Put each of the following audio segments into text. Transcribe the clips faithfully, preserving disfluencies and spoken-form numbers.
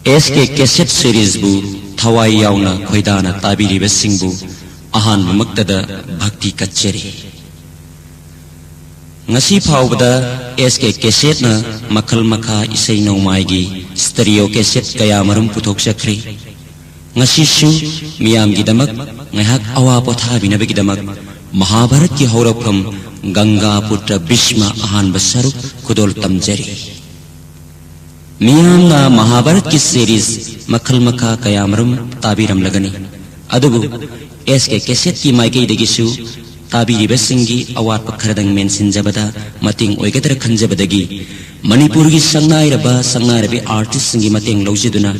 ꯑꯦꯁ ꯀꯦ cassette ꯁꯤꯔꯤꯖꯕꯨ ꯊꯋꯥꯏ ꯌꯥꯎꯅ ꯈꯣꯏꯗꯥꯅ ꯇꯥꯕꯤꯔꯤꯕꯁꯤꯡꯕꯨ ꯑꯍꯥꯟꯕꯃꯛꯇꯗ ꯚꯛꯇꯤ ꯀꯠꯆꯔꯤ꯫ ꯉꯁꯤ ꯐꯥꯎꯕꯗ ꯑꯦꯁ ꯀꯦ ꯀꯦꯁꯦꯠꯅ ꯃꯈꯜ ꯃꯈꯥ ꯏꯁꯩ ꯅꯣꯡꯃꯥꯏꯒꯤ ꯁ꯭ꯇꯦꯔꯤꯑꯣ ꯀꯦꯁꯦꯠ ꯀꯌꯥꯃꯔꯨꯝ ꯄꯨꯊꯣꯛꯆꯈ꯭ꯔꯦ꯫ ꯉꯁꯤꯁꯨ ꯃꯤꯌꯥꯝꯒꯤꯗꯃꯛ ꯉꯥꯏꯍꯥꯛ ꯑꯋꯥ ꯄꯣꯊꯥꯕꯤꯅꯕꯒꯤꯗꯃꯛ ꯃꯍꯥꯚꯥꯔꯠꯀꯤ ꯍꯧꯔꯛꯐꯝ ꯒꯪꯒꯥ ꯄꯨꯇ꯭ꯔ ꯚꯤꯁꯃ ꯑꯍꯥꯟꯕ ꯁꯔꯨꯛ ꯈꯨꯗꯣꯜ ꯇꯝꯖꯔꯤ꯫ ꯃꯤꯌꯥꯝꯅ ꯃꯍꯥꯚꯥꯔꯠꯀꯤ ꯁꯤꯔꯤꯖ ꯃꯈꯜ ꯃꯈꯥ ꯀꯌꯥꯃꯔꯨꯝ ꯇꯥꯕꯤꯔꯝꯂꯒꯅꯤ꯫ ꯑꯗꯨꯕꯨ ꯑꯦꯁ ꯀꯦ ꯀꯦꯁꯦꯠꯀꯤ ꯃꯥꯏꯀꯩꯗꯒꯤꯁꯨ ꯇꯥꯕꯤꯔꯤꯕꯁꯤꯡꯒꯤ ꯑꯋꯥꯠꯄ ꯈꯔꯗꯪ ꯃꯦꯟꯁꯤꯟꯖꯕꯗ ꯃꯇꯦꯡ ꯑꯣꯏꯒꯗ꯭ꯔꯥ ꯈꯟꯖꯕꯗꯒꯤ ꯃꯅꯤꯄꯨꯔꯒꯤ ꯁꯛꯅꯥꯏꯔꯕ ꯁꯛꯅꯥꯏꯔꯕꯤ ꯑꯥꯔꯇꯤꯁꯁꯤꯡꯒꯤ ꯃꯇꯦꯡ ꯂꯧꯖꯗꯨꯅ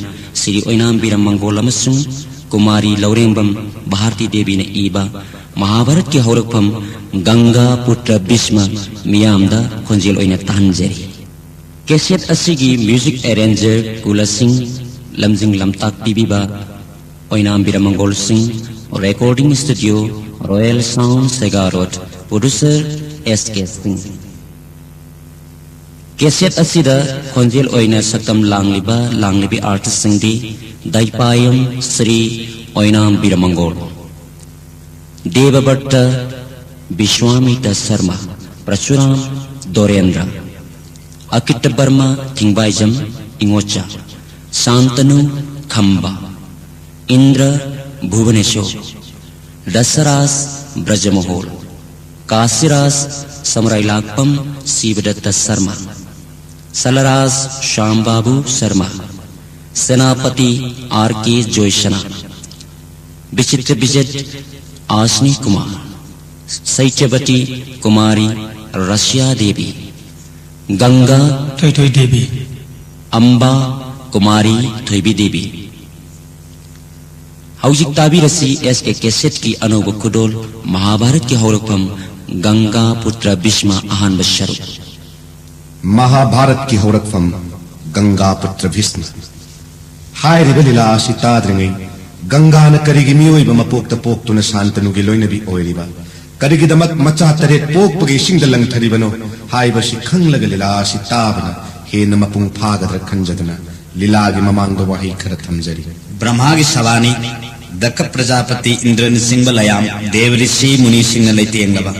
ꯁ꯭ꯔꯤ ꯑꯣꯏꯅꯥꯝ ꯕꯤꯔꯝ ꯃꯪꯒꯣꯜ ꯑꯃꯁꯨꯡ ꯀꯨꯃꯥꯔꯤ ꯂꯧꯔꯦꯝꯕꯝ ꯚꯥꯔꯇꯤ ꯗꯦꯕꯤꯅ ꯏꯕ ꯃꯍꯥꯚꯥꯔꯠꯀꯤ ꯍꯧꯔꯛꯐꯝ ꯒꯪꯒꯥ ꯄꯨꯇ꯭ꯔ ꯚꯤꯁꯃ ꯃꯤꯌꯥꯝꯗ ꯈꯣꯟꯖꯦꯜ ꯑꯣꯏꯅ ꯇꯥꯍꯟꯖꯔꯤ꯫ ꯀꯦꯁꯦꯠ ꯑꯁꯤꯒꯤ ꯃ꯭ꯌꯨꯖꯤꯛ ꯑꯦꯔꯦꯟꯖꯔ ꯀꯨꯂ ꯁꯤꯡ, ꯂꯝꯖꯤꯡ ꯂꯝꯇꯥꯛ ꯄꯤꯕꯤꯕ Oinam Birmangol Singh, recording studio, royal sound, Sega road, producer S K Singh. Cassette ꯑꯁꯤꯗ ꯈꯣꯟꯖꯦꯜ ꯑꯣꯏꯅ ꯁꯛꯇꯝ ꯂꯥꯡꯂꯤꯕ ꯂꯥꯡꯂꯤꯕꯤ ꯑꯥꯔꯇꯤꯁꯁꯤꯡꯗꯤ ꯗꯥꯏꯄꯥꯌꯝ ꯁ꯭ꯔꯤ ꯑꯣꯏꯅꯥꯝ ꯕꯤꯔꯃꯪꯒꯣꯜ, ꯗꯦꯕꯚꯠꯇ ꯕꯤꯁ꯭ꯋꯥꯃꯤꯇ ꯁꯔꯃ, ꯄ꯭ꯔꯆꯨꯔꯥꯝ ꯗꯣꯔꯦꯟꯗ꯭ꯔ, ꯑꯀꯤꯇ ꯕꯔꯃ ꯊꯤꯡꯕꯥꯏꯖꯝ ꯏꯉꯣꯆꯥ, ꯁꯥꯟꯇꯅꯨ ꯈꯝꯕ, ꯏꯟꯗ꯭ꯔ ꯚꯨꯕꯅꯦꯁꯣꯔ, ꯗꯁꯔꯥꯖ ꯕ꯭ꯔꯖꯃꯣꯍꯣꯜ, ꯀꯥꯁꯤꯔꯥꯖ ꯁꯃꯔꯥꯏꯂꯥꯛꯄꯝ Shivadatta Sharma, Salaraj Shyambabu Sharma, Senapati R K Joisna, Bichitra Bijet Ashni Kumar, ꯁꯩꯇ꯭ꯌꯕꯇꯤ Kumari Russia Devi, ꯒꯪꯒꯥ ꯊꯣꯏꯊꯣꯏ ꯗꯦꯕꯤ, ꯑꯝꯕꯥ ꯀꯨꯃꯥꯔꯤ ꯊꯣꯏꯕꯤ ꯗꯦꯕꯤ꯫ ꯍꯧꯖꯤꯛ ꯇꯥꯕꯤꯔꯁꯤ ꯑꯦꯁ ꯀꯦ ꯀꯦꯁꯦꯠꯀꯤ ꯑꯅꯧꯕ ꯈꯨꯗꯣꯜ ꯃꯍꯥꯚꯥꯔꯠꯀꯤ ꯍꯧꯔꯛꯐꯝ ꯒꯪꯒꯥ ꯄꯨꯇ꯭ꯔ ꯚꯤꯁꯃ ꯑꯍꯥꯟꯕ ꯁꯔꯨꯛ꯫ ꯃꯍꯥꯚꯥꯔꯠꯀꯤ ꯍꯧꯔꯛꯐꯝ ꯒꯪꯒꯥ ꯄꯨꯇ꯭ꯔ ꯚꯤꯁꯃ꯫ ꯍꯥꯏꯔꯤꯕ ꯂꯤꯂꯥ ꯑꯁꯤ ꯇꯥꯗ꯭ꯔꯤꯉꯩ ꯒꯪꯒꯥꯅ ꯀꯔꯤꯒꯤ ꯃꯤꯑꯣꯏꯕ ꯃꯄꯣꯛꯇ ꯄꯣꯛꯇꯨꯅ ꯁꯥꯟꯇꯅꯨꯒꯤ ꯂꯣꯏꯅꯕꯤ ꯑꯣꯏꯔꯤꯕ, ꯀꯔꯤꯒꯤꯗꯃꯛ ꯃꯆꯥ ꯇꯔꯦꯠ ꯄꯣꯛꯄꯒꯤ ꯏꯁꯤꯡꯗ ꯂꯪꯊꯔꯤꯕꯅꯣ ꯍꯥꯏꯕꯁꯤ ꯈꯪꯂꯒ ꯂꯤꯂꯥ ꯑꯁꯤ ꯇꯥꯕꯅ ꯍꯦꯟꯅ ꯃꯄꯨꯡ ꯐꯥꯒꯗ꯭ꯔꯥ ꯈꯟꯖꯗꯨꯅ ꯂꯤꯂꯥꯒꯤ ꯃꯃꯥꯡꯗ ꯋꯥꯍꯩ ꯈꯔ ꯊꯝꯖꯔꯤ꯫ ꯕ꯭ꯔꯍ꯭ꯃꯥꯒꯤ ꯁꯚꯥꯅꯤ, ꯗꯛꯈ ꯄ꯭ꯔꯖꯥꯄꯇꯤ, ꯏꯟꯗ꯭ꯔꯅꯆꯤꯡꯕ ꯂꯌꯥꯝ, ꯗꯦꯕ ꯔꯤꯁꯤ ꯃꯨꯅꯤꯁꯤꯡꯅ ꯂꯩꯇꯦꯡꯂꯕ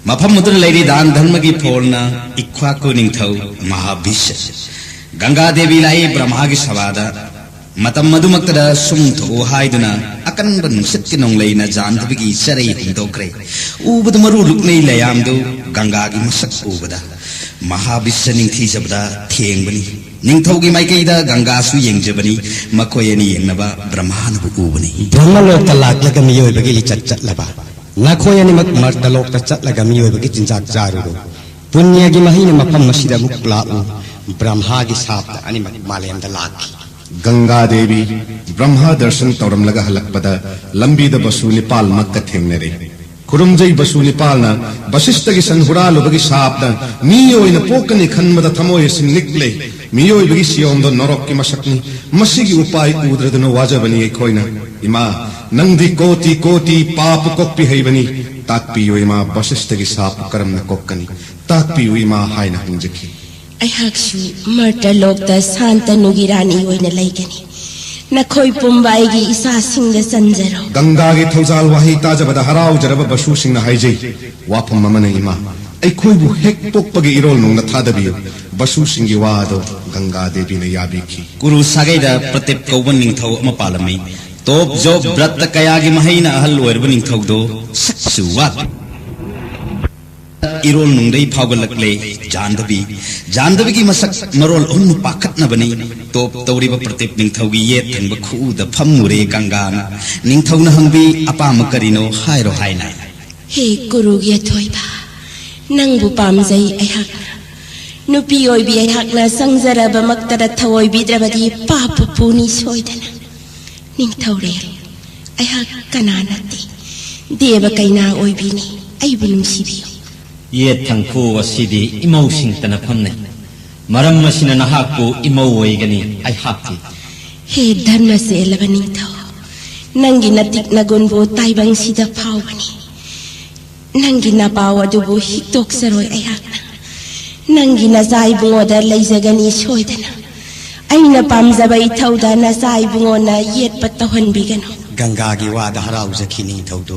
ꯃꯐꯝ ꯑꯗꯨꯗ ꯂꯩꯔꯤ ꯗꯥꯟ ꯙꯔꯃꯒꯤ ꯐꯣꯜꯅ ꯏꯛꯈ꯭ꯋꯥꯀꯨ ꯅꯤꯡꯊꯧ ꯃꯍꯥꯕꯤꯁ, ꯒꯪꯒꯥ ꯗꯦꯕꯤ ꯂꯥꯛꯏ ꯕ꯭ꯔꯍ꯭ꯃꯥꯒꯤ ꯁꯚꯥꯗ꯫ ꯃꯇꯝ ꯑꯗꯨꯃꯛꯇꯗ ꯁꯨꯝ ꯊꯣꯛꯎ ꯍꯥꯏꯗꯨꯅ ꯑꯀꯟꯕ ꯅꯨꯡꯁꯤꯠꯀꯤ ꯅꯣꯡꯂꯩꯅ ꯖꯥꯟꯗꯕꯤꯒꯤ ꯆꯔꯩ ꯍꯨꯝꯗꯣꯛꯈ꯭ꯔꯦ꯫ ꯎꯕꯗ ꯃꯔꯨ ꯂꯨꯛꯅꯩ ꯂꯌꯥꯝꯗꯨ ꯒꯪꯒꯥꯒꯤ ꯃꯁꯛ ꯎꯕꯗ ꯃꯍꯥꯕꯤꯁ ꯅꯤꯡꯊꯤꯖꯕꯗ ꯊꯦꯡꯕꯅꯤ꯫ ꯅꯤꯡꯊꯧꯒꯤ ꯃꯥꯏꯀꯩꯗ ꯒꯪꯒꯥꯁꯨ ꯌꯦꯡꯖꯕꯅꯤ꯫ ꯃꯈꯣꯏ ꯑꯅꯤ ꯌꯦꯡꯅꯕ ꯕ꯭ꯔꯍ꯭ꯃꯥꯅꯕꯨ ꯎꯕꯅꯤ꯫ ꯕ꯭ꯔꯍ꯭ꯃꯂꯣꯛꯇ ꯂꯥꯛꯂꯒ ꯃꯤꯑꯣꯏꯕꯒꯤ ꯂꯤꯆꯠ ꯆꯠꯂꯕ, ꯅꯈꯣꯏ ꯑꯅꯤꯃꯛ ꯃꯔꯇꯂꯣꯛꯇ ꯆꯠꯂꯒ ꯃꯤꯑꯣꯏꯕꯒꯤ ꯆꯤꯟꯖꯥꯛ ꯆꯥꯔꯨꯔꯣ꯫ ꯄꯨꯅ꯭ꯌꯒꯤ ꯃꯍꯩꯅ ꯃꯐꯝ ꯑꯁꯤꯗ ꯑꯃꯨꯛ ꯂꯥꯛꯎ꯫ ꯕ꯭ꯔꯍ꯭ꯃꯥꯒꯤ ꯁꯥꯞꯇ ꯑꯅꯤꯃꯛ ꯃꯥꯂꯦꯝꯗ ꯂꯥꯛꯈꯤ꯫ ꯒꯪꯒꯥ ꯗꯦꯕꯤ ꯕ꯭ꯔꯍ꯭ꯃꯥ ꯗꯔꯁꯟ ꯇꯧꯔꯝꯂꯒ ꯍꯜꯂꯛꯄꯗ ꯂꯝꯕꯤꯗ ꯕꯁꯨ ꯅꯤꯄꯥꯜꯃꯛꯀ ꯊꯦꯡꯅꯔꯦ꯫ ꯈꯨꯔꯨꯝꯖꯩ ꯕꯁꯨ ꯅꯤꯄꯥꯜꯅ ꯕꯁꯤꯁꯇꯒꯤ ꯁꯟ ꯍꯨꯔꯥꯜꯂꯨꯕꯒꯤ ꯁꯥꯞꯅ ꯃꯤ ꯑꯣꯏꯅ ꯄꯣꯛꯀꯅꯤ ꯈꯟꯕꯗ ꯊꯃꯣꯏ ꯑꯁꯤ ꯅꯤꯛꯂꯦ꯫ ꯃꯤꯑꯣꯏꯕꯒꯤ ꯁꯤꯌꯣꯝꯗꯣ ꯅꯔꯣꯛꯀꯤ ꯃꯁꯛꯅꯤ꯫ ꯃꯁꯤꯒꯤ ꯎꯄꯥꯏ ꯎꯗ꯭ꯔꯗꯨꯅ ꯋꯥꯖꯕꯅꯤ ꯑꯩꯈꯣꯏꯅ꯫ ꯏꯃꯥ, ꯅꯪꯗꯤ ꯀꯣꯇꯤ ꯀꯣꯇꯤ ꯄꯥꯄ ꯀꯣꯛꯄꯤ ꯍꯩꯕꯅꯤ꯫ ꯇꯥꯛꯄꯤꯌꯨ ꯏꯃꯥ, ꯕꯁꯤꯁꯇꯒꯤ ꯁꯥꯞꯄꯨ ꯀꯔꯝꯅ ꯀꯣꯛꯀꯅꯤ? ꯇꯥꯛꯄꯤꯌꯨ ꯏꯃꯥ ꯍꯥꯏꯅ ꯍꯪꯖꯈꯤ꯫ ꯑꯩꯍꯥꯛꯁꯨ ꯃꯔꯇꯂꯣꯛꯇ ꯁꯥꯟꯇꯅꯨꯒꯤ ꯔꯥꯅꯤ ꯑꯣꯏꯅ ꯂꯩꯒꯅꯤ꯫ ꯅꯈꯣꯏ ꯄꯨꯝꯕ ꯑꯩꯒꯤ ꯏꯆꯥꯁꯤꯡꯗ ꯆꯟꯖꯔꯣ꯫ ꯒꯪꯒꯥꯒꯤ ꯊꯧꯖꯥꯜ ꯋꯥꯍꯩ ꯇꯥꯖꯕꯗ ꯍꯔꯥꯎꯖꯔꯕ ꯕꯁꯨꯁꯤꯡꯅ ꯍꯥꯏꯖꯩ, ꯋꯥꯐꯝ ꯑꯃꯅ ꯏꯃꯥ, ꯑꯩꯈꯣꯏꯕꯨ ꯍꯦꯛ ꯄꯣꯛꯄꯒꯤ ꯏꯔꯣꯜ ꯅꯨꯡꯅ ꯊꯥꯗꯕꯤꯌꯨ꯫ ꯕꯁꯨꯁꯤꯡꯒꯤ ꯋꯥ ꯑꯗꯣ ꯒꯪꯒꯥ ꯗꯦꯕꯤꯅ ꯌꯥꯕꯤꯈꯤ꯫ ꯀꯨꯔꯨ ꯁꯥꯒꯩꯗ ꯄ꯭ꯔꯇꯤꯞ ꯀꯧꯕ ꯅꯤꯡꯊꯧ ꯑꯃ ꯄꯥꯜꯂꯝꯃꯤ꯫ ꯇꯣꯞ ꯖꯣꯞ ꯕ꯭ꯔꯠꯇ ꯀꯌꯥꯒꯤ ꯃꯍꯩꯅ ꯑꯍꯜ ꯑꯣꯏꯔꯕ ꯅꯤꯡꯊꯧꯗꯣ ꯁꯛꯁꯨ ꯋꯥꯠ ꯏꯔꯣꯜ ꯅꯨꯡꯗꯩ ꯐꯥꯎꯒꯠꯂꯛꯂꯦ꯫ ꯖꯥꯟꯗꯕꯤ, ꯖꯥꯟꯗꯕꯤꯒꯤ ꯃꯁꯛ ꯃꯔꯣꯜ ꯑꯍꯨꯝꯅ ꯄꯥꯈꯠꯅꯕꯅꯤ꯫ ꯇꯣꯞ ꯇꯧꯔꯤꯕ ꯄ꯭ꯔꯇꯤꯞ ꯅꯤꯡꯊꯧꯒꯤ ꯌꯦꯠ ꯊꯪꯕ ꯈꯨꯎꯗ ꯐꯝꯃꯨꯔꯦ ꯒꯪꯒꯥꯅ꯫ ꯅꯤꯡꯊꯧꯅ ꯍꯪꯕꯤ, "ꯑꯄꯥꯝꯕ ꯀꯔꯤꯅꯣ ꯍꯥꯏꯔꯣ" ꯍꯥꯏꯅ꯫ ꯍꯦ ꯀꯨꯔꯨꯒꯤ ꯑꯊꯣꯏꯕ, ꯅꯪꯕꯨ ꯄꯥꯝꯖꯩ ꯑꯩꯍꯥꯛꯅ꯫ ꯅꯨꯄꯤ ꯑꯣꯏꯕꯤ ꯑꯩꯍꯥꯛꯅ ꯆꯪꯖꯔꯕꯃꯛꯇꯗ ꯊꯑꯣꯏꯕꯤꯗ꯭ꯔꯕꯗꯤ ꯄꯥꯞꯄꯨ ꯄꯨꯅꯤ ꯁꯣꯏꯗꯅ꯫ ꯅꯤꯡꯊꯧꯔꯦꯜ, ꯑꯩꯍꯥꯛ ꯀꯅꯥ ꯅꯠꯇꯦ, ꯗꯦꯕ ꯀꯩꯅꯥ ꯑꯣꯏꯕꯤꯅꯤ꯫ ꯑꯩꯕꯨ ꯅꯨꯡꯁꯤꯕꯤꯌꯨ꯫ ꯌꯦꯠ ꯊꯪꯈꯨ ꯑꯁꯤꯗꯤ ꯏꯃꯧꯁꯤꯡꯇꯅ ꯐꯝꯅꯩ꯫ ꯃꯔꯝ ꯑꯁꯤꯅ ꯅꯍꯥꯛꯄꯨ ꯏꯃꯧ ꯑꯣꯏꯒꯅꯤ ꯑꯩꯍꯥꯛꯀꯤ꯫ ꯍꯦ ꯙꯔꯃ ꯆꯦꯜꯂꯕ ꯅꯤꯡꯊꯧ, ꯅꯪꯒꯤ ꯅꯇꯤꯛ ꯅꯒꯨꯟꯕꯨ ꯇꯥꯏꯕꯪꯁꯤꯗ ꯐꯥꯎꯕꯅꯤ꯫ ꯅꯪꯒꯤ ꯅꯄꯥꯎ ꯑꯗꯨꯕꯨ ꯍꯤꯛꯇꯣꯛꯆꯔꯣꯏ ꯑꯩꯍꯥꯛꯅ꯫ ꯅꯪꯒꯤ ꯅꯆꯥ ꯏꯕꯨꯡꯉꯣꯗ ꯂꯩꯖꯒꯅꯤ ꯁꯣꯏꯗꯅ꯫ ꯑꯩꯅ ꯄꯥꯝꯖꯕ ꯏꯊꯧꯗ ꯅꯆꯥ ꯏꯕꯨꯡꯉꯣꯅ ꯌꯦꯠꯄ ꯇꯧꯍꯟꯕꯤꯒꯅꯨ꯫ ꯒꯪꯒꯥꯒꯤ ꯋꯥꯗ ꯍꯔꯥꯎꯖꯈꯤ ꯅꯤꯡꯊꯧꯗꯨ꯫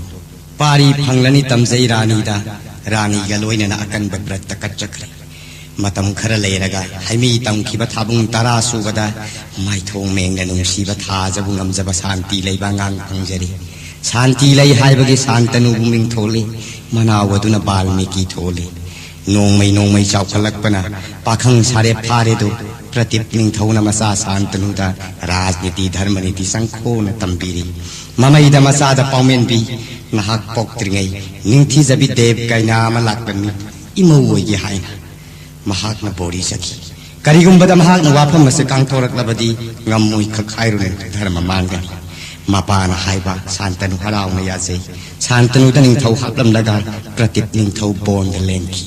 ꯄꯥꯔꯤ ꯐꯪꯂꯅꯤ ꯇꯝꯖꯩ ꯔꯥꯅꯤꯗ, ꯔꯥꯅꯤꯒ ꯂꯣꯏꯅꯅ ꯑꯀꯟꯕ ꯕ꯭ꯔꯠꯇ ꯀꯠꯆꯈ꯭ꯔꯦ꯫ ꯃꯇꯝ ꯈꯔ ꯂꯩꯔꯒ ꯍꯩꯃꯤ ꯇꯝꯈꯤꯕ ꯊꯥꯕꯨꯡ ꯇꯔꯥ ꯁꯨꯕꯗ ꯃꯥꯏꯊꯣꯡ ꯃꯦꯡꯅ ꯅꯨꯡꯁꯤꯕ ꯊꯥꯖꯕꯨ ꯉꯝꯖꯕ ꯁꯥꯟꯇꯤ ꯂꯩꯕ ꯑꯉꯥꯡ ꯐꯪꯖꯔꯦ꯫ ꯁꯥꯟꯇꯤ ꯂꯩ ꯍꯥꯏꯕꯒꯤ ꯁꯥꯟꯇꯅꯨꯕꯨ ꯃꯤꯡ ꯊꯣꯜꯂꯤ, ꯃꯅꯥꯎ ꯑꯗꯨꯅ ꯕꯥꯜꯃꯤꯀꯤ ꯊꯣꯜꯂꯤ꯫ ꯅꯣꯡꯃꯩ ꯅꯣꯡꯃꯩ ꯆꯥꯎꯈꯠꯂꯛꯄꯅ ꯄꯥꯈꯪ ꯁꯥꯔꯦꯞ ꯐꯥꯔꯦꯗꯨ ꯄ꯭ꯔꯗꯤꯞ ꯅꯤꯡꯊꯧꯅ ꯃꯆꯥ ꯁꯥꯟꯇꯅꯨꯗ ꯔꯥꯖꯅꯤꯇꯤ ꯙꯔꯃꯅꯤꯇꯤ ꯆꯪꯈꯣꯅ ꯇꯝꯕꯤꯔꯤ꯫ ꯃꯃꯩꯗ ꯃꯆꯥꯗ ꯄꯥꯎꯃꯦꯟꯕꯤ ꯅꯍꯥꯛ ꯄꯣꯛꯇ꯭ꯔꯤꯉꯩ ꯅꯤꯡꯊꯤꯖꯕꯤ ꯗꯦꯕ ꯀꯩꯅꯥ ꯑꯃ ꯂꯥꯛꯂꯝꯃꯤ, ꯏꯃꯧ ꯑꯣꯏꯒꯦ ꯍꯥꯏꯅ꯫ ꯃꯍꯥꯛꯅ ꯕꯣꯔꯤ ꯆꯠꯈꯤ꯫ ꯀꯔꯤꯒꯨꯝꯕꯗ ꯃꯍꯥꯛꯅ ꯋꯥꯐꯝ ꯑꯁꯤ ꯀꯥꯡꯊꯣꯔꯛꯂꯕꯗꯤ ꯉꯝꯃꯣꯏ ꯈꯛ ꯍꯥꯏꯔꯨꯅꯨ, ꯙꯔꯃ ꯃꯥꯡꯒꯅꯤ꯫ ꯃꯄꯥꯅ ꯍꯥꯏꯕ ꯁꯥꯟꯇꯅꯨ ꯍꯔꯥꯎꯅ ꯌꯥꯖꯩ꯫ ꯁꯥꯟꯇꯅꯨꯗ ꯅꯤꯡꯊꯧ ꯍꯥꯞꯂꯝꯂꯒ ꯄ꯭ꯔꯇꯤꯞ ꯅꯤꯡꯊꯧ ꯕꯣꯟꯗ ꯂꯦꯟꯈꯤ꯫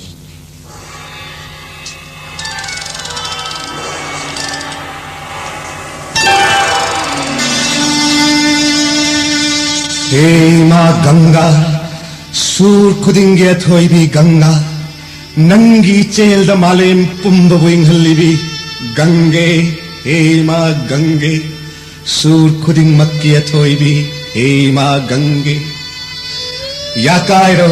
ꯍꯦ ꯏꯃꯥ ꯒꯪꯒꯥ, ꯁꯨꯔ ꯈꯨꯗꯤꯡꯒꯤ ꯑꯊꯣꯏꯕꯤ ꯒꯪꯒꯥ, ꯅꯪꯒꯤ ꯏꯆꯦꯜꯗ ꯃꯥꯂꯦꯝ ꯄꯨꯝꯕꯕꯨ ꯏꯪꯍꯜꯂꯤꯕꯤ ꯒꯪꯒꯦ, ꯍꯦ ꯏꯃꯥ ꯒꯪꯒꯦ, ꯁꯨꯔ ꯈꯨꯗꯤꯡꯃꯛꯀꯤ ꯑꯊꯣꯏꯕꯤ, ꯍꯦ ꯏꯃꯥ ꯒꯪꯒꯦ꯫ ꯌꯥꯀꯥꯏꯔꯣ,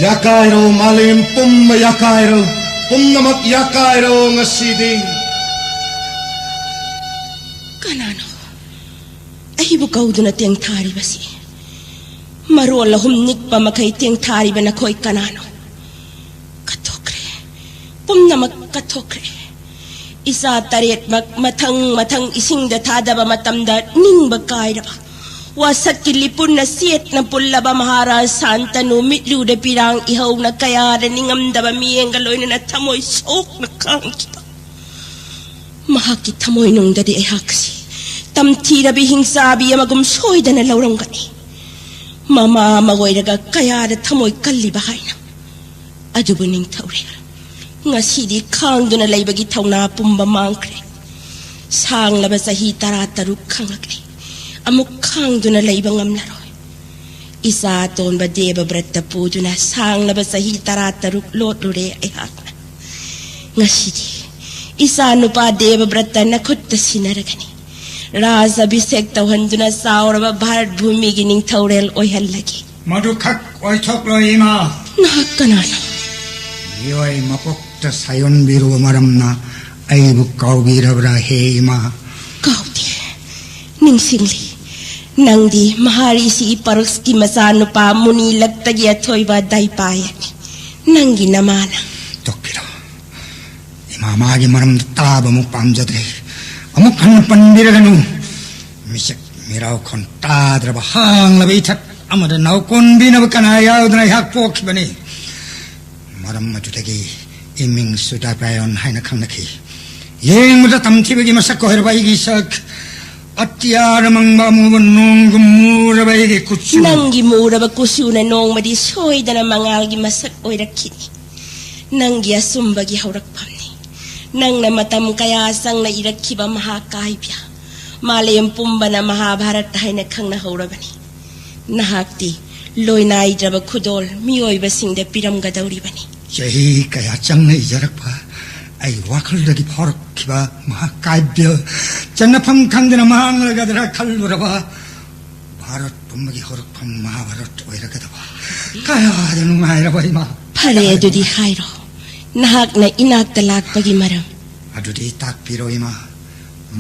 ꯌꯥꯀꯥꯏꯔꯣ, ꯃꯥꯂꯦꯝ ꯄꯨꯝꯕ ꯌꯥꯀꯥꯏꯔꯣ, ꯄꯨꯝꯅꯃꯛ ꯌꯥꯀꯥꯏꯔꯣ ꯉꯁꯤꯗꯤ꯫ ꯀꯅꯥꯅꯣ ꯑꯩꯕꯨ ꯀꯧꯗꯨꯅ ꯇꯦꯡꯊꯥꯔꯤꯕꯁꯤ? ꯃꯔꯣꯜ ꯑꯍꯨꯝ ꯅꯤꯛꯄ ꯃꯈꯩ ꯇꯦꯡꯊꯥꯔꯤꯕ ꯅꯈꯣꯏ ꯀꯅꯥꯅꯣ? ꯀꯠꯊꯣꯛꯈ꯭ꯔꯦ, ꯄꯨꯝꯅꯃꯛ ꯀꯠꯊꯣꯛꯈ꯭ꯔꯦ꯫ ꯏꯆꯥ ꯇꯔꯦꯠꯃꯛ ꯃꯊꯪ ꯃꯊꯪ ꯏꯁꯤꯡꯗ ꯊꯥꯗꯕ ꯃꯇꯝꯗ ꯅꯤꯡꯕ ꯀꯥꯏꯔꯕ ꯋꯥꯁꯛꯀꯤ ꯂꯤꯄꯨꯟꯅ ꯆꯦꯠꯅ ꯄꯨꯜꯂꯕ ꯃꯍꯥꯔꯥꯖ ꯁꯥꯟꯇꯅꯨ ꯃꯤꯠꯂꯨꯗ ꯄꯤꯔꯥꯡ ꯏꯍꯧꯅ ꯀꯌꯥꯗ ꯅꯤꯡꯉꯝꯗꯕ ꯃꯤꯠꯌꯦꯡꯒ ꯂꯣꯏꯅꯅ ꯊꯃꯣꯏ ꯁꯣꯛꯅ ꯈꯥꯡꯈꯤꯕ꯫ ꯃꯍꯥꯛꯀꯤ ꯊꯃꯣꯏꯅꯨꯡꯗꯗꯤ ꯑꯩꯍꯥꯛꯁꯤ ꯇꯝꯊꯤꯔꯕꯤ ꯍꯤꯡꯆꯥꯕꯤ ꯑꯃꯒꯨꯝ ꯁꯣꯏꯗꯅ ꯂꯧꯔꯝꯒꯅꯤ꯫ ꯃꯃꯥ ꯑꯃ ꯑꯣꯏꯔꯒ ꯀꯌꯥꯗ ꯊꯃꯣꯏ ꯀꯜꯂꯤꯕ ꯍꯥꯏꯅ꯫ ꯑꯗꯨꯕꯨ ꯅꯤꯡꯊꯧꯔꯦꯜ, ꯉꯁꯤꯗꯤ ꯈꯥꯡꯗꯨꯅ ꯂꯩꯕꯒꯤ ꯊꯧꯅꯥ ꯄꯨꯝꯕ ꯃꯥꯡꯈ꯭ꯔꯦ꯫ ꯁꯥꯡꯂꯕ ꯆꯍꯤ ꯇꯔꯥ ꯇꯔꯨꯛ ꯈꯥꯡꯂꯛꯂꯦ꯫ ꯑꯃꯨꯛ ꯈꯥꯡꯗꯨꯅ ꯂꯩꯕ ꯉꯝꯂꯔꯣꯏ꯫ ꯏꯆꯥ ꯑꯇꯣꯟꯕ ꯗꯦꯕꯕ꯭ꯔꯠꯇ ꯄꯨꯗꯨꯅ ꯁꯥꯡꯂꯕ ꯆꯍꯤ ꯇꯔꯥ ꯇꯔꯨꯛ ꯂꯣꯠꯂꯨꯔꯦ ꯑꯩꯍꯥꯛꯅ꯫ ꯉꯁꯤꯗꯤ ꯏꯆꯥ ꯅꯨꯄꯥ ꯗꯦꯕꯕ꯭ꯔꯠꯇ ꯅꯈꯨꯠꯇ ꯁꯤꯟꯅꯔꯒꯅꯤ꯫ ꯔꯥꯖ ꯑꯚꯤꯁꯦꯛ ꯇꯧꯍꯟꯗꯨꯅ ꯆꯥꯎꯔꯕ ꯚꯥꯔꯠ ꯚꯨꯃꯤꯒꯤ ꯅꯤꯡꯊꯧꯔꯦꯜ ꯑꯣꯏꯍꯜꯂꯒꯦ꯫ ꯃꯗꯨꯈꯛ ꯑꯣꯏꯊꯣꯛꯂꯣꯏ, ꯏꯃꯥ꯫ ꯅꯍꯥꯛ ꯀꯅꯥꯅꯣ? ꯃꯤꯑꯣꯏ ꯃꯄꯣꯛꯇ ꯁꯥꯌꯣꯟꯕꯤꯔꯨꯕ ꯃꯔꯝꯅ ꯑꯩꯕꯨ ꯀꯥꯎꯕꯤꯔꯕ꯭ꯔꯥ, ꯍꯦ ꯏꯃꯥ? ꯀꯥꯎꯗꯦ꯫ ꯅꯤꯡꯁꯤꯡꯂꯤ꯫ ꯅꯪꯗꯤ ꯃꯍꯥꯔꯤꯁꯤ ꯄꯔꯛꯁꯀꯤ ꯃꯆꯥꯅꯨꯄꯥ ꯃꯨꯅꯤ ꯂꯛꯇꯒꯤ ꯑꯊꯣꯏꯕ ꯗꯥꯏꯄꯥꯌꯛꯅꯤ꯫ ꯅꯪꯒꯤ ꯅꯃꯥꯅ꯫ ꯇꯣꯛꯄꯤꯔꯣ꯫ ꯏꯃꯥ, ꯃꯥꯒꯤ ꯃꯔꯝꯗ ꯇꯥꯕ ꯑꯃꯨꯛ ꯄꯥꯝꯖꯗ꯭ꯔꯦ꯫ ꯑꯃꯨꯛ ꯍꯟꯅ ꯄꯟꯕꯤꯔꯒꯅꯨ꯫ ꯃꯤꯁꯛ ꯃꯤꯔꯥꯎꯈꯣꯟ ꯇꯥꯗ꯭ꯔꯕ ꯍꯥꯡꯂꯕ ꯏꯊꯠ ꯑꯃꯗ ꯅꯥꯎꯀꯣꯟꯕꯤꯅꯕ ꯀꯅꯥ ꯌꯥꯎꯗꯅ ꯑꯩꯍꯥꯛ ꯄꯣꯛꯈꯤꯕꯅꯤ꯫ ꯃꯔꯝ ꯑꯗꯨꯗꯒꯤ ꯏꯃꯤꯡꯁꯨ ꯗꯥꯏꯄꯥꯌꯣꯟ ꯍꯥꯏꯅ ꯈꯪꯅꯈꯤ꯫ ꯌꯦꯡꯕꯗ ꯇꯝꯊꯤꯕꯒꯤ ꯃꯁꯛ ꯑꯣꯏꯔꯕ ꯑꯩꯒꯤ ꯁꯛ, ꯑꯇꯤꯌꯥꯗ ꯃꯪꯕ ꯑꯃꯨꯕ ꯅꯣꯡꯒꯨꯝ ꯃꯨꯔꯕ ꯑꯩꯒꯤ ꯀꯨꯆꯨ꯫ ꯅꯪꯒꯤ ꯃꯨꯔꯕ ꯀꯨꯆꯨꯅ ꯅꯣꯡꯃꯗꯤ ꯁꯣꯏꯗꯅ ꯃꯉꯥꯜꯒꯤ ꯃꯁꯛ ꯑꯣꯏꯔꯛꯈꯤꯅꯤ꯫ ꯅꯪꯒꯤ ꯑꯆꯨꯝꯕꯒꯤ ꯍꯧꯔꯛꯐꯝꯅꯤ꯫ ꯅꯪꯅ ꯃꯇꯝ ꯀꯌꯥ ꯆꯪꯅ ꯏꯔꯛꯈꯤꯕ ꯃꯍꯥꯀꯥꯕ꯭ꯌ, ꯃꯥꯂꯦꯝ ꯄꯨꯝꯕꯅ ꯃꯍꯥꯚꯥꯔꯠ ꯍꯥꯏꯅ ꯈꯪꯅꯍꯧꯔꯕꯅꯤ꯫ ꯅꯍꯥꯛꯇꯤ ꯂꯣꯏꯅꯥꯏꯗ꯭ꯔꯕ ꯈꯨꯗꯣꯜ ꯃꯤꯑꯣꯏꯕꯁꯤꯡꯗ ꯄꯤꯔꯝꯒꯗꯧꯔꯤꯕꯅꯤ꯫ ꯆꯍꯤ ꯀꯌꯥ ꯆꯪꯅ ꯏꯖꯔꯛꯄ ꯑꯩ ꯋꯥꯈꯜꯗꯒꯤ ꯐꯥꯎꯔꯛꯈꯤꯕ ꯃꯍꯥꯀꯥꯕ꯭ꯌ ꯆꯟꯅꯐꯝ ꯈꯪꯗꯅ ꯃꯥꯡꯂꯒꯗ꯭ꯔꯥ ꯈꯜꯂꯨꯔꯕ ꯚꯥꯔꯠ ꯄꯨꯝꯕꯒꯤ ꯍꯧꯔꯛꯐꯝ ꯃꯍꯥꯚꯥꯔꯠ ꯑꯣꯏꯔꯒꯗꯕ꯫ ꯀꯌꯥꯗ ꯅꯨꯡꯉꯥꯏꯔꯕ ꯏꯃꯥ! ꯐꯔꯦ, ꯑꯗꯨꯗꯤ ꯍꯥꯏꯔꯣ, ꯅꯍꯥꯛꯅ ꯏꯅꯥꯛꯇ ꯂꯥꯛꯄꯒꯤ ꯃꯔꯝ꯫ ꯑꯗꯨꯗꯤ ꯇꯥꯛꯄꯤꯔꯣ ꯏꯃꯥ꯫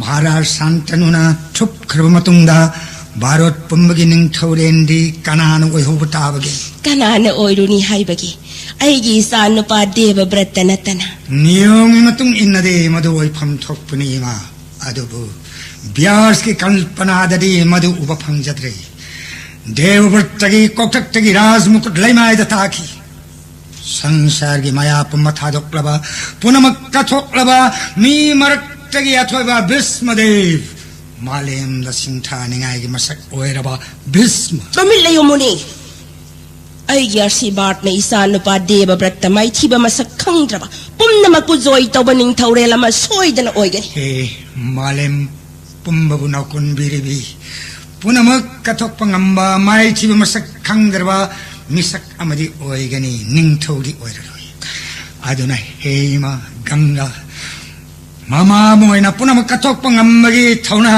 ꯃꯍꯥꯔꯥꯖ ꯁꯥꯟꯇꯅꯨꯅ ꯊꯨꯞꯈ꯭ꯔꯕ ꯃꯇꯨꯡꯗ ꯚꯥꯔꯠ ꯄꯨꯝꯕꯒꯤ ꯅꯤꯡꯊꯧꯔꯦꯜꯗꯤ ꯀꯅꯥꯅ ꯑꯣꯏꯍꯧꯕ ꯇꯥꯕꯒꯦ? ꯀꯅꯥꯅ ꯑꯣꯏꯔꯨꯅꯤ ꯍꯥꯏꯕꯒꯦ? ꯑꯩꯒꯤ ꯏꯆꯥ ꯅꯨꯄꯥ ꯗꯦꯕꯕ꯭ꯔꯠꯇ ꯅꯠꯇꯅ꯫ ꯅꯤꯌꯣꯝꯒꯤ ꯃꯇꯨꯡ ꯏꯟꯅꯗꯤ ꯃꯗꯨ ꯑꯣꯏꯐꯝ ꯊꯣꯛꯄꯅꯤ ꯏꯃꯥ꯫ ꯑꯗꯨꯕꯨ ꯕ꯭ꯌꯥꯁꯀꯤ ꯀꯜꯄꯅꯥꯗꯗꯤ ꯃꯗꯨ ꯎꯕ ꯐꯪꯖꯗ꯭ꯔꯦ꯫ ꯗꯦꯕꯕ꯭ꯔꯠꯇꯒꯤ ꯀꯣꯛꯊꯛꯇꯒꯤ ꯔꯥꯖ ꯃꯨꯀꯨꯠ ꯂꯩꯃꯥꯏꯗ ꯇꯥꯈꯤ꯫ ꯁꯪꯁꯥꯔꯒꯤ ꯃꯌꯥ ꯄꯨꯝꯕ ꯊꯥꯗꯣꯛꯂꯕ, ꯄꯨꯝꯅꯃꯛ ꯀꯠꯊꯣꯛꯂꯕ ꯃꯤ ꯃꯔꯛꯇꯒꯤ ꯑꯊꯣꯏꯕ ꯚꯤꯁꯃꯗꯦꯕ, ꯃꯥꯂꯦꯝꯗ ꯁꯤꯡꯊꯥꯅꯤꯡꯉꯥꯏꯒꯤ ꯃꯁꯛ ꯑꯣꯏꯔꯕ ꯚꯤꯁꯃ꯫ ꯇꯨꯃꯤꯟ ꯂꯩꯌꯨ ꯃꯨꯅꯤ꯫ ꯑꯩꯒꯤ ꯑꯥꯁꯤꯔꯕꯥꯗꯅ ꯏꯆꯥ ꯅꯨꯄꯥ ꯗꯦꯕꯕ꯭ꯔꯠꯇ ꯃꯥꯏꯊꯤꯕ ꯃꯁꯛ ꯈꯪꯗ꯭ꯔꯕ ꯄꯨꯝꯅꯃꯛꯄꯨ ꯖꯣꯏ ꯇꯧꯕ ꯅꯤꯡꯊꯧꯔꯦꯜ ꯑꯃ ꯁꯣꯏꯗꯅ ꯑꯣꯏꯒꯅꯤ꯫ ꯍꯦ ꯃꯥꯂꯦꯝ ꯄꯨꯝꯕꯕꯨ ꯅꯥꯎꯀꯣꯟꯕꯤꯔꯤꯕꯤ, ꯄꯨꯝꯅꯃꯛ ꯀꯠꯊꯣꯛꯄ ꯉꯝꯕ ꯃꯥꯏꯊꯤꯕ ꯃꯁꯛ ꯈꯪꯗ꯭ꯔꯕ ꯃꯤꯁꯛ ꯑꯃꯗꯤ ꯑꯣꯏꯒꯅꯤ, ꯅꯤꯡꯊꯧꯗꯤ ꯑꯣꯏꯔꯔꯣꯏ꯫ ꯑꯗꯨꯅ ꯍꯦ ꯏꯃꯥ ꯒꯪꯒꯥ, ꯃꯃꯥ ꯑꯃ ꯑꯣꯏꯅ ꯄꯨꯝꯅꯃꯛ ꯀꯠꯊꯣꯛꯄ ꯉꯝꯕꯒꯤ ꯊꯧꯅꯥ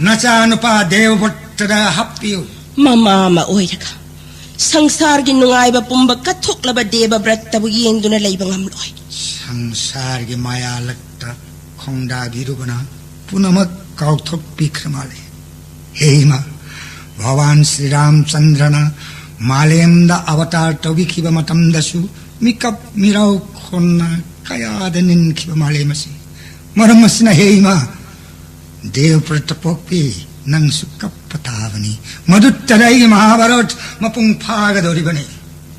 ꯅꯆꯥꯅꯨꯄꯥ ꯗꯦꯕꯕ꯭ꯔꯠꯇꯗ ꯍꯥꯞꯄꯤꯌꯨ꯫ ꯃꯃꯥ ꯑꯃ ꯑꯣꯏꯔꯒ ꯁꯪꯁꯥꯔꯒꯤ ꯅꯨꯡꯉꯥꯏꯕ ꯄꯨꯝꯕ ꯀꯠꯊꯣꯛꯂꯕ ꯗꯦꯕꯕ꯭ꯔꯠꯇꯕꯨ ꯌꯦꯡꯗꯨꯅ ꯂꯩꯕ ꯉꯝꯂꯣꯏ꯫ ꯁꯪꯁꯥꯔꯒꯤ ꯃꯌꯥꯂꯛꯇ ꯈꯣꯡꯗꯥꯕꯤꯔꯨꯕꯅ ꯄꯨꯝꯅꯃꯛ ꯀꯥꯎꯊꯣꯛꯄꯤꯈ꯭ꯔ ꯃꯥꯜꯂꯦ꯫ ꯍꯦ ꯏꯃꯥ, ꯚꯒꯋꯥꯟ ꯁ꯭ꯔꯤ ꯔꯥꯝꯆꯟꯗ꯭ꯔꯅ ꯃꯥꯂꯦꯝꯗ ꯑꯕꯇꯥꯔ ꯇꯧꯕꯤꯈꯤꯕ ꯃꯇꯝꯗꯁꯨ ꯃꯤꯀꯞ ꯃꯤꯔꯥꯎ ꯈꯣꯟꯅ ꯀꯌꯥꯗ ꯅꯤꯟꯈꯤꯕ ꯃꯥꯂꯦꯝ ꯑꯁꯤ꯫ ꯃꯔꯝ ꯑꯁꯤꯅ ꯍꯦ ꯏꯃꯥ, ꯗꯦꯕꯄ꯭ꯔꯠꯇ ꯄꯣꯛꯄꯤ, ꯅꯪꯁꯨ ꯀꯞꯄ ꯇꯥꯕꯅꯤ꯫ ꯃꯗꯨꯇꯗ ꯑꯩꯒꯤ ꯃꯍꯥꯚꯥꯔꯠ ꯃꯄꯨꯡ ꯐꯥꯒꯗꯧꯔꯤꯕꯅꯤ꯫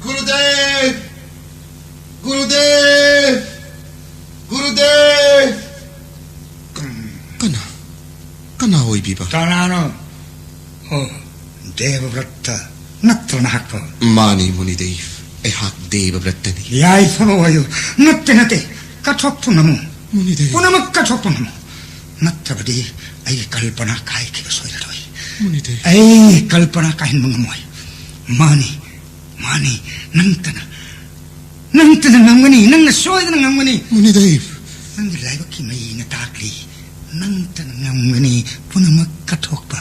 ꯒꯨꯔꯨꯗꯦꯕ! ꯒꯨꯔꯨꯗꯦꯕ! ꯒꯨꯔꯨꯗꯦꯕ! ꯀꯅꯥ? ꯀꯅꯥ ꯑꯣꯏꯕꯤꯕ? ꯀꯅꯥꯅꯣ? ꯑꯣ, ꯗꯦꯕꯕ꯭ꯔꯠꯇ ꯅꯠꯇ꯭ꯔꯣ ꯅꯍꯥꯛꯄꯣ? ꯃꯥꯅꯤ, ꯃꯨꯅꯤꯗꯦꯕ꯫ ꯑꯩꯍꯥꯛ ꯗꯦꯕꯕ꯭ꯔꯠꯇꯅꯤ꯫ ꯌꯥꯏꯐꯕ ꯑꯣꯏꯌꯨ꯫ ꯅꯠꯇꯦ, ꯅꯠꯇꯦ꯫ ꯀꯠꯊꯣꯛꯄ ꯉꯝꯃꯨ꯫ ꯃꯨꯅꯤꯗꯦꯕ꯫ ꯄꯨꯝꯅꯃꯛ ꯀꯠꯊꯣꯛꯄ ꯉꯝꯃꯨ꯫ ꯅꯠꯇ꯭ꯔꯕꯗꯤ ꯑꯩꯒꯤ ꯀꯜꯄꯅꯥ ꯀꯥꯏꯈꯤꯕ ꯁꯣꯏꯔꯔꯣꯏ꯫ ꯃꯨꯅꯤꯗꯦꯕ꯫ ꯑꯩ ꯀꯜꯄꯅꯥ ꯀꯥꯏꯍꯟꯕ ꯉꯝꯃꯣꯏ꯫ ꯃꯥꯅꯤ, ꯃꯥꯅꯤ, ꯅꯪꯇꯅ, ꯅꯪꯇꯅ ꯉꯝꯒꯅꯤ, ꯅꯪꯅ ꯁꯣꯏꯗꯅ ꯉꯝꯒꯅꯤ꯫ ꯃꯨꯅꯤꯗꯦꯕ꯫ ꯅꯪꯒꯤ ꯂꯥꯏꯕꯛꯀꯤ ꯃꯩꯅ ꯇꯥꯛꯂꯤ, ꯅꯪꯇꯅ ꯉꯝꯒꯅꯤ ꯄꯨꯝꯅꯃꯛ ꯀꯠꯊꯣꯛꯄ꯫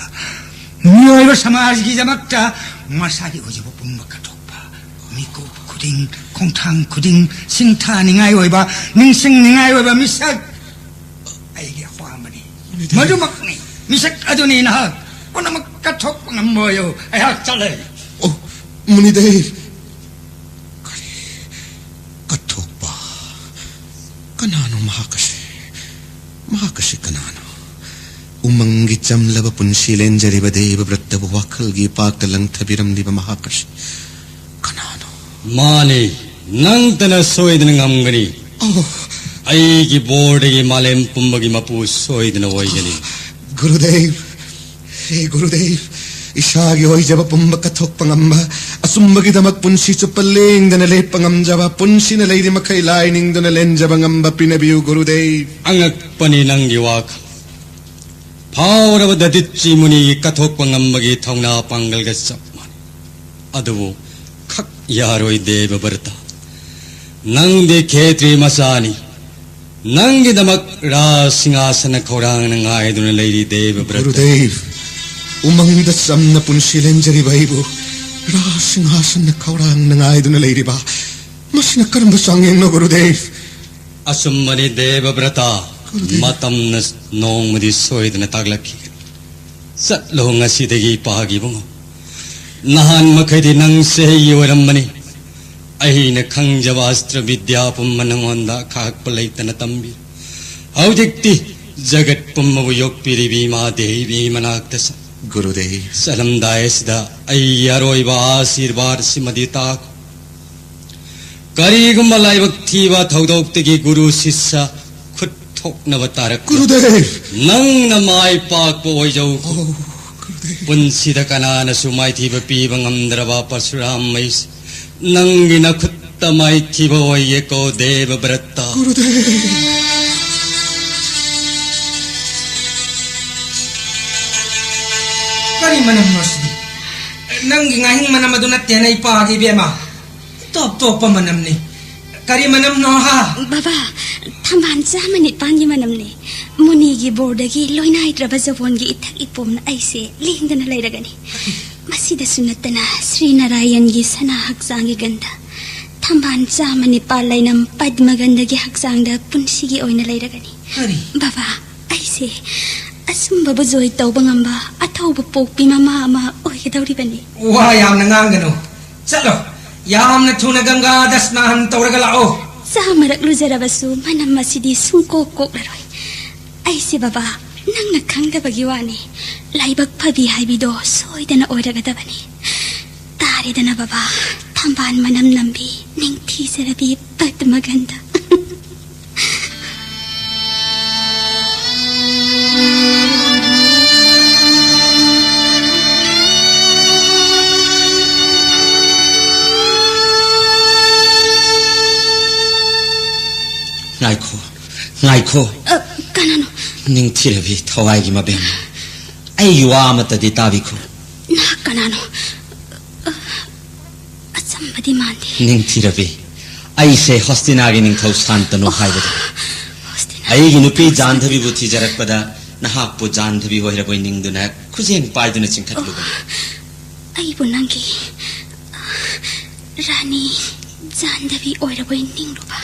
ꯃꯤꯑꯣꯏꯕ ꯁꯃꯥꯖꯒꯤꯗꯃꯛꯇ ꯃꯁꯥꯒꯤ ꯑꯣꯏꯖꯕ ꯄꯨꯝꯕ ꯀꯠꯊꯣꯛꯄ꯫ ꯃꯤꯀꯨꯞ ꯈꯨꯗꯤꯡ, ꯈꯣꯡꯊꯥꯡ ꯈꯨꯗꯤꯡ ꯁꯤꯡꯊꯥꯅꯤꯡꯉꯥꯏ ꯑꯣꯏꯕ, ꯅꯤꯡꯁꯤꯡꯅꯤꯡꯉꯥꯏ ꯑꯣꯏꯕ ꯃꯤꯁꯛ ꯑꯩꯒꯤ ꯑꯄꯥꯝꯕꯅꯤ꯫ ꯃꯨꯅꯤꯗꯦꯕ꯫ ꯃꯗꯨꯃꯛꯅꯤ꯫ ꯃꯤꯁꯛ ꯑꯗꯨꯅꯤ ꯅꯍꯥꯛ꯫ ꯄꯨꯝꯅꯃꯛ ꯀꯠꯊꯣꯛꯄ ꯉꯝꯕ ꯑꯣꯏꯌꯨ꯫ ꯑꯩꯍꯥꯛ ꯆꯠꯂꯦ꯫ ꯑꯣ, ꯃꯨꯅꯤꯗꯦꯕ꯫ ꯀꯔꯤ? ꯀꯠꯊꯣꯛꯄ? ꯀꯅꯥꯅꯣ ꯃꯍꯥꯛ ꯑꯁꯤ? ꯃꯍꯥꯛ ꯑꯁꯤ ꯀꯅꯥꯅꯣ? ꯎꯃꯪꯒꯤ ꯆꯝꯂꯕ ꯄꯨꯟꯁꯤ ꯂꯦꯟꯖꯔꯤꯕ ꯗꯦꯕꯕ꯭ꯔꯠꯇꯕꯨ ꯋꯥꯈꯜꯒꯤ ꯏꯄꯥꯛꯇ ꯂꯪꯊꯕꯤꯔꯝꯂꯤꯕ ꯃꯍꯥꯛ ꯑꯁꯤ ꯀꯅꯥꯅꯣ? ꯃꯥꯅꯤ, ꯅꯪꯇꯅ ꯁꯣꯏꯗꯅ ꯉꯝꯒꯅꯤ꯫ ꯑꯣ꯫ ꯑꯩꯒꯤ ꯕꯣꯔꯗꯒꯤ ꯃꯥꯂꯦꯝ ꯄꯨꯝꯕꯒꯤ ꯃꯄꯨ ꯁꯣꯏꯗꯅ ꯑꯣꯏꯒꯅꯤ꯫ ꯒꯨꯔꯨꯗꯦꯕ, ꯍꯦ ꯒꯨꯔꯨꯗꯦꯕ, ꯏꯁꯥꯒꯤ ꯑꯣꯏꯖꯕ ꯄꯨꯝꯕ ꯀꯠꯊꯣꯛꯄ ꯉꯝꯕ, ꯑꯆꯨꯝꯕꯒꯤꯗꯃꯛ ꯄꯨꯟꯁꯤ ꯆꯨꯞꯄ ꯂꯦꯡꯗꯅ ꯂꯦꯞꯄ ꯉꯝꯖꯕ, ꯄꯨꯟꯁꯤꯅ ꯂꯩꯔꯤ ꯃꯈꯩ ꯂꯥꯏ ꯅꯤꯡꯗꯨꯅ ꯂꯦꯟꯖꯕ ꯉꯝꯕ ꯄꯤꯅꯕꯤꯌꯨ ꯒꯨꯔꯨꯗꯦꯕ꯫ ꯑꯉꯛꯄꯅꯤ ꯅꯪꯒꯤ ꯋꯥꯈꯜ꯫ ꯐꯥꯎꯔꯕ ꯗꯗꯤꯠꯆꯤ ꯃꯨꯅꯤꯒꯤ ꯀꯠꯊꯣꯛꯄ ꯉꯝꯕꯒꯤ ꯊꯧꯅꯥ ꯄꯥꯡꯒꯜꯒ ꯆꯞ ꯃꯥꯟꯅꯩ꯫ ꯑꯗꯨꯕꯨ ꯈꯛ ꯌꯥꯔꯣꯏ ꯗꯦꯕꯕ꯭ꯔꯇ꯫ ꯅꯪꯗꯤ ꯈꯦꯇ꯭ꯔꯤ ꯃꯆꯥꯅꯤ꯫ ꯅꯪꯒꯤꯗꯃꯛ ꯔꯥꯖ ꯁꯤꯡꯍꯥꯁꯅ ꯈꯧꯔꯥꯡꯅ ꯉꯥꯏꯗꯨꯅ ꯂꯩꯔꯤ, ꯗꯦꯕ ꯕ꯭ꯔꯇ꯫ ꯒꯨꯔꯨꯗꯦꯕ, ꯎꯃꯪꯗ ꯆꯝꯅ ꯄꯨꯟꯁꯤ ꯂꯦꯟꯖꯔꯤꯕ ꯑꯩꯕꯨ ꯔꯥꯖ ꯁꯤꯡꯍꯥꯁꯟꯅ ꯈꯧꯔꯥꯡꯅ ꯉꯥꯏꯗꯨꯅ ꯂꯩꯔꯤꯕ, ꯃꯁꯤꯅ ꯀꯔꯝꯕ ꯆꯥꯡꯌꯦꯡꯅꯣ, ꯒꯨꯔꯨꯗꯦꯕ? ꯑꯆꯨꯝꯕꯅꯤ, ꯗꯦꯕ ꯕ꯭ꯔꯇ꯫ ꯒꯨꯔꯨꯗꯦꯕ꯫ ꯃꯇꯝꯅ ꯅꯣꯡꯃꯗꯤ ꯁꯣꯏꯗꯅ ꯇꯥꯛꯂꯛꯈꯤꯒꯅꯤ꯫ ꯆꯠꯂꯣ ꯉꯁꯤꯗꯒꯤ, ꯏꯄꯥꯒꯤ ꯏꯕꯨꯡꯉꯣ꯫ ꯅꯍꯥꯟ ꯃꯈꯩꯗꯤ ꯅꯪ ꯆꯍꯤ ꯑꯣꯏꯔꯝꯕꯅꯤ꯫ ꯑꯩꯅ ꯈꯪꯖꯕ ꯑꯁꯇ꯭ꯔ ꯕꯤꯗ꯭ꯌꯥ ꯄꯨꯝꯕ ꯅꯉꯣꯟꯗ ꯈꯥꯛꯄ ꯂꯩꯇꯅ ꯇꯝꯕꯤ꯫ ꯍꯧꯖꯤꯛꯇꯤ ꯖꯒꯠ ꯄꯨꯝꯕꯕꯨ ꯌꯣꯛꯄꯤꯔꯤꯕꯤ ꯏꯃꯥ ꯗꯦꯕꯤ ꯃꯅꯥꯛꯇ ꯆꯠ꯫ ꯒꯨꯔꯨꯗꯦꯕ꯫ ꯆꯠꯂꯝꯗꯥꯏ ꯑꯁꯤꯗ ꯑꯩꯒꯤ ꯑꯔꯣꯏꯕ ꯑꯥꯁꯤꯔꯕꯥꯗ ꯁꯤꯃꯗꯤ ꯇꯥꯛꯈꯣ꯫ ꯀꯔꯤꯒꯨꯝꯕ ꯂꯥꯏꯕꯛ ꯊꯤꯕ ꯊꯧꯗꯣꯛꯇꯒꯤ ꯒꯨꯔꯨ ꯁꯤꯁ꯭ꯌ ꯈꯨꯠ ꯊꯣꯛꯅꯕ ꯇꯥꯔꯛꯄ, ꯒꯨꯔꯨꯗꯦꯕ! ꯅꯪꯅ ꯃꯥꯏ ꯄꯥꯛꯄ ꯑꯣꯏꯖꯧ꯫ ꯑꯣ, ꯒꯨꯔꯨꯗꯦꯕ! ꯄꯨꯟꯁꯤꯗ ꯀꯅꯥꯅꯁꯨ ꯃꯥꯏꯊꯤꯕ ꯄꯤꯕ ꯉꯝꯗ꯭ꯔꯕ ꯄꯔꯁꯨꯔꯥꯝ ꯃꯩꯁ, ꯅꯪꯒꯤ ꯅꯈꯨꯠꯇ ꯃꯥꯏꯊꯤꯕ ꯑꯣꯏꯌꯦꯀꯣ, ꯗꯦꯕ ꯕ꯭ꯔꯠꯇ꯫ ꯒꯨꯔꯨꯗꯦꯕ! ꯀꯔꯤ ꯃꯅꯝꯅꯣ ꯁꯤꯗꯤ? ꯅꯪꯒꯤ ꯉꯥꯍꯤꯡ ꯃꯅꯝ ꯑꯗꯨ ꯅꯠꯇꯦꯅ, ꯏꯄꯥꯒꯤ ꯏꯕꯦꯝꯃ꯫ ꯇꯣꯞ ꯇꯣꯞꯄ ꯃꯅꯝꯅꯤ꯫ ꯀꯔꯤ ꯃꯅꯝꯅꯣ, ꯍꯥ? ꯕꯕꯥ, ꯊꯝꯕꯥꯜ ꯆꯥꯝꯃ ꯅꯤꯄꯥꯟꯒꯤ ꯃꯅꯝꯅꯦ꯫ ꯃꯨꯅꯤꯒꯤ ꯕꯣꯔꯗꯒꯤ ꯂꯣꯏꯅꯥꯏꯗ꯭ꯔꯕ ꯖꯕꯣꯟꯒꯤ ꯏꯊꯛ ꯏꯄꯣꯝꯅ ꯑꯩꯁꯦ ꯂꯦꯡꯗꯅ ꯂꯩꯔꯒꯅꯤ꯫ ꯃꯁꯤꯗꯁꯨ ꯅꯠꯇꯅ ꯁ꯭ꯔꯤ ꯅꯥꯔꯥꯌꯟꯒꯤ ꯁꯅꯥ ꯍꯛꯆꯥꯡꯒꯤ ꯒꯟꯙ, ꯊꯝꯕꯥꯜ ꯆꯥꯝꯃ ꯅꯤꯄꯥꯜ ꯂꯩꯅꯝ ꯄꯗꯃꯒꯟꯙꯒꯤ ꯍꯛꯆꯥꯡꯗ ꯄꯨꯟꯁꯤꯒꯤ ꯑꯣꯏꯅ ꯂꯩꯔꯒꯅꯤ꯫ ꯀꯔꯤ? ꯕꯕꯥ, ꯑꯩꯁꯦ ꯑꯁꯨꯝꯕꯕꯨ ꯖꯣꯏ ꯇꯧꯕ ꯉꯝꯕ ꯑꯊꯧꯕ ꯄꯣꯛꯄꯤ ꯃꯃꯥ ꯑꯃ ꯑꯣꯏꯒꯗꯧꯔꯤꯕꯅꯤ꯫ ꯋꯥ ꯌꯥꯝꯅ ꯉꯥꯡꯒꯅꯨ꯫ ꯆꯠꯂꯣ, ꯌꯥꯝꯅ ꯊꯨꯅ ꯒꯪꯒꯥꯗ ꯁ꯭ꯅꯥꯟ ꯇꯧꯔꯒ ꯂꯥꯛꯑꯣ꯫ ꯆꯥꯃꯔꯛ ꯂꯨꯖꯔꯕꯁꯨ ꯃꯅꯝ ꯑꯁꯤꯗꯤ ꯁꯨꯡꯀꯣꯛ ꯀꯣꯛꯂꯔꯣꯏ꯫ ꯑꯩꯁꯦ ꯕꯕꯥ, ꯅꯪꯅ ꯈꯪꯗꯕꯒꯤ ꯋꯥꯅꯤ꯫ ꯂꯥꯏꯕꯛ ꯐꯕꯤ ꯍꯥꯏꯕꯤꯗꯣ ꯁꯣꯏꯗꯅ ꯑꯣꯏꯔꯒꯗꯕꯅꯤ꯫ ꯇꯥꯔꯦꯗꯅ ꯕꯕꯥ, ꯊꯝꯕꯥꯜ ꯃꯅꯝ ꯅꯝꯕꯤ, ꯅꯤꯡꯊꯤꯖꯔꯕꯤ ꯄꯗꯃꯒꯟꯙ꯫ ꯉꯥꯏꯈꯣ, ꯉꯥꯏꯈꯣ꯫ ꯑ, ꯀꯅꯥꯅꯣ? ꯅꯤꯡꯊꯤꯔꯕꯤ ꯊꯋꯥꯏꯒꯤ ꯃꯕꯦꯝꯃ, ꯑꯩꯒꯤ ꯋꯥ ꯑꯃꯠꯇꯗꯤ ꯇꯥꯕꯤꯈꯣ꯫ ꯅꯍꯥꯛ ꯀꯅꯥꯅꯣ? ꯑ, ꯑꯆꯝꯕꯗꯤ ꯃꯥꯟꯗꯦ꯫ ꯅꯤꯡꯊꯤꯔꯕꯤ, ꯑꯩꯁꯦ ꯍꯣꯁꯇꯤꯅꯥꯒꯤ ꯅꯤꯡꯊꯧ ꯁꯥꯟꯇꯅꯨ ꯍꯥꯏꯕꯗꯨ꯫ ꯑꯩꯒꯤ ꯅꯨꯄꯤ ꯖꯥꯟꯙꯕꯤꯕꯨ ꯊꯤꯖꯔꯛꯄꯗ ꯅꯍꯥꯛꯄꯨ ꯖꯥꯟꯙꯕꯤ ꯑꯣꯏꯔꯕꯣꯏ ꯅꯤꯡꯗꯨꯅ ꯈꯨꯖꯦꯡ ꯄꯥꯏꯗꯨꯅ ꯆꯤꯡꯈꯠꯂꯨꯕꯅꯤ꯫ ꯑꯩꯕꯨ ꯅꯪꯒꯤ ꯔꯥꯅꯤ ꯖꯥꯟꯙꯕꯤ ꯑꯣꯏꯔꯕꯣꯏ ꯅꯤꯡꯂꯨꯕ꯫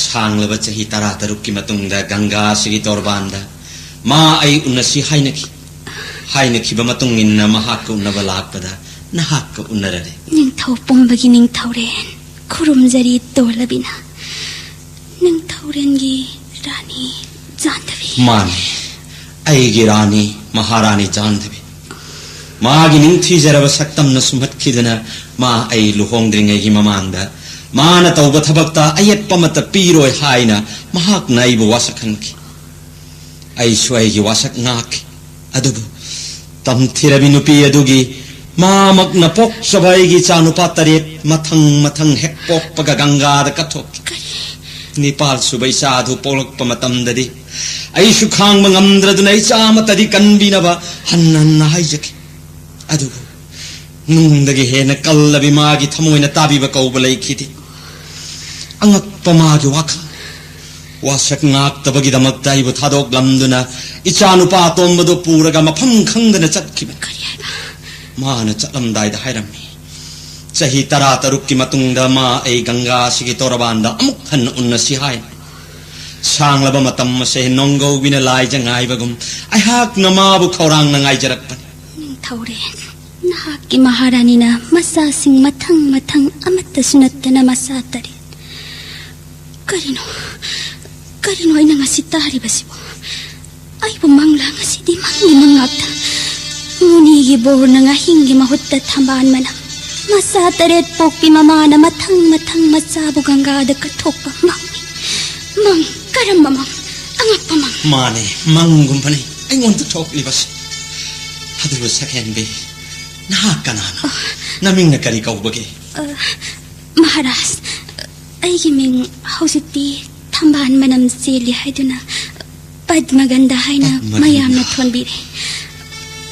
ꯁꯥꯡꯂꯕ ꯆꯍꯤ ꯇꯔꯥ ꯇꯔꯨꯛꯀꯤ ꯃꯇꯨꯡꯗ ꯒꯪꯒꯥ ꯑꯁꯤꯒꯤ ꯇꯣꯔꯕꯥꯟꯗ ꯃꯥ ꯑꯩ ꯎꯅꯁꯤ ꯍꯥꯏꯅꯈꯤ꯫ ꯍꯥꯏꯅꯈꯤꯕ ꯃꯇꯨꯡ ꯏꯟꯅ ꯃꯍꯥꯛꯀ ꯎꯅꯕ ꯂꯥꯛꯄꯗ ꯅꯍꯥꯛꯀ ꯎꯅꯔꯔꯦ꯫ ꯅꯤꯡꯊꯧ ꯄꯨꯝꯕꯒꯤ ꯅꯤꯡꯊꯧꯔꯦꯟ ꯈꯨꯔꯨꯝꯖꯔꯤ ꯇꯣꯜꯂꯕꯤꯅ꯫ ꯅꯤꯡꯊꯧꯔꯦꯟꯒꯤ ꯔꯥꯅꯤ ꯖꯥꯟꯙꯕꯤ꯫ ꯃꯥꯅꯤ, ꯑꯩꯒꯤ ꯔꯥꯅꯤ, ꯃꯍꯥꯔꯥꯅꯤ ꯖꯥꯟꯙꯕꯤ꯫ ꯃꯥꯒꯤ ꯅꯤꯡꯊꯤꯖꯔꯕ ꯁꯛꯇꯝꯅ ꯁꯨꯝꯍꯠꯈꯤꯗꯨꯅ ꯃꯥ ꯑꯩ ꯂꯨꯍꯣꯡꯗ꯭ꯔꯤꯉꯩꯒꯤ ꯃꯃꯥꯡꯗ ꯃꯥꯅ ꯇꯧꯕ ꯊꯕꯛꯇ ꯑꯌꯦꯠꯄ ꯑꯃꯠꯇ ꯄꯤꯔꯣꯏ ꯍꯥꯏꯅ ꯃꯍꯥꯛꯅ ꯑꯩꯕꯨ ꯋꯥꯁꯛꯍꯟꯈꯤ꯫ ꯑꯩꯁꯨ ꯑꯩꯒꯤ ꯋꯥꯁꯛ ꯉꯥꯛꯈꯤ꯫ ꯑꯗꯨꯕꯨ ꯇꯝꯊꯤꯔꯕꯤ ꯅꯨꯄꯤ ꯑꯗꯨꯒꯤ ꯃꯥꯃꯛꯅ ꯄꯣꯛꯆꯕ ꯑꯩꯒꯤ ꯏꯆꯥꯅꯨꯄꯥ ꯇꯔꯦꯠ ꯃꯊꯪ ꯃꯊꯪ ꯍꯦꯛ ꯄꯣꯛꯄꯒ ꯒꯪꯒꯥꯗ ꯀꯠꯊꯣꯛꯈꯤ꯫ ꯀꯔꯤ? ꯅꯤꯄꯥꯜ ꯁꯨꯕ ꯏꯆꯥ ꯑꯗꯨ ꯄꯣꯛꯂꯛꯄ ꯃꯇꯝꯗꯗꯤ ꯑꯩꯁꯨ ꯈꯥꯡꯕ ꯉꯝꯗ꯭ꯔꯗꯨꯅ ꯏꯆꯥ ꯑꯃꯠꯇꯗꯤ ꯀꯟꯕꯤꯅꯕ ꯍꯟꯅ ꯍꯟꯅ ꯍꯥꯏꯖꯈꯤ꯫ ꯑꯗꯨꯕꯨ ꯅꯨꯡꯗꯒꯤ ꯍꯦꯟꯅ ꯀꯜꯂꯕꯤ ꯃꯥꯒꯤ ꯊꯃꯣꯏꯅ ꯇꯥꯕꯤꯕ ꯀꯧꯕ ꯂꯩꯈꯤꯗꯦ꯫ ꯑꯉꯛꯄ ꯃꯥꯒꯤ ꯋꯥꯈꯜ꯫ ꯋꯥꯁꯛ ꯉꯥꯛꯇꯕꯒꯤꯗꯃꯛꯇ ꯑꯩꯕꯨ ꯊꯥꯗꯣꯛꯂꯝꯗꯨꯅ ꯏꯆꯥ ꯅꯨꯄꯥ ꯑꯇꯣꯝꯕꯗꯨ ꯄꯨꯔꯒ ꯃꯐꯝ ꯈꯪꯗꯅ ꯆꯠꯈꯤꯕꯅꯤ꯫ ꯀꯔꯤ ꯍꯥꯏꯕ? ꯃꯥꯅ ꯆꯠꯂꯝꯗꯥꯏꯗ ꯍꯥꯏꯔꯝꯃꯤ, "ꯆꯍꯤ ꯇꯔꯥ ꯇꯔꯨꯛꯀꯤ ꯃꯇꯨꯡꯗ ꯃꯥ ꯑꯩ ꯒꯪꯒꯥ ꯑꯁꯤꯒꯤ ꯇꯣꯔꯕꯥꯟꯗ ꯑꯃꯨꯛ ꯍꯟꯅ ꯎꯟꯅꯁꯤ" ꯍꯥꯏꯅ꯫ ꯁꯥꯡꯂꯕ ꯃꯇꯝ ꯑꯁꯦ ꯅꯣꯡꯒꯧꯕꯤꯅ ꯂꯥꯏꯖ ꯉꯥꯏꯕꯒꯨꯝ ꯑꯩꯍꯥꯛꯅ ꯃꯥꯕꯨ ꯈꯧꯔꯥꯡꯅ ꯉꯥꯏꯖꯔꯛꯄꯅꯤ꯫ ꯅꯤꯡꯊꯧꯔꯦꯟ, ꯅꯍꯥꯛꯀꯤ ꯃꯍꯥꯔꯥꯅꯤꯅ ꯃꯆꯥꯁꯤꯡ ꯃꯊꯪ ꯃꯊꯪ ꯑꯃꯠꯇꯁꯨ ꯅꯠꯇꯅ ꯃꯆꯥ ꯇꯔꯦꯠ꯫ ꯀꯔꯤꯅꯣ, ꯀꯔꯤꯅꯣ ꯑꯩꯅ ꯉꯁꯤ ꯇꯥꯔꯤꯕꯁꯤꯕꯣ? ꯑꯩꯕꯨ ꯃꯪꯂꯥ? ꯉꯁꯤꯗꯤ ꯃꯪꯒꯤ ꯃꯪ ꯉꯥꯛꯇ꯫ ꯃꯨꯅꯤꯒꯤ ꯕꯣꯔꯅ ꯉꯥꯍꯤꯡꯒꯤ ꯃꯍꯨꯠꯇ ꯊꯝꯕꯥꯜ ꯃꯅꯝ꯫ ꯃꯆꯥ ꯇꯔꯦꯠ ꯄꯣꯛꯄꯤ ꯃꯃꯥꯅ ꯃꯊꯪ ꯃꯊꯪ ꯃꯆꯥꯕꯨ ꯒꯪꯒꯥꯗ ꯀꯠꯊꯣꯛꯄ ꯃꯪ꯫ ꯃꯪ? ꯀꯔꯝꯕ ꯃꯪ? ꯑꯉꯛꯄ ꯃꯪ꯫ ꯃꯥꯅꯦ, ꯃꯪꯒꯨꯝꯕꯅꯤ ꯑꯩꯉꯣꯟꯗ ꯊꯣꯛꯂꯤꯕꯁꯤ꯫ ꯑꯗꯨꯕꯨ ꯁꯛꯍꯦꯟꯕꯤ, ꯅꯍꯥꯛ ꯀꯅꯥꯅꯣ? ꯅꯃꯤꯡꯅ ꯀꯔꯤ ꯀꯧꯕꯒꯦ? ꯑ, ꯃꯍꯥꯔꯥꯖ, ꯑꯩꯒꯤ ꯃꯤꯡ ꯍꯧꯖꯤꯛꯇꯤ ꯊꯝꯕꯥꯜ ꯃꯅꯝ ꯆꯦꯜꯂꯤ ꯍꯥꯏꯗꯨꯅ ꯄꯗꯃꯒꯟꯙ ꯍꯥꯏꯅ ꯄꯗꯃꯒꯟꯙ꯫ ꯃꯌꯥꯝꯅ ꯊꯣꯟꯕꯤꯔꯦ꯫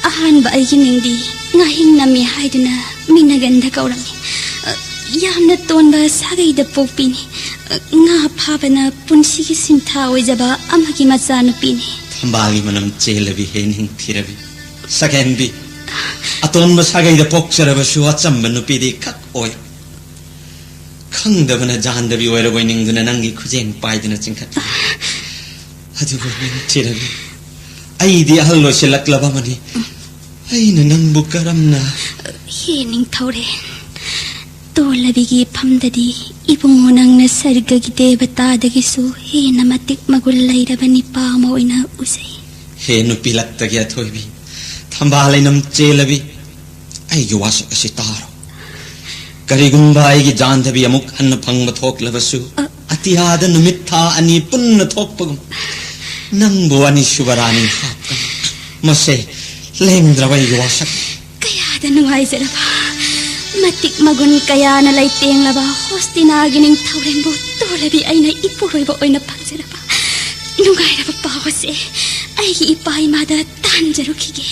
ꯑꯍꯥꯟꯕ ꯑꯩꯒꯤ ꯃꯤꯡꯗꯤ ꯉꯥꯍꯤꯡ ꯅꯝꯃꯤ ꯍꯥꯏꯗꯨꯅ ꯃꯤꯅꯒꯟꯙ ꯀꯧꯔꯝꯃꯤ꯫ ꯑ, ꯌꯥꯝꯅ ꯇꯣꯟꯕ ꯁꯥꯒꯩꯗ ꯄꯣꯛꯄꯤꯅꯤ꯫ ꯉꯥ ꯐꯥꯕꯅ ꯄꯨꯟꯁꯤꯒꯤ ꯁꯤꯟꯊꯥ ꯑꯣꯏꯖꯕ ꯑꯃꯒꯤ ꯃꯆꯥꯅꯨꯄꯤꯅꯤ꯫ ꯊꯝꯕꯥꯜꯒꯤ ꯃꯅꯝ ꯆꯦꯜꯂꯕꯤ ꯍꯦ ꯅꯤꯡꯊꯤꯔꯕꯤ꯫ ꯁꯛꯍꯦꯟꯕꯤ꯫ ꯑꯇꯣꯟꯕ ꯁꯥꯒꯩꯗ ꯄꯣꯛꯆꯔꯕꯁꯨ ꯑꯆꯝꯕ ꯅꯨꯄꯤꯗꯤ ꯈꯛ ꯑꯣꯏ꯫ ꯈꯪꯗꯕꯅ ꯖꯥꯟꯗꯕꯤ ꯑꯣꯏꯔꯕꯣꯏ ꯅꯤꯡꯗꯨꯅ ꯅꯪꯒꯤ ꯈꯨꯖꯦꯡ ꯄꯥꯏꯗꯨꯅ ꯆꯤꯡꯈꯠꯂꯤ꯫ ꯑꯗꯨꯕꯨ ꯅꯤꯡꯊꯤꯔꯕꯤ, ꯑꯩꯗꯤ ꯑꯍꯜ ꯑꯣꯏꯁꯤꯜꯂꯛꯂꯕ ꯑꯃꯅꯤ꯫ ꯑꯩꯅ ꯅꯪꯕꯨ ꯀꯔꯝꯅ? ꯍꯦ ꯅꯤꯡꯊꯧꯔꯦꯜ, ꯇꯣꯜꯂꯕꯤꯒꯤ ꯏꯐꯝꯗꯗꯤ ꯏꯕꯨꯡꯉꯣ ꯅꯪꯅ ꯁꯔꯒꯒꯤ ꯗꯦꯕꯇꯥꯗꯒꯤꯁꯨ ꯍꯦꯟꯅ ꯃꯇꯤꯛ ꯃꯒꯨꯟ ꯂꯩꯔꯕ ꯅꯤꯄꯥ ꯑꯃ ꯑꯣꯏꯅ ꯎꯖꯩ꯫ ꯍꯦ ꯅꯨꯄꯤ ꯂꯛꯇꯒꯤ ꯑꯊꯣꯏꯕꯤ, ꯊꯝꯕꯥꯜ ꯂꯩꯅꯝ ꯆꯦꯜꯂꯕꯤ, ꯑꯩꯒꯤ ꯋꯥꯁꯛ ꯑꯁꯤ ꯇꯥꯔꯣ꯫ ꯀꯔꯤꯒꯨꯝꯕ ꯑꯩꯒꯤ ꯖꯥꯟꯗꯕꯤ ꯑꯃꯨꯛ ꯍꯟꯅ ꯐꯪꯕ ꯊꯣꯛꯂꯕꯁꯨ, ꯑ- ꯑꯇꯤꯌꯥꯗ ꯅꯨꯃꯤꯠ ꯊꯥ ꯑꯅꯤ ꯄꯨꯟꯅ ꯊꯣꯛꯄꯒꯨꯝ, ꯅꯪꯕꯨ ꯑꯅꯤꯁꯨꯕ ꯔꯥꯅꯤ ꯍꯥꯞꯀꯅꯤ꯫ ꯃꯁꯦ ꯂꯦꯡꯗ꯭ꯔꯕ ꯑꯩꯒꯤ ꯋꯥꯁꯛ꯫ ꯀꯌꯥꯗ ꯅꯨꯡꯉꯥꯏꯖꯔꯕ, ꯃꯇꯤꯛ ꯃꯒꯨꯟ ꯀꯌꯥꯅ ꯂꯩꯇꯦꯡꯂꯕ ꯍꯣꯁꯇꯤꯅꯥꯒꯤ ꯅꯤꯡꯊꯧꯔꯦꯜꯕꯨ ꯇꯣꯜꯂꯕꯤ ꯑꯩꯅ ꯏꯄꯨꯔꯣꯏꯕ ꯑꯣꯏꯅ ꯐꯪꯖꯔꯕ ꯅꯨꯡꯉꯥꯏꯔꯕ ꯄꯥꯎ ꯑꯁꯦ ꯑꯩꯒꯤ ꯏꯄꯥ ꯏꯃꯥꯗ ꯇꯥꯟꯖꯔꯨꯈꯤꯒꯦ꯫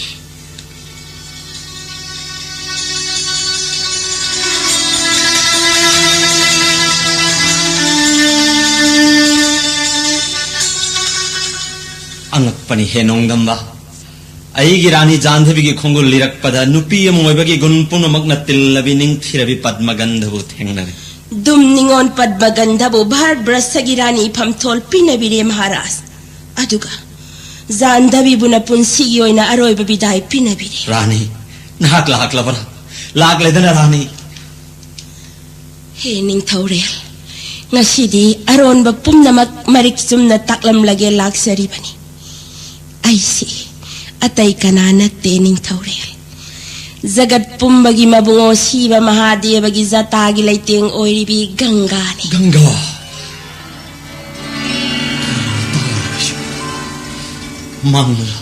ꯑꯉꯛꯄꯅꯤ ꯍꯦ ꯅꯣꯡꯗꯝꯕ꯫ ꯑꯩꯒꯤ ꯔꯥꯅꯤ ꯖꯥꯟꯙꯕꯤꯒꯤ ꯈꯣꯡꯒꯨꯜ ꯂꯤꯔꯛꯄꯗ ꯅꯨꯄꯤ ꯑꯃ ꯑꯣꯏꯕꯒꯤ ꯒꯨꯟ ꯄꯨꯝꯅꯃꯛꯅ ꯇꯤꯜꯂꯕꯤ ꯅꯤꯡꯊꯤꯔꯕꯤ ꯄꯗꯃꯒꯟꯙꯕꯨ ꯊꯦꯡꯅꯔꯦ꯫ ꯗꯨꯝ ꯅꯤꯉꯣꯟ ꯄꯗꯃꯒꯟꯙꯕꯨ ꯚꯥꯔꯠ ꯕ꯭ꯔꯁꯒꯤ ꯔꯥꯅꯤ ꯏꯐꯝꯊꯣꯜ ꯄꯤꯅꯕꯤꯔꯦ ꯃꯍꯥꯔꯥꯖ꯫ ꯑꯗꯨꯒ ꯖꯥꯟꯙꯕꯤꯕꯨꯅ ꯄꯨꯟꯁꯤꯒꯤ ꯑꯣꯏꯅ ꯑꯔꯣꯏꯕ ꯕꯤꯗꯥꯏ ꯄꯤꯅꯕꯤꯔꯦ꯫ ꯔꯥꯅꯤ, ꯅꯍꯥꯛ ꯂꯥꯛꯂꯕꯔꯥ? ꯂꯥꯛꯂꯦꯗꯅ ꯔꯥꯅꯤ꯫ ꯍꯦ ꯅꯤꯡꯊꯧꯔꯦꯜ, ꯉꯁꯤꯗꯤ ꯑꯔꯣꯟꯕ ꯄꯨꯝꯅꯃꯛ ꯃꯔꯤꯛ ꯆꯨꯝꯅ ꯇꯥꯛꯂꯝꯂꯒꯦ ꯂꯥꯛꯆꯔꯤꯕꯅꯤ꯫ ꯑꯩꯁꯤ ꯑꯇꯩ ꯀꯅꯥ ꯅꯠꯇꯦ ꯅꯤꯡꯊꯧꯔꯦꯜ꯫ ꯖꯒꯠ ꯄꯨꯝꯕꯒꯤ ꯃꯕꯨꯡꯉꯣ ꯁꯤꯕ ꯃꯍꯥꯗꯦꯕꯒꯤ ꯖꯇꯥꯒꯤ ꯂꯩꯇꯦꯡ ꯑꯣꯏꯔꯤꯕꯤ ꯒꯪꯒꯥꯅꯤ꯫ ꯒꯪꯒꯥ꯫ ꯃꯪꯂꯥ?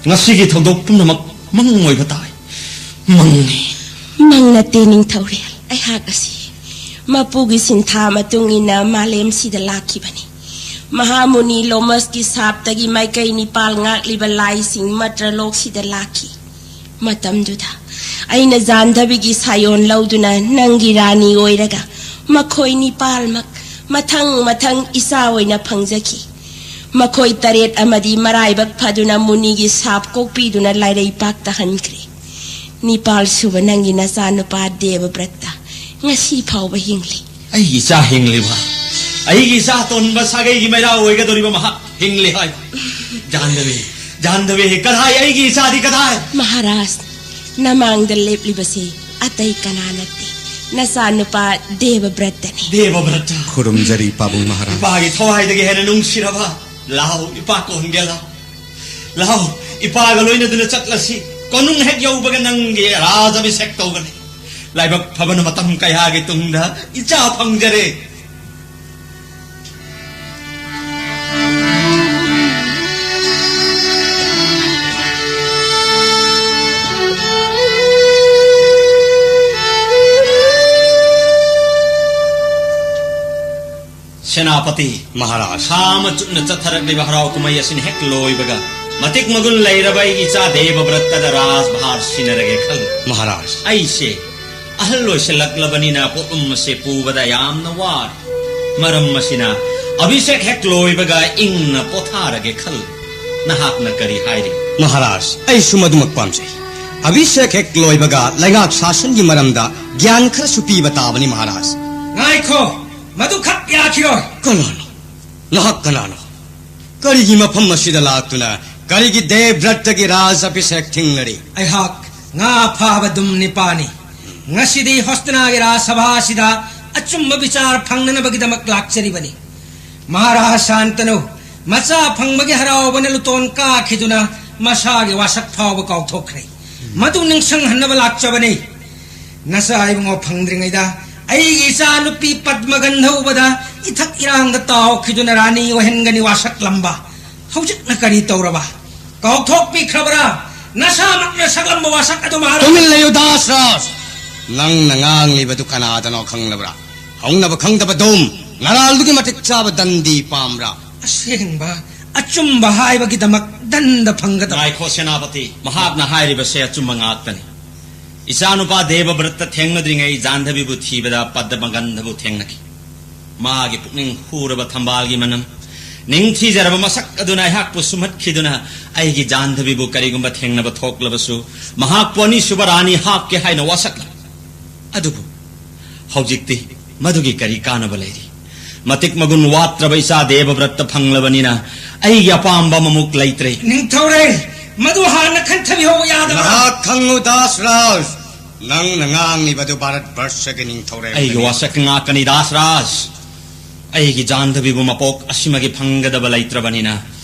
ꯉꯁꯤꯒꯤ ꯊꯧꯗꯣꯛ ꯄꯨꯝꯅꯃꯛ ꯃꯪ ꯑꯣꯏꯕ ꯇꯥꯏ꯫ ꯃꯪꯅꯤ꯫ ꯃꯪ ꯅꯠꯇꯦ ꯅꯤꯡꯊꯧꯔꯦꯜ꯫ ꯑꯩꯍꯥꯛ ꯑꯁꯤ ꯃꯄꯨꯒꯤ ꯁꯤꯟꯊꯥ ꯃꯇꯨꯡ ꯏꯟꯅ ꯃꯥꯂꯦꯝꯁꯤꯗ ꯂꯥꯛꯈꯤꯕꯅꯤ꯫ ꯃꯍꯥꯃꯨꯅꯤ ꯂꯣꯃꯁꯀꯤ ꯁꯥꯞꯇꯒꯤ ꯃꯥꯏꯀꯩ ꯅꯤꯄꯥꯜ ꯉꯥꯛꯂꯤꯕ ꯂꯥꯏꯁꯤꯡ ꯃꯇ꯭ꯔꯂꯣꯛꯁꯤꯗ ꯂꯥꯛꯈꯤ꯫ ꯃꯇꯝꯗꯨꯗ ꯑꯩꯅ ꯖꯥꯟꯙꯕꯤꯒꯤ ꯁꯥꯌꯣꯟ ꯂꯧꯗꯨꯅ ꯅꯪꯒꯤ ꯔꯥꯅꯤ ꯑꯣꯏꯔꯒ ꯃꯈꯣꯏ ꯅꯤꯄꯥꯜꯃꯛ ꯃꯊꯪ ꯃꯊꯪ ꯏꯆꯥ ꯑꯣꯏꯅ ꯐꯪꯖꯈꯤ꯫ ꯃꯈꯣꯏ ꯇꯔꯦꯠ ꯑꯃꯗꯤ ꯃꯔꯥꯏꯕꯛ ꯐꯗꯨꯅ ꯃꯨꯅꯤꯒꯤ ꯁꯥꯞ ꯀꯣꯛꯄꯤꯗꯨꯅ ꯂꯥꯏꯔꯩ ꯄꯥꯛ ꯇꯥꯍꯟꯈ꯭ꯔꯦ꯫ ꯅꯤꯄꯥꯜ ꯁꯨꯕ ꯅꯪꯒꯤ ꯅꯆꯥꯅꯨꯄꯥ ꯗꯦꯕꯕ꯭ꯔꯠꯇ ꯉꯁꯤ ꯐꯥꯎꯕ ꯍꯤꯡꯂꯤ꯫ ꯑꯩꯒꯤ ꯏꯆꯥ ꯍꯤꯡꯂꯤꯕ? ꯑꯩꯒꯤ ꯏꯆꯥ ꯑꯇꯣꯟꯕ ꯁꯥꯒꯩꯒꯤ ꯃꯩꯔꯥ ꯑꯣꯏꯒꯗꯧꯔꯤꯕ ꯃꯍꯥꯛ ꯍꯤꯡꯂꯤ ꯍꯥꯏ꯫ ꯖꯥꯟꯗꯕꯤ, ꯖꯥꯟꯗꯕꯤ, ꯀꯗꯥꯏ ꯑꯩꯒꯤ ꯏꯆꯥꯗꯤ ꯀꯗꯥꯏ? ꯃꯍꯥꯔꯥꯖ, ꯅꯃꯥꯡꯗ ꯂꯦꯞꯂꯤꯕꯁꯤ ꯑꯇꯩ ꯀꯅꯥ ꯅꯠꯇꯦ, ꯅꯆꯥꯅꯨꯄꯥ ꯗꯦꯕꯕ꯭ꯔꯠꯇꯅꯤ꯫ ꯗꯦꯕꯕ꯭ꯔꯠꯇ꯫ ꯈꯨꯔꯨꯝꯖꯔꯤ ꯄꯥꯕꯨꯡ ꯃꯍꯥꯔꯥꯖ꯫ ꯏꯄꯥꯒꯤ ꯊꯋꯥꯏꯗꯒꯤ ꯍꯦꯟꯅ ꯅꯨꯡꯁꯤꯔꯕ꯫ ꯂꯥꯎ, ꯏꯄꯥ ꯀꯣꯟꯒꯦ ꯂꯥꯎ꯫ ꯂꯥꯎ, ꯏꯄꯥꯒ ꯂꯣꯏꯅꯗꯨꯅ ꯆꯠꯂꯁꯤ꯫ ꯀꯣꯅꯨꯡ ꯍꯦꯛ ꯌꯧꯕꯒ ꯅꯪꯒꯤ ꯔꯥꯖ ꯑꯚꯤꯁꯦꯛ ꯇꯧꯒꯅꯤ꯫ ꯂꯥꯏꯕꯛ ꯐꯕꯅ ꯃꯇꯝ ꯀꯌꯥꯒꯤ ꯇꯨꯡꯗ ꯏꯆꯥ ꯐꯪꯖꯔꯦ꯫ ꯁꯦꯅꯥꯄꯇꯤ, ꯃꯍꯥꯔꯥꯖ꯫ ꯊꯥ ꯑꯃ ꯆꯨꯞꯅ ꯆꯠꯊꯔꯛꯂꯤꯕ ꯍꯔꯥꯎ ꯀꯨꯝꯍꯩ ꯑꯁꯤꯅ ꯍꯦꯛ ꯂꯣꯏꯕꯒ, ꯃꯇꯤꯛ ꯃꯒꯨꯟ ꯂꯩꯔꯕ ꯑꯩꯒꯤ ꯏꯆꯥ ꯗꯦꯕꯕ꯭ꯔꯠꯇꯗ ꯔꯥꯖꯚꯥꯔ ꯁꯤꯟꯅꯔꯒꯦ ꯈꯜꯂꯤ꯫ ꯃꯍꯥꯔꯥꯖ꯫ ꯑꯩꯁꯦ ꯑꯍꯜ ꯑꯣꯏꯁꯤꯜꯂꯛꯂꯕꯅꯤꯅ ꯄꯣꯠꯂꯨꯝ ꯑꯁꯦ ꯄꯨꯕꯗ ꯌꯥꯝꯅ ꯋꯥꯔꯦ꯫ ꯃꯔꯝ ꯑꯁꯤꯅ ꯑꯚꯤꯁꯦꯛ ꯍꯦꯛ ꯂꯣꯏꯕꯒ ꯏꯪꯅ ꯄꯣꯊꯥꯔꯒꯦ ꯈꯜꯂꯤ꯫ ꯅꯍꯥꯛꯅ ꯀꯔꯤ ꯍꯥꯏꯔꯤ? ꯃꯍꯥꯔꯥꯖ, ꯑꯩꯁꯨ ꯃꯗꯨꯃꯛ ꯄꯥꯝꯖꯩ꯫ ꯑꯚꯤꯁꯦꯛ ꯍꯦꯛ ꯂꯣꯏꯕꯒ ꯂꯩꯉꯥꯛ ꯁꯥꯁꯟꯒꯤ ꯃꯔꯝꯗ ꯒ꯭ꯌꯥꯟ ꯈꯔꯁꯨ ꯄꯤꯕ ꯇꯥꯕꯅꯤ, ꯃꯍꯥꯔꯥꯖ꯫ ꯉꯥꯏꯈꯣ, ꯃꯗꯨ ꯈꯛ ꯌꯥꯈꯤꯔꯣꯏ꯫ ꯀꯅꯥꯅꯣ? ꯅꯍꯥꯛ ꯀꯅꯥꯅꯣ? ꯀꯔꯤꯒꯤ ꯃꯐꯝ ꯑꯁꯤꯗ ꯂꯥꯛꯇꯨꯅ ꯀꯔꯤꯒꯤ ꯗꯦꯕꯕ꯭ꯔꯠꯇꯒꯤ ꯔꯥꯖ ꯑꯚꯤꯁꯦꯛ ꯊꯤꯡꯂꯔꯤ? ꯑꯩꯍꯥꯛ ꯉꯥ ꯐꯥꯕ ꯗꯨꯝ ꯅꯤꯄꯥꯅꯤ꯫ ꯉꯁꯤꯗꯤ ꯍꯣꯁꯇꯤꯅꯥꯒꯤ ꯔꯥꯖ ꯁꯚꯥ ꯑꯁꯤꯗ ꯑꯆꯨꯝꯕ ꯕꯤꯆꯥꯔ ꯐꯪꯅꯅꯕꯒꯤꯗꯃꯛ ꯂꯥꯛꯆꯔꯤꯕꯅꯤ꯫ ꯃꯍꯥꯔꯥꯖ ꯁꯥꯟꯇꯅꯨ ꯃꯆꯥ ꯐꯪꯕꯒꯤ ꯍꯔꯥꯎꯕꯅ ꯂꯨꯇꯣꯟ ꯀꯥꯈꯤꯗꯨꯅ ꯃꯁꯥꯒꯤ ꯋꯥꯁꯛ ꯐꯥꯎꯕ ꯀꯥꯎꯊꯣꯛꯈ꯭ꯔꯦ꯫ ꯃꯗꯨ ꯅꯤꯡꯁꯤꯡꯍꯟꯅꯕ ꯂꯥꯛꯆꯕꯅꯤ꯫ ꯅꯆꯥ ꯏꯕꯨꯡꯉꯣ ꯐꯪꯗ꯭ꯔꯤꯉꯩꯗ ꯑꯩꯒꯤ ꯏꯆꯥ ꯅꯨꯄꯤ ꯄꯗꯃꯒꯟꯙ ꯎꯕꯗ ꯏꯊꯛ ꯏꯔꯥꯡꯗ ꯇꯥꯎꯈꯤꯗꯨꯅ ꯔꯥꯅꯤ ꯑꯣꯏꯍꯟꯒꯅꯤ ꯋꯥꯁꯛꯂꯝꯕ꯫ ꯍꯧꯖꯤꯛꯅ ꯀꯔꯤ ꯇꯧꯔꯕ? ꯀꯥꯎꯊꯣꯛꯄꯤꯈ꯭ꯔꯕ꯭ꯔꯥ ꯅꯁꯥꯃꯛꯅ ꯁꯛꯂꯝꯕ ꯋꯥꯁꯛ ꯑꯗꯨ, ꯃꯍꯥꯔꯥꯖ? ꯇꯨꯃꯤꯟ ꯂꯩꯌꯨ, ꯗꯥꯁ ꯔꯥꯖ꯫ ꯅꯪꯅ ꯉꯥꯡꯂꯤꯕꯗꯨ ꯀꯅꯥꯗꯅꯣ ꯈꯪꯂꯕ꯭ꯔꯥ? ꯍꯧꯅꯕ ꯈꯪꯗꯕ ꯗꯨꯝ, ꯅꯔꯥꯜꯗꯨꯒꯤ ꯃꯇꯤꯛ ꯆꯥꯕ ꯗꯟꯗꯤ ꯄꯥꯝꯕ꯭ꯔꯥ? ꯑꯁꯦꯡꯕ ꯑꯆꯨꯝꯕ ꯍꯥꯏꯕꯒꯤꯗꯃꯛ ꯗꯟꯗ ꯐꯪꯒꯗꯕ꯫ ꯉꯥꯏꯈꯣ ꯁꯦꯅꯥꯄꯇꯤ, ꯃꯍꯥꯛꯅ ꯍꯥꯏꯔꯤꯕꯁꯦ ꯑꯆꯨꯝꯕ ꯉꯥꯛꯇꯅꯤ꯫ ꯏꯆꯥꯅꯨꯄꯥ ꯗꯦꯕꯕ꯭ꯔꯠꯇ ꯊꯦꯡꯅꯗ꯭ꯔꯤꯉꯩ ꯖꯥꯟꯙꯕꯤꯕꯨ ꯊꯤꯕꯗ ꯄꯗꯃꯒꯟꯙꯕꯨ ꯊꯦꯡꯅꯈꯤ꯫ ꯃꯥꯒꯤ ꯄꯨꯛꯅꯤꯡ ꯍꯨꯔꯕ ꯊꯝꯕꯥꯜꯒꯤ ꯃꯅꯝ, ꯅꯤꯡꯊꯤꯖꯔꯕ ꯃꯁꯛ ꯑꯗꯨꯅ ꯑꯩꯍꯥꯛꯄꯨ ꯁꯨꯝꯍꯠꯈꯤꯗꯨꯅ, ꯑꯩꯒꯤ ꯖꯥꯟꯙꯕꯤꯕꯨ ꯀꯔꯤꯒꯨꯝꯕ ꯊꯦꯡꯅꯕ ꯊꯣꯛꯂꯕꯁꯨ, ꯃꯍꯥꯛꯄꯨ ꯑꯅꯤꯁꯨꯕ ꯔꯥꯅꯤ ꯍꯥꯞꯀꯦ ꯍꯥꯏꯅ ꯋꯥꯁꯛꯂꯝꯃꯤ꯫ ꯑꯗꯨꯕꯨ ꯍꯧꯖꯤꯛꯇꯤ ꯃꯗꯨꯒꯤ ꯀꯔꯤ ꯀꯥꯟꯅꯕ ꯂꯩꯔꯤ? ꯃꯇꯤꯛ ꯃꯒꯨꯟ ꯋꯥꯠꯇ꯭ꯔꯕ ꯏꯆꯥ ꯗꯦꯕꯕ꯭ꯔꯠꯇ ꯐꯪꯂꯕꯅꯤꯅ, ꯑꯩꯒꯤ ꯑꯄꯥꯝꯕ ꯑꯃꯃꯨꯛ ꯂꯩꯇ꯭ꯔꯦ꯫ ꯅꯤꯡꯊꯧꯔꯦꯜ, ꯃꯗꯨ ꯍꯥꯟꯅ ꯈꯟꯊꯕꯤꯍꯧꯕ ꯌꯥꯗꯕ꯭ꯔꯥ? ꯉꯥꯏꯍꯥꯛ ꯈꯪꯉꯨ, ꯗꯥꯁ ꯔꯥꯖ꯫ ꯅꯪꯅ ꯉꯥꯡꯂꯤꯕꯗꯨ ꯚꯥꯔꯠ ꯕꯔꯁꯒꯤ ꯅꯤꯡꯊꯧꯔꯦꯜ ꯑꯩꯒꯤ ꯋꯥꯁꯛ ꯉꯥꯛꯀꯅꯤ, ꯗꯥꯁ ꯔꯥꯖ꯫ ꯑꯩꯒꯤ ꯖꯥꯟꯙꯕꯤꯕꯨ ꯃꯄꯣꯛ ꯑꯁꯤꯃꯒꯤ ꯐꯪꯒꯗꯕ ꯂꯩꯇ꯭ꯔꯕꯅꯤꯅ,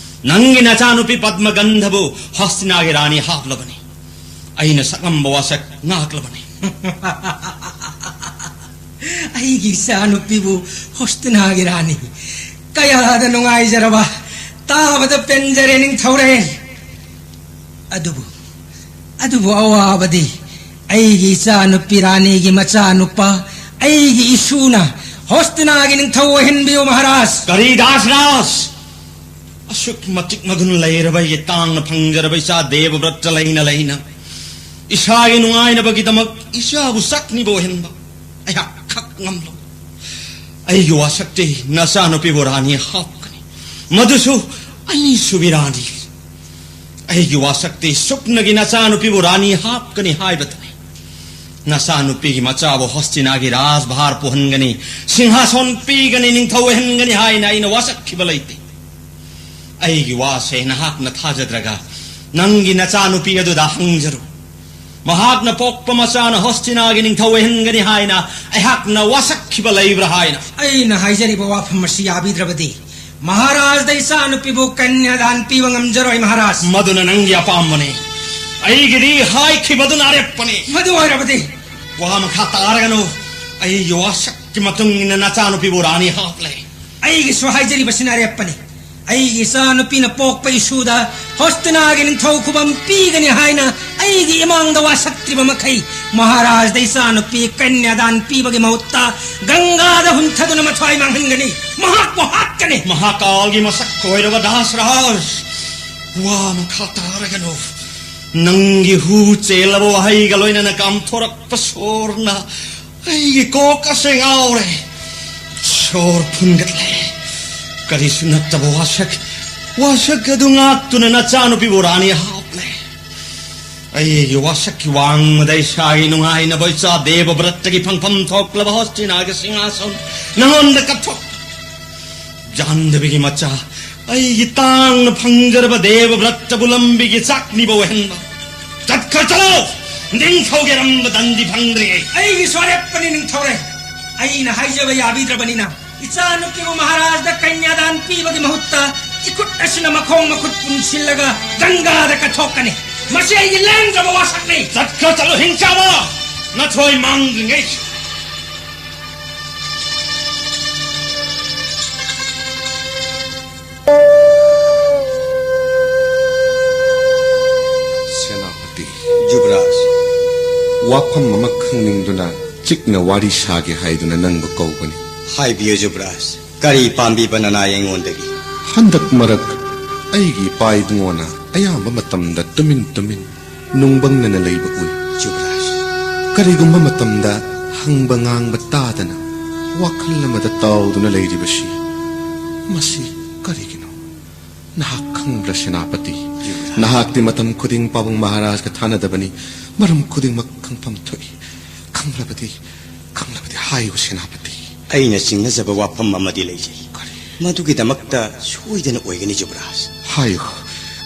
ꯅꯪꯒꯤ ꯅꯆꯥꯅꯨꯄꯤ ꯄꯗꯃꯒꯟꯙꯕꯨ ꯍꯣꯁꯇꯤꯅꯥꯒꯤ ꯔꯥꯅꯤ ꯍꯥꯞꯂꯕꯅꯤ꯫ ꯑꯩꯅ ꯁꯛꯂꯝꯕ ꯋꯥꯁꯛ ꯉꯥꯛꯂꯕꯅꯤ꯫ ꯑꯩꯒꯤ ꯏꯆꯥꯅꯨꯄꯤꯕꯨ ꯍꯣꯁꯇꯤꯅꯥꯒꯤ ꯔꯥꯅꯤ꯫ ꯀꯌꯥꯗ ꯅꯨꯡꯉꯥꯏꯖꯔꯕ! ꯇꯥꯕꯗ ꯄꯦꯟꯖꯔꯦ, ꯅꯤꯡꯊꯧꯔꯦꯜ꯫ ꯑꯗꯨꯕꯨ, ꯑꯗꯨꯕꯨ ꯑꯋꯥꯕꯗꯤ, ꯑꯩꯒꯤ ꯏꯆꯥꯅꯨꯄꯤ ꯔꯥꯅꯤꯒꯤ ꯃꯆꯥꯅꯨꯄꯥ, ꯑꯩꯒꯤ ꯏꯁꯨꯅ ꯍꯣꯁꯇꯤꯅꯥꯒꯤ ꯅꯤꯡꯊꯧ ꯑꯣꯏꯍꯟꯕꯤꯌꯨ, ꯃꯍꯥꯔꯥꯖ꯫ ꯀꯔꯤ, ꯗꯥꯁ ꯔꯥꯖ? ꯑꯁꯨꯛ ꯃꯇꯤꯛ ꯃꯒꯨꯟ ꯂꯩꯔꯕ ꯑꯩꯒꯤ ꯇꯥꯡꯅ ꯐꯪꯖꯔꯕ ꯏꯆꯥ ꯗꯦꯕꯕ꯭ꯔꯠꯇ ꯂꯩꯅ ꯂꯩꯅ, ꯏꯁꯥꯒꯤ ꯅꯨꯡꯉꯥꯏꯅꯕꯒꯤꯗꯃꯛ ꯏꯆꯥꯕꯨ ꯁꯛꯅꯤꯕ ꯑꯣꯏꯍꯟꯕ ꯑꯩꯍꯥꯛ ꯈꯛ ꯉꯝꯂꯣꯏ꯫ ꯑꯩꯒꯤ ꯋꯥꯁꯛꯇꯤ ꯅꯆꯥꯅꯨꯄꯤꯕꯨ ꯔꯥꯅꯤ ꯍꯥꯞꯀꯅꯤ, ꯃꯗꯨꯁꯨ ꯑꯅꯤꯁꯨꯕꯤ ꯔꯥꯅꯤ꯫ ꯑꯩꯒꯤ ꯋꯥꯁꯛꯇꯤ ꯁꯨꯞꯅꯒꯤ ꯅꯆꯥꯅꯨꯄꯤꯕꯨ ꯔꯥꯅꯤ ꯍꯥꯞꯀꯅꯤ ꯍꯥꯏꯕꯇꯅꯤ꯫ ꯅꯆꯥꯅꯨꯄꯤꯒꯤ ꯃꯆꯥꯕꯨ ꯍꯣꯁꯇꯤꯅꯥꯒꯤ ꯔꯥꯖꯚꯥꯔ ꯄꯨꯍꯟꯒꯅꯤ, ꯁꯤꯡꯍꯥꯁꯣꯟ ꯄꯤꯒꯅꯤ, ꯅꯤꯡꯊꯧ ꯑꯣꯏꯍꯟꯒꯅꯤ ꯍꯥꯏꯅ ꯑꯩꯅ ꯋꯥꯁꯛꯈꯤꯕ ꯂꯩꯇꯦ꯫ ꯑꯩꯒꯤ ꯋꯥꯁꯦ ꯅꯍꯥꯛꯅ ꯊꯥꯖꯗ꯭ꯔꯒ, ꯅꯪꯒꯤ ꯅꯆꯥꯅꯨꯄꯤ ꯑꯗꯨꯗ ꯍꯪꯖꯔꯨ꯫ ꯃꯍꯥꯛꯅ ꯄꯣꯛꯄ ꯃꯆꯥꯅ ꯍꯣꯁꯇꯤꯅꯥꯒꯤ ꯅꯤꯡꯊꯧ ꯑꯣꯏꯍꯟꯒꯅꯤ ꯍꯥꯏꯅ ꯑꯩꯍꯥꯛꯅ ꯋꯥꯁꯛꯈꯤꯕ ꯂꯩꯕ꯭ꯔꯥ ꯍꯥꯏꯅ꯫ ꯑꯩꯅ ꯍꯥꯏꯖꯔꯤꯕ ꯋꯥꯐꯝ ꯑꯁꯤ ꯌꯥꯕꯤꯗ꯭ꯔꯕꯗꯤ, ꯃꯍꯥꯔꯥꯖꯗ ꯏꯆꯥꯅꯨꯄꯤꯕꯨ ꯀꯟꯌꯥꯗꯥꯟ ꯄꯤꯕ ꯉꯝꯖꯔꯣꯏ, ꯃꯍꯥꯔꯥꯖ꯫ ꯃꯗꯨꯅ ꯅꯪꯒꯤ ꯑꯄꯥꯝꯕꯅꯤ꯫ ꯑꯩꯒꯤꯗꯤ ꯍꯥꯏꯈꯤꯕꯗꯨꯅ ꯑꯔꯦꯞꯄꯅꯤ꯫ ꯃꯗꯨ ꯑꯣꯏꯔꯕꯗꯤ, ꯋꯥ ꯃꯈꯥ ꯇꯥꯔꯒꯅꯨ꯫ ꯑꯩꯒꯤ ꯋꯥꯁꯛꯀꯤ ꯃꯇꯨꯡ ꯏꯟꯅ ꯅꯆꯥꯅꯨꯄꯤꯕꯨ ꯔꯥꯅꯤ ꯍꯥꯞꯂꯦ꯫ ꯑꯩꯒꯤꯁꯨ ꯍꯥꯏꯖꯔꯤꯕꯁꯤꯅ ꯑꯔꯦꯞꯄꯅꯤ꯫ ꯑꯩꯒꯤ ꯏꯆꯥꯅꯨꯄꯤꯅ ꯄꯣꯛꯄ ꯏꯁꯨꯗ ꯍꯣꯁꯇꯤꯅꯥꯒꯤ ꯅꯤꯡꯊꯧ ꯈꯨꯕꯝ ꯄꯤꯒꯅꯤ ꯍꯥꯏꯅ ꯑꯩꯒꯤ ꯏꯃꯥꯡꯗ ꯋꯥꯁꯛꯇ꯭ꯔꯤꯕ ꯃꯈꯩ, ꯃꯍꯥꯔꯥꯖꯗ ꯏꯆꯥꯅꯨꯄꯤ ꯀꯟꯌꯥꯗꯥꯟ ꯄꯤꯕꯒꯤ ꯃꯍꯨꯠꯇ ꯒꯪꯒꯥꯗ ꯍꯨꯟꯊꯗꯨꯅ ꯃꯊ꯭ꯋꯥꯏ ꯃꯥꯡꯍꯟꯒꯅꯤ꯫ ꯃꯍꯥꯛꯄꯨ ꯍꯥꯠꯀꯅꯤ꯫ ꯃꯍꯥꯀꯥꯜꯒꯤ ꯃꯁꯛ ꯑꯣꯏꯔꯕ ꯗꯥꯁ ꯔꯥꯖ, ꯋꯥ ꯃꯈꯥ ꯇꯥꯔꯒꯅꯨ꯫ ꯅꯪꯒꯤ ꯍꯨ ꯆꯦꯜꯂꯕ ꯋꯥꯍꯩꯒ ꯂꯣꯏꯅꯅ ꯀꯥꯝꯊꯣꯔꯛꯄ ꯁꯣꯔꯅ ꯑꯩꯒꯤ ꯀꯣꯛ ꯑꯁꯦ ꯉꯥꯎꯔꯦ꯫ ꯁꯣꯔ ꯐꯨꯟꯒꯠꯂꯦ꯫ ꯀꯔꯤꯁꯨ ꯅꯠꯇꯕ ꯋꯥꯁꯛ, ꯋꯥꯁꯛ ꯑꯗꯨ ꯉꯥꯛꯇꯨꯅ ꯅꯆꯥꯅꯨꯄꯤꯕꯨ ꯔꯥꯅꯤ ꯍꯥꯞꯂꯦ꯫ ꯑꯩꯒꯤ ꯋꯥꯁꯛꯀꯤ ꯋꯥꯡꯃꯗ ꯏꯁꯥꯒꯤ ꯅꯨꯡꯉꯥꯏꯅꯕ ꯏꯆꯥ ꯗꯦꯕꯕ꯭ꯔꯠꯇꯒꯤ ꯐꯪꯐꯝ ꯊꯣꯛꯂꯕ ꯍꯣꯁꯇꯤꯅꯥꯒꯤ ꯁꯤꯡꯍꯥꯁꯟ ꯅꯉꯣꯟꯗ ꯀꯠꯊꯣꯛ꯫ ꯖꯥꯟꯗꯕꯤꯒꯤ ꯃꯆꯥ, ꯑꯩꯒꯤ ꯇꯥꯡꯅ ꯐꯪꯖꯔꯕ ꯗꯦꯕꯕ꯭ꯔꯠꯇꯕꯨ ꯂꯝꯕꯤꯒꯤ ꯆꯥꯛꯅꯤꯕ ꯑꯣꯏꯍꯟꯕ꯫ ꯆꯠꯈ꯭ꯔ ꯆꯠꯂꯣ! ꯅꯤꯡꯊꯧꯒꯤ ꯑꯔꯝꯕ ꯗꯟꯗꯤ ꯐꯪꯗ꯭ꯔꯤꯉꯩ꯫ ꯑꯩꯒꯤꯁꯨ ꯑꯔꯦꯞꯄꯅꯤ ꯅꯤꯡꯊꯧꯔꯦ꯫ ꯑꯩꯅ ꯍꯥꯏꯖꯕ ꯌꯥꯕꯤꯗ꯭ꯔꯕꯅꯤꯅ, ꯏꯆꯥꯅꯨꯄꯤꯕꯨ ꯃꯍꯥꯔꯥꯖꯗ ꯀꯟꯌꯥꯗꯥꯟ ꯄꯤꯕꯒꯤ ꯃꯍꯨꯠꯇ ꯏꯈꯨꯠ ꯑꯁꯤꯅ ꯃꯈꯣꯡ ꯃꯈꯨꯠ ꯄꯨꯟꯁꯤꯜꯂꯒ ꯒꯪꯒꯥꯗ ꯀꯠꯊꯣꯛꯀꯅꯤ꯫ ꯃꯁꯤ ꯑꯩꯒꯤ ꯂꯦꯡꯗ꯭ꯔꯕ ꯋꯥꯁꯛꯅꯤ꯫ ꯆꯠꯈ꯭ꯔ ꯆꯠꯂꯨ, ꯍꯤꯡꯆꯥꯕ! ꯅꯊꯣꯏ ꯃꯥꯡꯗ꯭ꯔꯤꯉꯩ꯫ ꯁꯦꯅꯥꯄꯇꯤ꯫ ꯖꯨꯕꯔꯥꯖ꯫ ꯋꯥꯐꯝ ꯑꯃ ꯈꯪꯅꯤꯡꯗꯨꯅ ꯆꯤꯛꯅ ꯋꯥꯔꯤ ꯁꯥꯒꯦ ꯍꯥꯏꯗꯨꯅ ꯅꯪꯕꯨ ꯀꯧꯕꯅꯤ꯫ ꯍꯥꯏꯕꯤꯌꯨ ꯖꯨꯕꯔꯥꯖ, ꯀꯔꯤ ꯄꯥꯝꯕꯤꯕ ꯅꯅꯥꯏ ꯑꯩꯉꯣꯟꯗꯒꯤ? ꯍꯟꯗꯛ ꯃꯔꯛ ꯑꯩꯒꯤ ꯏꯄꯥ ꯏꯕꯨꯡꯉꯣꯅ ꯑꯌꯥꯝꯕ ꯃꯇꯝꯗ ꯇꯨꯃꯤꯟ ꯇꯨꯃꯤꯟ ꯅꯨꯡꯕꯪꯅꯅ ꯂꯩꯕ ꯎꯏ꯫ ꯖꯨꯕꯔꯥꯖ꯫ ꯀꯔꯤꯒꯨꯝꯕ ꯃꯇꯝꯗ ꯍꯪꯕ ꯉꯥꯡꯕ ꯇꯥꯗꯅ ꯋꯥꯈꯜ ꯑꯃꯗ ꯇꯥꯎꯗꯨꯅ ꯂꯩꯔꯤꯕꯁꯤ ꯃꯁꯤ ꯀꯔꯤꯒꯤꯅꯣ? ꯅꯍꯥꯛ ꯈꯪꯕ꯭ꯔꯥ, ꯁꯦꯅꯥꯄꯇꯤ? ꯖꯨꯕꯔꯥꯖ꯫ ꯅꯍꯥꯛꯇꯤ ꯃꯇꯝ ꯈꯨꯗꯤꯡ ꯄꯥꯕꯨꯡ ꯃꯍꯥꯔꯥꯖꯒ ꯊꯥꯅꯗꯕꯅꯤ꯫ ꯃꯔꯝ ꯈꯨꯗꯤꯡꯃꯛ ꯈꯪꯐꯝ ꯊꯣꯛꯏ꯫ ꯈꯪꯂꯕꯗꯤ, ꯈꯪꯂꯕꯗꯤ ꯍꯥꯏꯌꯨ, ꯁꯦꯅꯥꯄꯇꯤ꯫ ꯑꯩꯅ ꯆꯤꯡꯅꯖꯕ ꯋꯥꯐꯝ ꯑꯃꯗꯤ ꯂꯩꯖꯩ꯫ ꯀꯔꯤ? ꯃꯗꯨꯒꯤꯗꯃꯛꯇ ꯁꯣꯏꯗꯅ ꯑꯣꯏꯒꯅꯤ, ꯖꯨꯕꯔꯥꯖ꯫ ꯍꯥꯏꯌꯨ꯫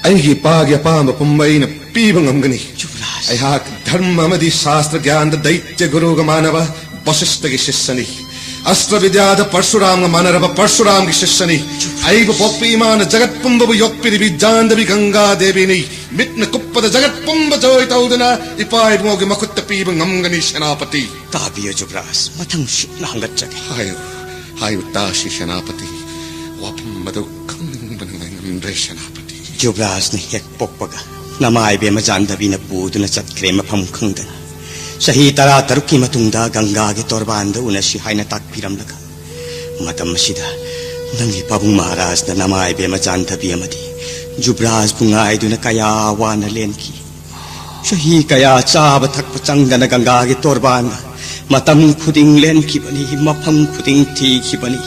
ꯑꯩꯒꯤ ꯏꯄꯥꯒꯤ ꯑꯄꯥꯝꯕ ꯄꯨꯝꯕ ꯑꯩꯅ ꯄꯤꯕ ꯉꯝꯒꯅꯤ꯫ ꯖꯨꯕꯔꯥꯖ꯫ ꯑꯩꯍꯥꯛ ꯙꯔꯃ ꯑꯃꯗꯤ ꯁꯥꯁꯇ꯭ꯔ ꯒ꯭ꯌꯥꯟꯗ ꯗꯩꯇ꯭ꯌ ꯒꯨꯔꯨꯒ ꯃꯥꯟꯅꯕ ꯕꯁꯤꯁꯇꯒꯤ ꯁꯤꯁ꯭ꯌꯅꯤ꯫ ꯑꯁꯇ꯭ꯔ ꯕꯤꯗ꯭ꯌꯥꯗ ꯄꯔꯁꯨꯔꯥꯝꯒ ꯃꯥꯟꯅꯔꯕ ꯄꯔꯁꯨꯔꯥꯝꯒꯤ ꯁꯤꯁ꯭ꯌꯅꯤ꯫ ꯑꯩꯕꯨ ꯄꯣꯛꯄꯤ ꯏꯃꯥꯅ ꯖꯒꯠ ꯄꯨꯝꯕꯕꯨ ꯌꯣꯛꯄꯤꯔꯤꯕꯤ ꯖꯥꯟꯗꯕꯤ ꯒꯪꯒꯥ ꯗꯦꯕꯤꯅꯤ꯫ ꯃꯤꯠꯅ ꯀꯨꯞꯄꯗ ꯖꯒꯠ ꯄꯨꯝꯕ ꯖꯣꯏ ꯇꯧꯗꯨꯅ ꯏꯄꯥ ꯏꯕꯨꯡꯉꯣꯒꯤ ꯃꯈꯨꯠꯇ ꯄꯤꯕ ꯉꯝꯒꯅꯤ, ꯁꯦꯅꯥꯄꯇꯤ꯫ ꯇꯥꯕꯤꯌꯨ ꯖꯨꯕꯔꯥꯖ, ꯃꯊꯪ ꯁꯤꯠꯅ ꯍꯪꯒꯠꯆꯒꯦ꯫ ꯍꯥꯏꯌꯨ, ꯍꯥꯏꯌꯨ ꯇꯥꯁꯤ, ꯁꯦꯅꯥꯄꯇꯤ꯫ ꯋꯥꯐꯝ ꯑꯗꯨ ꯈꯪꯅꯤꯡꯕꯅ ꯉꯥꯏꯉꯝꯗ꯭ꯔꯦ, ꯁꯦꯅꯥꯄꯇꯤ꯫ ꯖꯨꯕꯔꯥꯖꯅ ꯍꯦꯛ ꯄꯣꯛꯄꯒ ꯅꯃꯥ ꯏꯕꯦꯝꯃ ꯖꯥꯟꯗꯕꯤꯅ ꯄꯨꯗꯨꯅ ꯆꯠꯈ꯭ꯔꯦ ꯃꯐꯝ ꯈꯪꯗꯅ꯫ ꯆꯍꯤ ꯇꯔꯥ ꯇꯔꯨꯛꯀꯤ ꯃꯇꯨꯡꯗ ꯒꯪꯒꯥꯒꯤ ꯇꯣꯔꯕꯥꯟꯗ ꯎꯅꯁꯤ ꯍꯥꯏꯅ ꯇꯥꯛꯄꯤꯔꯝꯂꯒ, ꯃꯇꯝ ꯑꯁꯤꯗ ꯅꯪꯒꯤ ꯄꯥꯕꯨꯡ ꯃꯍꯥꯔꯥꯖꯅ ꯅꯃꯥ ꯏꯕꯦꯝꯃ ꯖꯥꯟꯗꯕꯤ ꯑꯃꯗꯤ ꯖꯨꯕꯔꯥꯖꯕꯨ ꯉꯥꯏꯗꯨꯅ ꯀꯌꯥ ꯋꯥꯅ ꯂꯦꯟꯈꯤ꯫ ꯆꯍꯤ ꯀꯌꯥ ꯆꯥꯕ ꯊꯛꯄ ꯆꯪꯗꯅ ꯒꯪꯒꯥꯒꯤ ꯇꯣꯔꯕꯥꯟꯗ ꯃꯇꯝ ꯈꯨꯗꯤꯡ ꯂꯦꯟꯈꯤꯕꯅꯤ, ꯃꯐꯝ ꯈꯨꯗꯤꯡ ꯊꯤꯈꯤꯕꯅꯤ꯫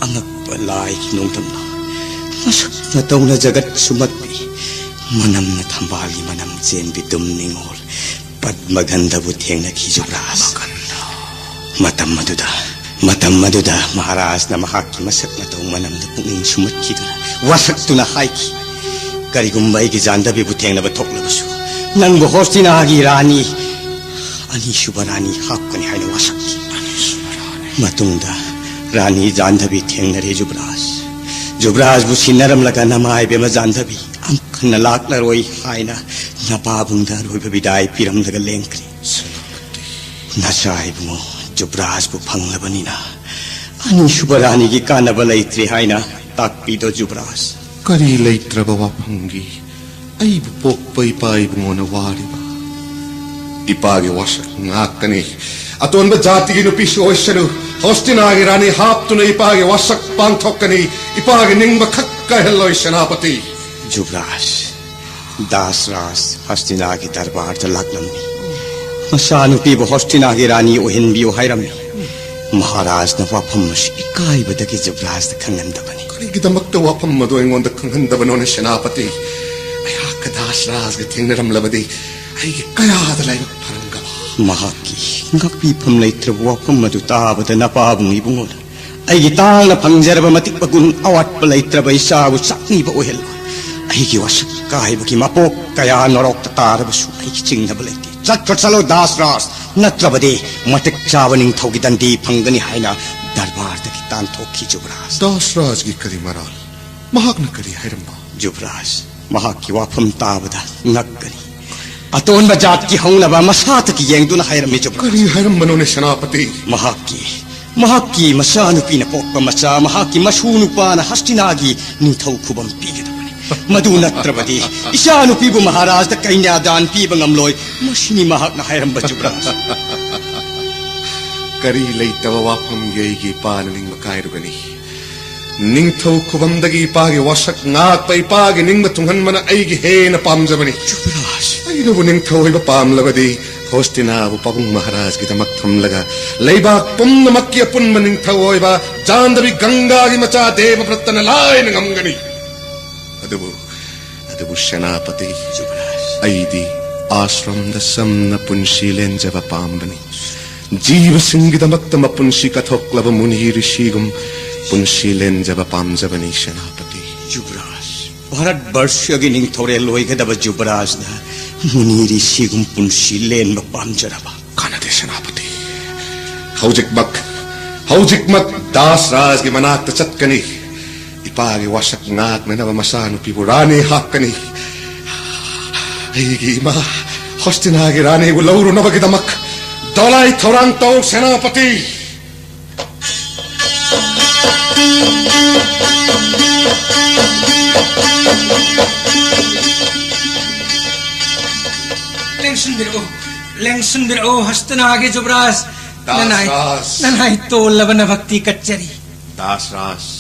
ꯑꯉꯛꯄ ꯂꯥꯏꯒꯤ ꯅꯣꯡꯗꯝꯅ ꯃꯁꯛ ꯃꯇꯧꯅ ꯖꯒꯠ ꯁꯨꯝꯍꯠꯄꯤ꯫ ꯃꯅꯝꯅ ꯊꯝꯕꯥꯜꯒꯤ ꯃꯅꯝ ꯆꯦꯟꯕꯤ ꯗꯨꯝ ꯅꯤꯉꯣꯜ ꯄꯗꯃꯒꯟꯙꯕꯨ ꯊꯦꯡꯅꯈꯤ ꯖꯨꯕꯔꯥꯖ꯫ ꯃꯇꯝ ꯑꯗꯨꯗ, ꯃꯇꯝ ꯑꯗꯨꯗ ꯃꯍꯥꯔꯥꯖꯅ ꯃꯍꯥꯛꯀꯤ ꯃꯁꯛ ꯃꯇꯧ ꯃꯅꯝꯗ ꯄꯨꯛꯅꯤꯡ ꯁꯨꯝꯍꯠꯈꯤꯗꯨꯅ ꯋꯥꯁꯛꯇꯨꯅ ꯍꯥꯏꯈꯤ, "ꯀꯔꯤꯒꯨꯝꯕ ꯑꯩꯒꯤ ꯖꯥꯟꯗꯕꯤꯕꯨ ꯊꯦꯡꯅꯕ ꯊꯣꯛꯂꯕꯁꯨ, ꯅꯪꯕꯨ ꯍꯣꯁꯇꯤꯅꯥꯒꯤ ꯔꯥꯅꯤ, ꯑꯅꯤꯁꯨꯕ ꯔꯥꯅꯤ ꯍꯥꯞꯀꯅꯤ" ꯍꯥꯏꯅ ꯋꯥꯁꯛꯈꯤ꯫ ꯃꯇꯨꯡꯗ ꯔꯥꯅꯤ ꯖꯥꯟꯗꯕꯤ ꯊꯦꯡꯅꯔꯦ ꯖꯨꯕꯔꯥꯖ꯫ ꯖꯨꯕꯔꯥꯖꯕꯨ ꯁꯤꯟꯅꯔꯝꯂꯒ ꯅꯃꯥ ꯏꯕꯦꯝꯃ ꯖꯥꯟꯗꯕꯤ ꯑꯃꯨꯛ ꯍꯟꯅ ꯂꯥꯛꯂꯔꯣꯏ ꯍꯥꯏꯅ ꯅꯄꯥꯕꯨꯡꯗ ꯑꯔꯣꯏꯕ ꯕꯤꯗꯥꯏ ꯄꯤꯔꯝꯂꯒ ꯂꯦꯡꯈ꯭ꯔꯦ꯫ ꯅꯆꯥ ꯏꯕꯨꯡꯉꯣ ꯖꯨꯕꯔꯥꯖꯕꯨ ꯐꯪꯂꯕꯅꯤꯅ ꯑꯅꯤꯁꯨꯕ ꯔꯥꯅꯤꯒꯤ ꯀꯥꯟꯅꯕ ꯂꯩꯇ꯭ꯔꯦ ꯍꯥꯏꯅ ꯇꯥꯛꯄꯤꯗꯣ ꯖꯨꯕꯔꯥꯖ꯫ ꯀꯔꯤ ꯂꯩꯇ꯭ꯔꯕ ꯋꯥꯐꯝꯒꯤ ꯑꯩꯕꯨ ꯄꯣꯛꯄ ꯏꯄꯥ ꯏꯕꯨꯡꯉꯣꯅ ꯋꯥꯔꯤꯕ? ꯏꯄꯥꯒꯤ ꯋꯥꯁꯛ ꯉꯥꯛꯀꯅꯤ꯫ ꯑꯇꯣꯟꯕ ꯖꯥꯇꯤꯒꯤ ꯅꯨꯄꯤꯁꯨ ꯑꯣꯏꯁꯅꯨ, ꯍꯣꯁꯇꯤꯅꯥꯒꯤ ꯔꯥꯅꯤ ꯍꯥꯞꯇꯨꯅ ꯏꯄꯥꯒꯤ ꯋꯥꯁꯛ ꯄꯥꯡꯊꯣꯛꯀꯅꯤ꯫ ꯏꯄꯥꯒꯤ ꯅꯤꯡꯕ ꯈꯛ ꯀꯥꯏꯍꯜꯂꯣꯏ ꯁꯦꯅꯥꯄꯇꯤ꯫ ꯖꯨꯕꯔꯥꯖ, ꯗꯥꯁꯔꯥꯖ ꯍꯣꯁꯇꯤꯅꯥꯒꯤ ꯗꯔꯕꯥꯔꯗ ꯂꯥꯛꯂꯝꯃꯤ꯫ ꯃꯆꯥꯅꯨꯄꯤꯕꯨ ꯍꯣꯁꯇꯤꯅꯥꯒꯤ ꯔꯥꯅꯤ ꯑꯣꯏꯍꯟꯕꯤꯌꯨ ꯍꯥꯏꯔꯝꯃꯤ꯫ ꯃꯍꯥꯔꯥꯖꯅ ꯋꯥꯐꯝ ꯑꯁꯤ ꯏꯀꯥꯏꯕꯗꯒꯤ ꯖꯨꯕꯔꯥꯖꯇ ꯈꯪꯍꯟꯗꯕꯅꯤ꯫ ꯀꯔꯤꯒꯤꯗꯃꯛꯇ ꯋꯥꯐꯝ ꯑꯗꯨ ꯑꯩꯉꯣꯟꯗ ꯈꯪꯍꯟꯗꯕꯅꯣꯅꯦ ꯁꯦꯅꯥꯄꯇꯤ? ꯑꯩꯍꯥꯛꯀ ꯗꯥꯁꯔꯥꯖꯒ ꯊꯦꯡꯅꯔꯝꯂꯕꯗꯤ ꯑꯩꯒꯤ ꯀꯌꯥꯗ ꯂꯥꯏꯕꯛ ꯐꯔꯝꯒꯕ? ꯃꯍꯥꯛꯀꯤ ꯉꯥꯛꯄꯤꯐꯝ ꯂꯩꯇ꯭ꯔꯕ ꯋꯥꯐꯝ ꯑꯗꯨ ꯇꯥꯕꯗ ꯅꯄꯥꯕꯨꯡ ꯏꯕꯨꯡꯉꯣꯅ ꯑꯩꯒꯤ ꯇꯥꯡꯅ ꯐꯪꯖꯔꯕ ꯃꯇꯤꯛ ꯃꯒꯨꯟ ꯑꯋꯥꯠꯄ ꯂꯩꯇ꯭ꯔꯕ ꯏꯆꯥꯕꯨ ꯆꯥꯛꯅꯤꯕ ꯑꯣꯏꯍꯜꯂꯣꯏ꯫ ꯑꯩꯒꯤ ꯋꯥꯁꯛ ꯀꯥꯏꯕꯒꯤ ꯃꯄꯣꯛ ꯀꯌꯥ ꯅꯣꯔꯣꯛꯇ ꯇꯥꯔꯕꯁꯨ ꯑꯩꯒꯤ ꯆꯤꯡꯅꯕ ꯂꯩꯇꯦ꯫ ꯆꯠꯈ꯭ꯔꯣ ꯆꯠꯂꯣ ꯗꯥꯁꯔꯥꯖ, ꯅꯠꯇ꯭ꯔꯕꯗꯤ ꯃꯇꯤꯛ ꯆꯥꯕ ꯅꯤꯡꯊꯧꯒꯤ ꯗꯟꯗꯤ ꯐꯪꯒꯅꯤ ꯍꯥꯏꯅ ꯗꯔꯕꯥꯔꯗꯒꯤ ꯇꯥꯟꯊꯣꯛꯈꯤ ꯖꯨꯕꯔꯥꯖ꯫ ꯗꯥꯁꯔꯥꯖꯒꯤ ꯀꯔꯤ ꯃꯔꯥꯜ? ꯃꯍꯥꯛꯅ ꯀꯔꯤ ꯍꯥꯏꯔꯝꯕ? ꯖꯨꯕꯔꯥꯖ, ꯃꯍꯥꯛꯀꯤ ꯋꯥꯐꯝ ꯇꯥꯕꯗ ꯉꯛꯀꯅꯤ꯫ ꯑꯇꯣꯟꯕ ꯖꯥꯠꯀꯤ ꯍꯧꯅꯕ ꯃꯁꯥꯇꯒꯤ ꯌꯦꯡꯗꯨꯅ ꯍꯥꯏꯔꯝꯃꯤ ꯖꯨꯕꯔꯥꯖ꯫ ꯀꯔꯤ ꯍꯥꯏꯔꯝꯕꯅꯣꯅꯦ ꯁꯦꯅꯥꯄꯇꯤ? ꯃꯍꯥꯛꯀꯤ, ꯃꯍꯥꯛꯀꯤ ꯃꯆꯥꯅꯨꯄꯤꯅ ꯄꯣꯛꯄ ꯃꯆꯥ, ꯃꯍꯥꯛꯀꯤ ꯃꯁꯨ ꯅꯨꯄꯥꯅ ꯍꯁꯇꯤꯅꯥꯒꯤ ꯅꯤꯡꯊꯧ ꯈꯨꯕꯝ ꯄꯤꯒꯗꯕꯅꯤ꯫ ꯃꯗꯨ ꯅꯠꯇ꯭ꯔꯕꯗꯤ ꯏꯆꯥꯅꯨꯄꯤꯕꯨ ꯃꯍꯥꯔꯥꯖꯗ ꯀꯩꯅ꯭ꯌꯥꯗꯥꯟ ꯄꯤꯕ ꯉꯝꯂꯣꯏ꯫ ꯃꯁꯤꯅꯤ ꯃꯍꯥꯛꯅ ꯍꯥꯏꯔꯝꯕ ꯖꯨꯕꯔꯥꯖ꯫ ꯀꯔꯤ ꯂꯩꯇꯕ ꯋꯥꯐꯝꯒꯤ ꯑꯩꯒꯤ ꯏꯄꯥꯅ ꯅꯤꯡꯕ ꯀꯥꯏꯔꯨꯒꯅꯤ? ꯅꯤꯡꯊꯧ ꯈꯨꯕꯝꯗꯒꯤ ꯏꯄꯥꯒꯤ ꯋꯥꯁꯛ ꯉꯥꯛꯄ, ꯏꯄꯥꯒꯤ ꯅꯤꯡꯕ ꯊꯨꯡꯍꯟꯕꯅ ꯑꯩꯒꯤ ꯍꯦꯟꯅ ꯄꯥꯝꯖꯕꯅꯤ꯫ ꯖꯨꯕꯔꯥꯖ꯫ ꯑꯩꯅꯕꯨ ꯅꯤꯡꯊꯧ ꯑꯣꯏꯕ ꯄꯥꯝꯂꯕꯗꯤ ꯍꯣꯁꯇꯤꯅꯥꯕꯨ ꯄꯥꯕꯨꯡ ꯃꯍꯥꯔꯥꯖꯀꯤꯗꯃꯛ ꯊꯝꯂꯒ ꯂꯩꯕꯥꯛ ꯄꯨꯝꯅꯃꯛꯀꯤ ꯑꯄꯨꯟꯕ ꯅꯤꯡꯊꯧ ꯑꯣꯏꯕ ꯆꯥꯟꯗꯕꯤ ꯒꯪꯒꯥꯒꯤ ꯃꯆꯥ ꯗꯦꯕ ꯕ꯭ꯔꯠꯇꯅ ꯂꯥꯏꯅ ꯉꯝꯒꯅꯤ꯫ ꯑꯗꯨꯕꯨ, ꯑꯗꯨꯕꯨ ꯁꯦꯅꯥꯄꯇꯤ, ꯌꯨꯕꯔꯥꯖ꯫ ꯑꯩꯗꯤ ꯑꯥꯁ꯭ꯔꯝꯗ ꯆꯝꯅ ꯄꯨꯟꯁꯤ ꯂꯦꯟꯖꯕ ꯄꯥꯝꯕꯅꯤ꯫ ꯖꯤꯕꯁꯤꯡꯒꯤꯗꯃꯛꯇ ꯃꯄꯨꯟꯁꯤ ꯀꯠꯊꯣꯛꯂꯕ ꯃꯨꯅꯤ ꯔꯤꯁꯤꯒꯨꯝ ꯄꯨꯟꯁꯤ ꯂꯦꯟꯖꯕ ꯄꯥꯝꯖꯕꯅꯤ ꯁꯦꯅꯥꯄꯇꯤ꯫ ꯌꯨꯕꯔꯥꯖ, ꯚꯥꯔꯠ ꯕꯔꯁꯒꯤ ꯅꯤꯡꯊꯧꯔꯦꯜ ꯑꯣꯏꯒꯗꯕ ꯌꯨꯕꯔꯥꯖꯅ ꯃꯨꯅꯤ ꯔꯤꯁꯤꯒꯨꯝ ꯄꯨꯟꯁꯤ ꯂꯦꯟꯕ ꯄꯥꯝꯖꯔꯕ? ꯀꯥꯟꯅꯗꯦ ꯁꯦꯅꯥꯄꯇꯤ꯫ ꯍꯧꯖꯤꯛꯃꯛ, ꯍꯧꯖꯤꯛꯃꯛ ꯗꯥꯁ ꯔꯥꯖꯒꯤ ꯃꯅꯥꯛꯇ ꯆꯠꯀꯅꯤ꯫ ꯏꯄꯥꯒꯤ ꯋꯥꯁꯛ ꯉꯥꯛꯅꯅꯕ ꯃꯆꯥꯅꯨꯄꯤꯕꯨ ꯔꯥꯅꯤ ꯍꯥꯞꯀꯅꯤ꯫ ꯑꯩꯒꯤ ꯏꯃꯥ ꯍꯣꯁꯇꯤꯅꯥꯒꯤ ꯔꯥꯅꯤꯕꯨ ꯂꯧꯔꯨꯅꯕꯒꯤꯗꯃꯛ ꯗꯣꯂꯥꯏ ꯊꯧꯔꯥꯡ ꯇꯧ ꯁꯦꯅꯥꯄꯇꯤ꯫ ꯂꯦꯡꯁꯤꯟꯕꯤꯔꯛꯎ, ꯂꯦꯡꯁꯤꯟꯕꯤꯔꯛꯎ, ꯍꯁꯇꯅꯥꯒꯤ ꯖꯨꯕꯔꯥꯖ꯫ ꯅꯅꯥꯏ, ꯗꯥꯁꯔꯥꯖ꯫ ꯅꯅꯥꯏ ꯇꯣꯜꯂꯕꯅ ꯚꯛꯇꯤ ꯀꯠꯆꯔꯤ꯫ ꯗꯥꯁꯔꯥꯖ,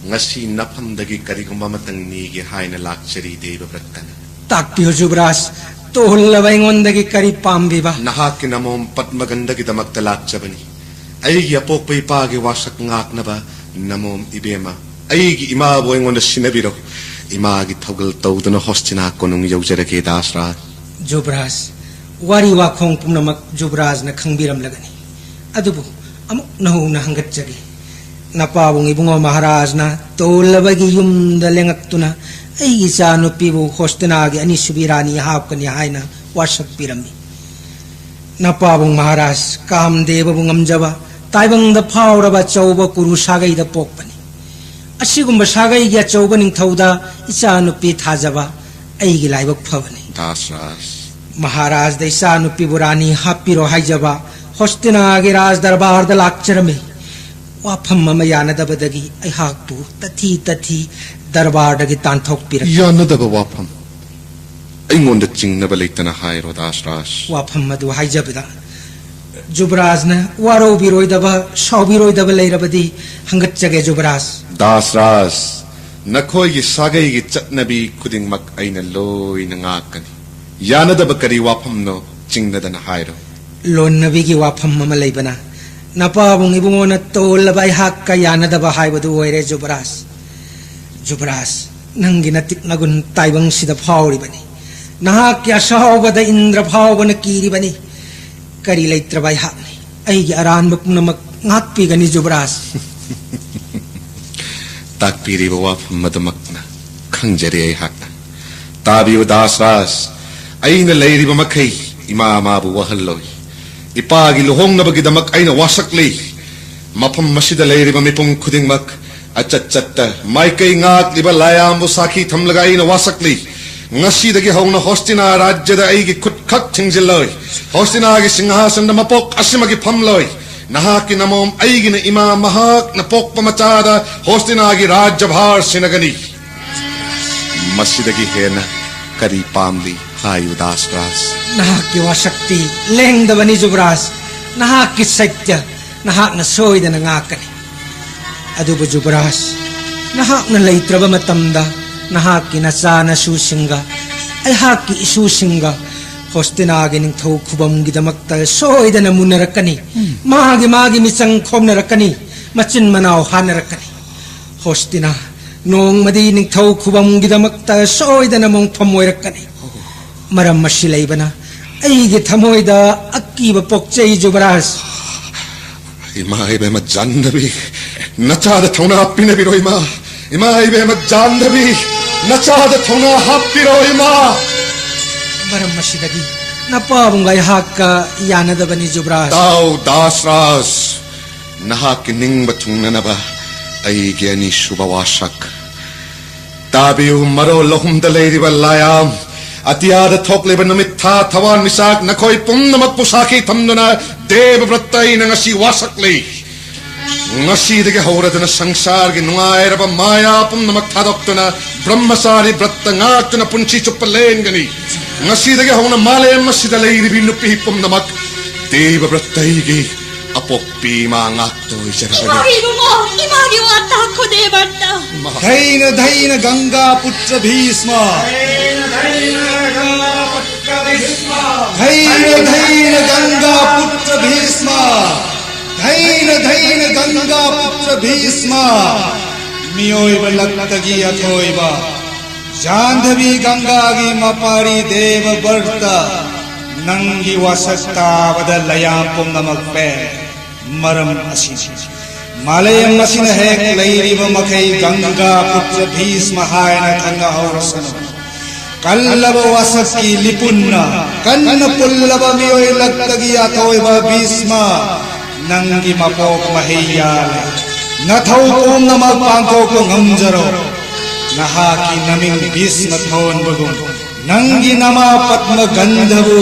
ꯉꯁꯤ ꯅꯐꯝꯗꯒꯤ ꯀꯔꯤꯒꯨꯝꯕ ꯑꯃꯇꯪ ꯅꯤꯒꯦ ꯍꯥꯏꯅ ꯂꯥꯛꯆꯔꯤ ꯗꯦꯕꯕ꯭ꯔꯠꯇꯅ꯫ ꯇꯥꯛꯄꯤꯌꯨ ꯖꯨꯕꯔꯥꯖ, ꯇꯣꯜꯂꯕ ꯑꯩꯉꯣꯟꯗꯒꯤ ꯀꯔꯤ ꯄꯥꯝꯕꯤꯕ? ꯅꯍꯥꯛꯀꯤ ꯅꯃꯣꯝ ꯄꯗꯃꯒꯟꯗꯒꯤꯗꯃꯛꯇ ꯂꯥꯛꯆꯕꯅꯤ꯫ ꯑꯩꯒꯤ ꯑꯄꯣꯛꯄ ꯏꯄꯥꯒꯤ ꯋꯥꯁꯛ ꯉꯥꯛꯅꯕ ꯅꯃꯣꯝ ꯏꯕꯦꯝꯃ, ꯑꯩꯒꯤ ꯏꯃꯥꯕꯨ ꯑꯩꯉꯣꯟꯗ ꯁꯤꯟꯅꯕꯤꯔꯣ꯫ ꯏꯃꯥꯒꯤ ꯊꯧꯒꯜ ꯇꯧꯗꯨꯅ ꯍꯣꯁꯇꯤꯅꯥ ꯀꯣꯅꯨꯡ ꯌꯧꯖꯔꯒꯦ ꯗꯥꯁꯔꯥꯖ꯫ ꯖꯨꯕꯔꯥꯖ, ꯋꯥꯔꯤ ꯋꯥꯈꯣꯡ ꯄꯨꯝꯅꯃꯛ ꯖꯨꯕꯔꯥꯖꯅ ꯈꯪꯕꯤꯔꯝꯂꯒꯅꯤ꯫ ꯑꯗꯨꯕꯨ ꯑꯃꯨꯛ ꯅꯧꯅ ꯍꯪꯒꯠꯆꯒꯦ꯫ ꯅꯄꯥꯕꯨꯡ ꯏꯕꯨꯡꯉꯣ ꯃꯍꯥꯔꯥꯖꯅ ꯇꯣꯜꯂꯕꯒꯤ ꯌꯨꯝꯗ ꯂꯦꯡꯉꯛꯇꯨꯅ ꯑꯩꯒꯤ ꯏꯆꯥ ꯅꯨꯄꯤꯕꯨ ꯍꯣꯁꯇꯤꯅꯥꯒꯤ ꯑꯅꯤꯁꯨꯕꯤ ꯔꯥꯅꯤ ꯍꯥꯞꯀꯅꯤ ꯍꯥꯏꯅ ꯋꯥꯁꯛ ꯄꯤꯔꯝꯃꯤ꯫ ꯅꯄꯥꯕꯨꯡ ꯃꯍꯥꯔꯥꯖ ꯀꯥꯝꯗꯦꯕꯕꯨ ꯉꯝꯖꯕ, ꯇꯥꯏꯕꯪꯗ ꯐꯥꯎꯔꯕ ꯑꯆꯧꯕ ꯀꯨꯔꯨ ꯁꯥꯒꯩꯗ ꯄꯣꯛꯄꯅꯤ꯫ ꯑꯁꯤꯒꯨꯝꯕ ꯁꯥꯒꯩꯒꯤ ꯑꯆꯧꯕ ꯅꯤꯡꯊꯧꯗ ꯏꯆꯥ ꯅꯨꯄꯤ ꯊꯥꯖꯕ ꯑꯩꯒꯤ ꯂꯥꯏꯕꯛ ꯐꯕꯅꯤ꯫ ꯗꯥꯁꯔꯥꯖ꯫ ꯃꯍꯥꯔꯥꯖꯗ ꯏꯆꯥ ꯅꯨꯄꯤꯕꯨ ꯔꯥꯅꯤ ꯍꯥꯞꯄꯤꯔꯣ ꯍꯥꯏꯖꯕ ꯍꯣꯁꯇꯤꯅꯥꯒꯤ ꯔꯥꯖ ꯗꯔꯕꯥꯔꯗ ꯂꯥꯛꯆꯔꯝꯃꯤ꯫ ꯋꯥꯐꯝ ꯑꯃ ꯌꯥꯅꯗꯕꯗꯒꯤ ꯑꯩꯍꯥꯛꯄꯨ ꯇꯊꯤ ꯇꯊꯤ ꯗꯔꯕꯥꯔꯗꯒꯤ ꯇꯥꯟꯊꯣꯛꯄꯤꯔꯛꯈꯤ꯫ ꯌꯥꯅꯗꯕ ꯋꯥꯐꯝ? ꯑꯩꯉꯣꯟꯗ ꯆꯤꯡꯅꯕ ꯂꯩꯇꯅ ꯍꯥꯏꯔꯣ ꯗꯥꯁꯔꯥꯖ꯫ ꯋꯥꯐꯝ ꯑꯗꯨ ꯍꯥꯏꯖꯕꯗ ꯖꯨꯕꯔꯥꯖꯅ ꯋꯥꯔꯧꯕꯤꯔꯣꯏꯗꯕ, ꯁꯥꯎꯕꯤꯔꯣꯏꯗꯕ ꯂꯩꯔꯕꯗꯤ ꯍꯪꯒꯠꯆꯒꯦ ꯖꯨꯕꯔꯥꯖ꯫ ꯗꯥꯁꯔꯥꯖ, ꯅꯈꯣꯏꯒꯤ ꯁꯥꯒꯩꯒꯤ ꯆꯠꯅꯕꯤ ꯈꯨꯗꯤꯡꯃꯛ ꯑꯩꯅ ꯂꯣꯏꯅ ꯉꯥꯛꯀꯅꯤ꯫ ꯌꯥꯅꯗꯕ ꯀꯔꯤ ꯋꯥꯐꯝꯅꯣ? ꯆꯤꯡꯅꯗꯅ ꯍꯥꯏꯔꯣ꯫ ꯂꯣꯟꯅꯕꯤꯒꯤ ꯋꯥꯐꯝ ꯑꯃ ꯂꯩꯕꯅ ꯅꯄꯥꯕꯨꯡ ꯏꯕꯨꯡꯉꯣꯅ ꯇꯣꯜꯂꯕ ꯑꯩꯍꯥꯛꯀ ꯌꯥꯅꯗꯕ ꯍꯥꯏꯕꯗꯨ ꯑꯣꯏꯔꯦ ꯖꯨꯕꯔꯥꯖ꯫ ꯖꯨꯕꯔꯥꯖ, ꯅꯪꯒꯤ ꯅꯇꯤꯛ ꯅꯒꯨꯟ ꯇꯥꯏꯕꯪꯁꯤꯗ ꯐꯥꯎꯔꯤꯕꯅꯤ꯫ ꯅꯍꯥꯛꯀꯤ ꯑꯁꯥꯎꯕꯗ ꯏꯟꯗ꯭ꯔ ꯐꯥꯎꯕꯅ ꯀꯤꯔꯤꯕꯅꯤ꯫ ꯀꯔꯤ ꯂꯩꯇ꯭ꯔꯕ ꯑꯩꯍꯥꯛꯅꯤ꯫ ꯑꯩꯒꯤ ꯑꯔꯥꯟꯕ ꯄꯨꯝꯅꯃꯛ ꯉꯥꯛꯄꯤꯒꯅꯤ ꯖꯨꯕꯔꯥꯖ꯫ ꯇꯥꯛꯄꯤꯔꯤꯕ ꯋꯥꯐꯝ ꯑꯗꯨꯃꯛꯅ ꯈꯪꯖꯔꯦ ꯑꯩꯍꯥꯛꯅ꯫ ꯇꯥꯕꯤꯌꯨ ꯗꯥꯁꯔꯥꯖ, ꯑꯩꯅ ꯂꯩꯔꯤꯕ ꯃꯈꯩ ꯏꯃꯥ ꯃꯥꯕꯨ ꯋꯥꯍꯜꯂꯣꯏ꯫ ꯏꯄꯥꯒꯤ ꯂꯨꯍꯣꯡꯅꯕꯒꯤꯗꯃꯛ ꯑꯩꯅ ꯋꯥꯁꯛꯂꯤ꯫ ꯃꯐꯝ ꯑꯁꯤꯗ ꯂꯩꯔꯤꯕ ꯃꯤꯄꯨꯝ ꯈꯨꯗꯤꯡꯃꯛ ꯑꯆꯠ ꯆꯠꯇ ꯃꯥꯏꯀꯩ ꯉꯥꯛꯂꯤꯕ ꯂꯥꯏꯌꯥꯝꯕꯨ ꯁꯥꯈꯤ ꯊꯝꯂꯒ ꯑꯩꯅ ꯋꯥꯁꯛꯂꯤ꯫ ꯉꯁꯤꯗꯒꯤ ꯍꯧꯅ ꯍꯣꯁꯇꯤꯅꯥ ꯔꯥꯖ꯭ꯌꯗ ꯑꯩꯒꯤ ꯈꯨꯠ ꯈꯛ ꯊꯤꯡꯖꯤꯜꯂꯣꯏ꯫ ꯍꯣꯁꯇꯤꯅꯥꯒꯤ ꯁꯤꯡꯍꯥꯁꯟꯗ ꯃꯄꯣꯛ ꯑꯁꯤꯃꯒꯤ ꯐꯝꯂꯣꯏ꯫ ꯅꯍꯥꯛꯀꯤ ꯅꯃꯣꯝ ꯑꯩꯒꯤꯅ ꯏꯃꯥ ꯃꯍꯥꯛꯅ ꯄꯣꯛꯄ ꯃꯆꯥꯗ ꯍꯣꯁꯇꯤꯅꯥꯒꯤ ꯔꯥꯖ꯭ꯌ ꯚꯥꯔ ꯁꯤꯟꯅꯒꯅꯤ꯫ ꯃꯁꯤꯗꯒꯤ ꯍꯦꯟꯅ ꯀꯔꯤ ꯄꯥꯝꯂꯤ ꯍꯥꯏꯌꯨ ꯗꯥꯁꯔꯥꯖ? ꯅꯍꯥꯛꯀꯤ ꯋꯥꯁꯛꯇꯤ ꯂꯦꯡꯗꯕꯅꯤ ꯖꯨꯕꯔꯥꯖ꯫ ꯅꯍꯥꯛꯀꯤ ꯁꯩꯇ꯭ꯌ ꯅꯍꯥꯛꯅ ꯁꯣꯏꯗꯅ ꯉꯥꯛꯀꯅꯤ꯫ ꯑꯗꯨꯕꯨ ꯖꯨꯕꯔꯥꯖ, ꯅꯍꯥꯛꯅ ꯂꯩꯇ꯭ꯔꯕ ꯃꯇꯝꯗ ꯅꯍꯥꯛꯀꯤ ꯅꯆꯥ ꯅꯁꯨꯁꯤꯡꯒ ꯑꯩꯍꯥꯛꯀꯤ ꯏꯁꯨꯁꯤꯡꯒ ꯍꯣꯁꯇꯤꯅꯥꯒꯤ ꯅꯤꯡꯊꯧ ꯈꯨꯕꯝꯒꯤꯗꯃꯛꯇ ꯁꯣꯏꯗꯅ ꯃꯨꯟꯅꯔꯛꯀꯅꯤ꯫ ꯃꯥꯒꯤ ꯃꯥꯒꯤ ꯃꯤꯆꯪ ꯈꯣꯝꯅꯔꯛꯀꯅꯤ, ꯃꯆꯤꯟ ꯃꯅꯥꯎ ꯍꯥꯟꯅꯔꯛꯀꯅꯤ꯫ ꯍꯣꯁꯇꯤꯅꯥ ꯅꯣꯡꯃꯗꯤ ꯅꯤꯡꯊꯧ ꯈꯨꯕꯝꯒꯤꯗꯃꯛꯇ ꯁꯣꯏꯗꯅ ꯃꯣꯡꯐꯝ ꯑꯣꯏꯔꯛꯀꯅꯤ꯫ ꯃꯔꯝ ꯑꯁꯤ ꯂꯩꯕꯅ ꯑꯩꯒꯤ ꯊꯃꯣꯏꯗ ꯑꯀꯤꯕ ꯄꯣꯛꯆꯩ ꯖꯨꯕꯔꯥꯖ꯫ ꯏꯃꯥ ꯏꯕꯦꯝꯃ ꯖꯥꯟꯗꯕꯤ, ꯅꯆꯥꯗ ꯊꯧꯅꯥ ꯄꯤꯅꯕꯤꯔꯣ ꯏꯃꯥ꯫ ꯏꯃꯥ ꯏꯕꯦꯝꯃ ꯖꯥꯟꯗꯕꯤ, ꯅꯆꯥꯗ ꯊꯧꯅꯥ ꯍꯥꯞꯄꯤꯔꯣ ꯏꯃꯥ꯫ ꯃꯔꯝ ꯑꯁꯤꯗꯒꯤ ꯅꯄꯥꯕꯨꯡꯒ ꯑꯩꯍꯥꯛꯀ ꯌꯥꯅꯗꯕꯅꯤ ꯖꯨꯕꯔꯥꯖ꯫ ꯇꯥꯎ ꯗꯥꯁꯔꯥꯖ, ꯅꯍꯥꯛꯀꯤ ꯅꯤꯡꯕ ꯊꯨꯡꯅꯅꯕ ꯑꯩꯒꯤ ꯑꯅꯤꯁꯨꯕ ꯋꯥꯁꯛ꯫ ꯇꯥꯕꯤꯌꯨ, ꯃꯔꯣꯜ ꯑꯍꯨꯝꯗ ꯂꯩꯔꯤꯕ ꯂꯥꯌꯥꯝ, ꯑꯇꯤꯌꯥꯗ ꯊꯣꯛꯂꯤꯕ ꯅꯨꯃꯤꯠ, ꯊꯥ, ꯊꯋꯥꯟ ꯃꯤꯆꯥꯛ, ꯅꯈꯣꯏ ꯄꯨꯝꯅꯃꯛꯄꯨ ꯁꯥꯈꯤ ꯊꯝꯗꯨꯅ ꯗꯦꯕꯕ꯭ꯔꯠꯇ ꯑꯩꯅ ꯉꯁꯤ ꯋꯥꯁꯛꯂꯤ꯫ ꯉꯁꯤꯗꯒꯤ ꯍꯧꯔꯗꯨꯅ ꯁꯪꯁꯥꯔꯒꯤ ꯅꯨꯡꯉꯥꯏꯔꯕ ꯃꯥꯌꯥ ꯄꯨꯝꯅꯃꯛ ꯊꯥꯗꯣꯛꯇꯨꯅ ꯕ꯭ꯔꯍ꯭ꯃꯆꯥꯔꯤ ꯕ꯭ꯔꯠꯇ ꯉꯥꯛꯇꯨꯅ ꯄꯨꯟꯁꯤ ꯆꯨꯞꯄ ꯂꯦꯟꯒꯅꯤ꯫ ꯉꯁꯤꯗꯒꯤ ꯍꯧꯅ ꯃꯥꯂꯦꯝ ꯑꯁꯤꯗ ꯂꯩꯔꯤꯕꯤ ꯅꯨꯄꯤ ꯄꯨꯝꯅꯃꯛ ꯗꯦꯕꯕ꯭ꯔꯠꯇ ꯑꯩꯒꯤ ꯑꯄꯣꯛꯄꯤ ꯏꯃꯥ ꯉꯥꯛꯇ ꯑꯣꯏꯖꯔꯕꯅꯤ꯫ ꯏꯃꯥꯒꯤ ꯋꯥ ꯇꯥꯈꯣ ꯗꯦꯕꯕ꯭ꯔꯠꯇ꯫ ꯙꯩꯅ ꯙꯩꯅ ꯒꯪꯒꯥ ꯄꯨꯇ꯭ꯔ ꯚꯤꯁꯃ꯫ ꯙꯩꯅ ꯙꯩꯅ ꯒꯪꯒꯥ ꯄꯨꯇ꯭ꯔ ꯚꯤꯁꯃ꯫ ꯙꯩꯅ ꯙꯩꯅ ꯒꯪꯒꯥ ꯄꯨꯇ꯭ꯔ ꯚꯤꯁꯃ, ꯃꯤꯑꯣꯏꯕ ꯂꯛꯇꯒꯤ ꯑꯊꯣꯏꯕ ꯖꯥꯟꯙꯕꯤ ꯒꯪꯒꯥꯒꯤ ꯃꯄꯥꯔꯤ ꯗꯦꯕ ꯚꯔꯇ, ꯅꯪꯒꯤ ꯋꯥꯁꯛ ꯇꯥꯕꯗ ꯂꯌꯥꯝ ꯄꯨꯝꯅꯃꯛ ꯄꯦꯟ꯫ ꯃꯔꯝ ꯑꯁꯤꯅꯤ ꯃꯥꯂꯦꯝ ꯑꯁꯤꯅ ꯍꯦꯛ ꯂꯩꯔꯤꯕ ꯃꯈꯩ ꯒꯪꯒꯥ ꯄꯨꯇ꯭ꯔ ꯚꯤꯁꯃ ꯍꯥꯏꯅ ꯈꯪꯅꯍꯧꯔꯁꯅꯨ꯫ ꯀꯜꯂꯕ ꯋꯥꯁꯛꯀꯤ ꯂꯤꯄꯨꯟꯅ ꯀꯟꯅ ꯄꯨꯜꯂꯕ ꯃꯤꯑꯣꯏ ꯂꯛꯇꯒꯤ ꯑꯊꯣꯏꯕ ꯚꯤꯁꯃ, ꯅꯪꯒꯤ ꯃꯄꯣꯛ ꯃꯍꯩ ꯌꯥꯜꯂꯦ꯫ ꯅꯊꯧ ꯄꯨꯝꯅꯃꯛ ꯄꯥꯡꯊꯣꯛꯄ ꯉꯝꯖꯔꯣ꯫ ꯅꯍꯥꯛꯀꯤ ꯅꯃꯤꯡ ꯚꯤꯁꯃ ꯊꯣꯟꯕꯒꯨꯝ ꯅꯪꯒꯤ ꯅꯃꯥ ꯄꯗꯃ ꯒꯟꯙꯕꯨ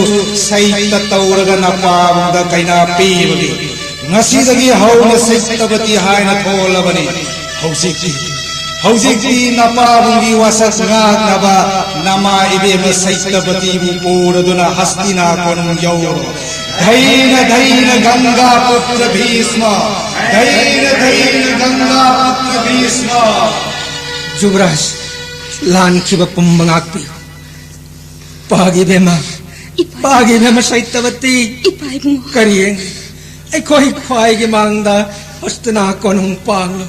ꯁꯩꯇ ꯇꯧꯔꯒ ꯅꯄꯥꯕꯨꯡꯗ ꯀꯩꯅꯥ ꯄꯤꯕꯒꯤ ꯉꯁꯤꯗꯒꯤ ꯍꯧꯅ ꯁꯩꯇꯕꯇꯤ ꯍꯥꯏꯅ ꯊꯣꯜꯂꯕꯅꯤ꯫ ꯍꯧꯖꯤꯛꯇꯤ, ꯍꯧꯖꯤꯛꯇꯤ ꯅꯄꯥꯕꯨꯡꯒꯤ ꯋꯥꯁꯛ ꯉꯥꯛꯅꯕ ꯅꯃꯥ ꯏꯕꯦꯝꯃ ꯁꯩꯇꯕꯇꯤꯕꯨ ꯄꯨꯔꯗꯨꯅ ꯍꯁꯇꯤꯅꯥ ꯀꯣꯅꯨꯡ ꯌꯧꯔꯣ꯫ ꯙꯩꯅ ꯙꯩꯅ ꯒꯪꯒꯥ ꯄꯨꯇ꯭ꯔ ꯚꯤꯁꯃ, ꯙꯩꯅ ꯙꯩꯅ ꯒꯪꯒꯥ ꯄꯨꯇ꯭ꯔ ꯚꯤꯁꯃ꯫ ꯖꯨꯕꯔꯥꯖ, ꯂꯥꯟꯈꯤꯕ ꯄꯨꯝꯕ ꯉꯥꯛꯄꯤꯌꯨ꯫ ꯄꯥꯒꯤ ꯕꯦꯝꯃ, ꯏꯄꯥ꯫ ꯄꯥꯒꯤ ꯕꯦꯝꯃ ꯁꯩꯇꯕꯇꯤ꯫ ꯏꯄꯥ ꯏꯕꯨꯡꯉꯣ꯫ ꯀꯔꯤ ꯌꯦꯡꯂꯤ? ꯑꯩꯈꯣꯏ ꯈ꯭ꯋꯥꯏꯒꯤ ꯃꯥꯡꯗ ꯍꯁꯇꯤꯅꯥ ꯀꯣꯅꯨꯡ ꯄꯥꯡꯂꯣ꯫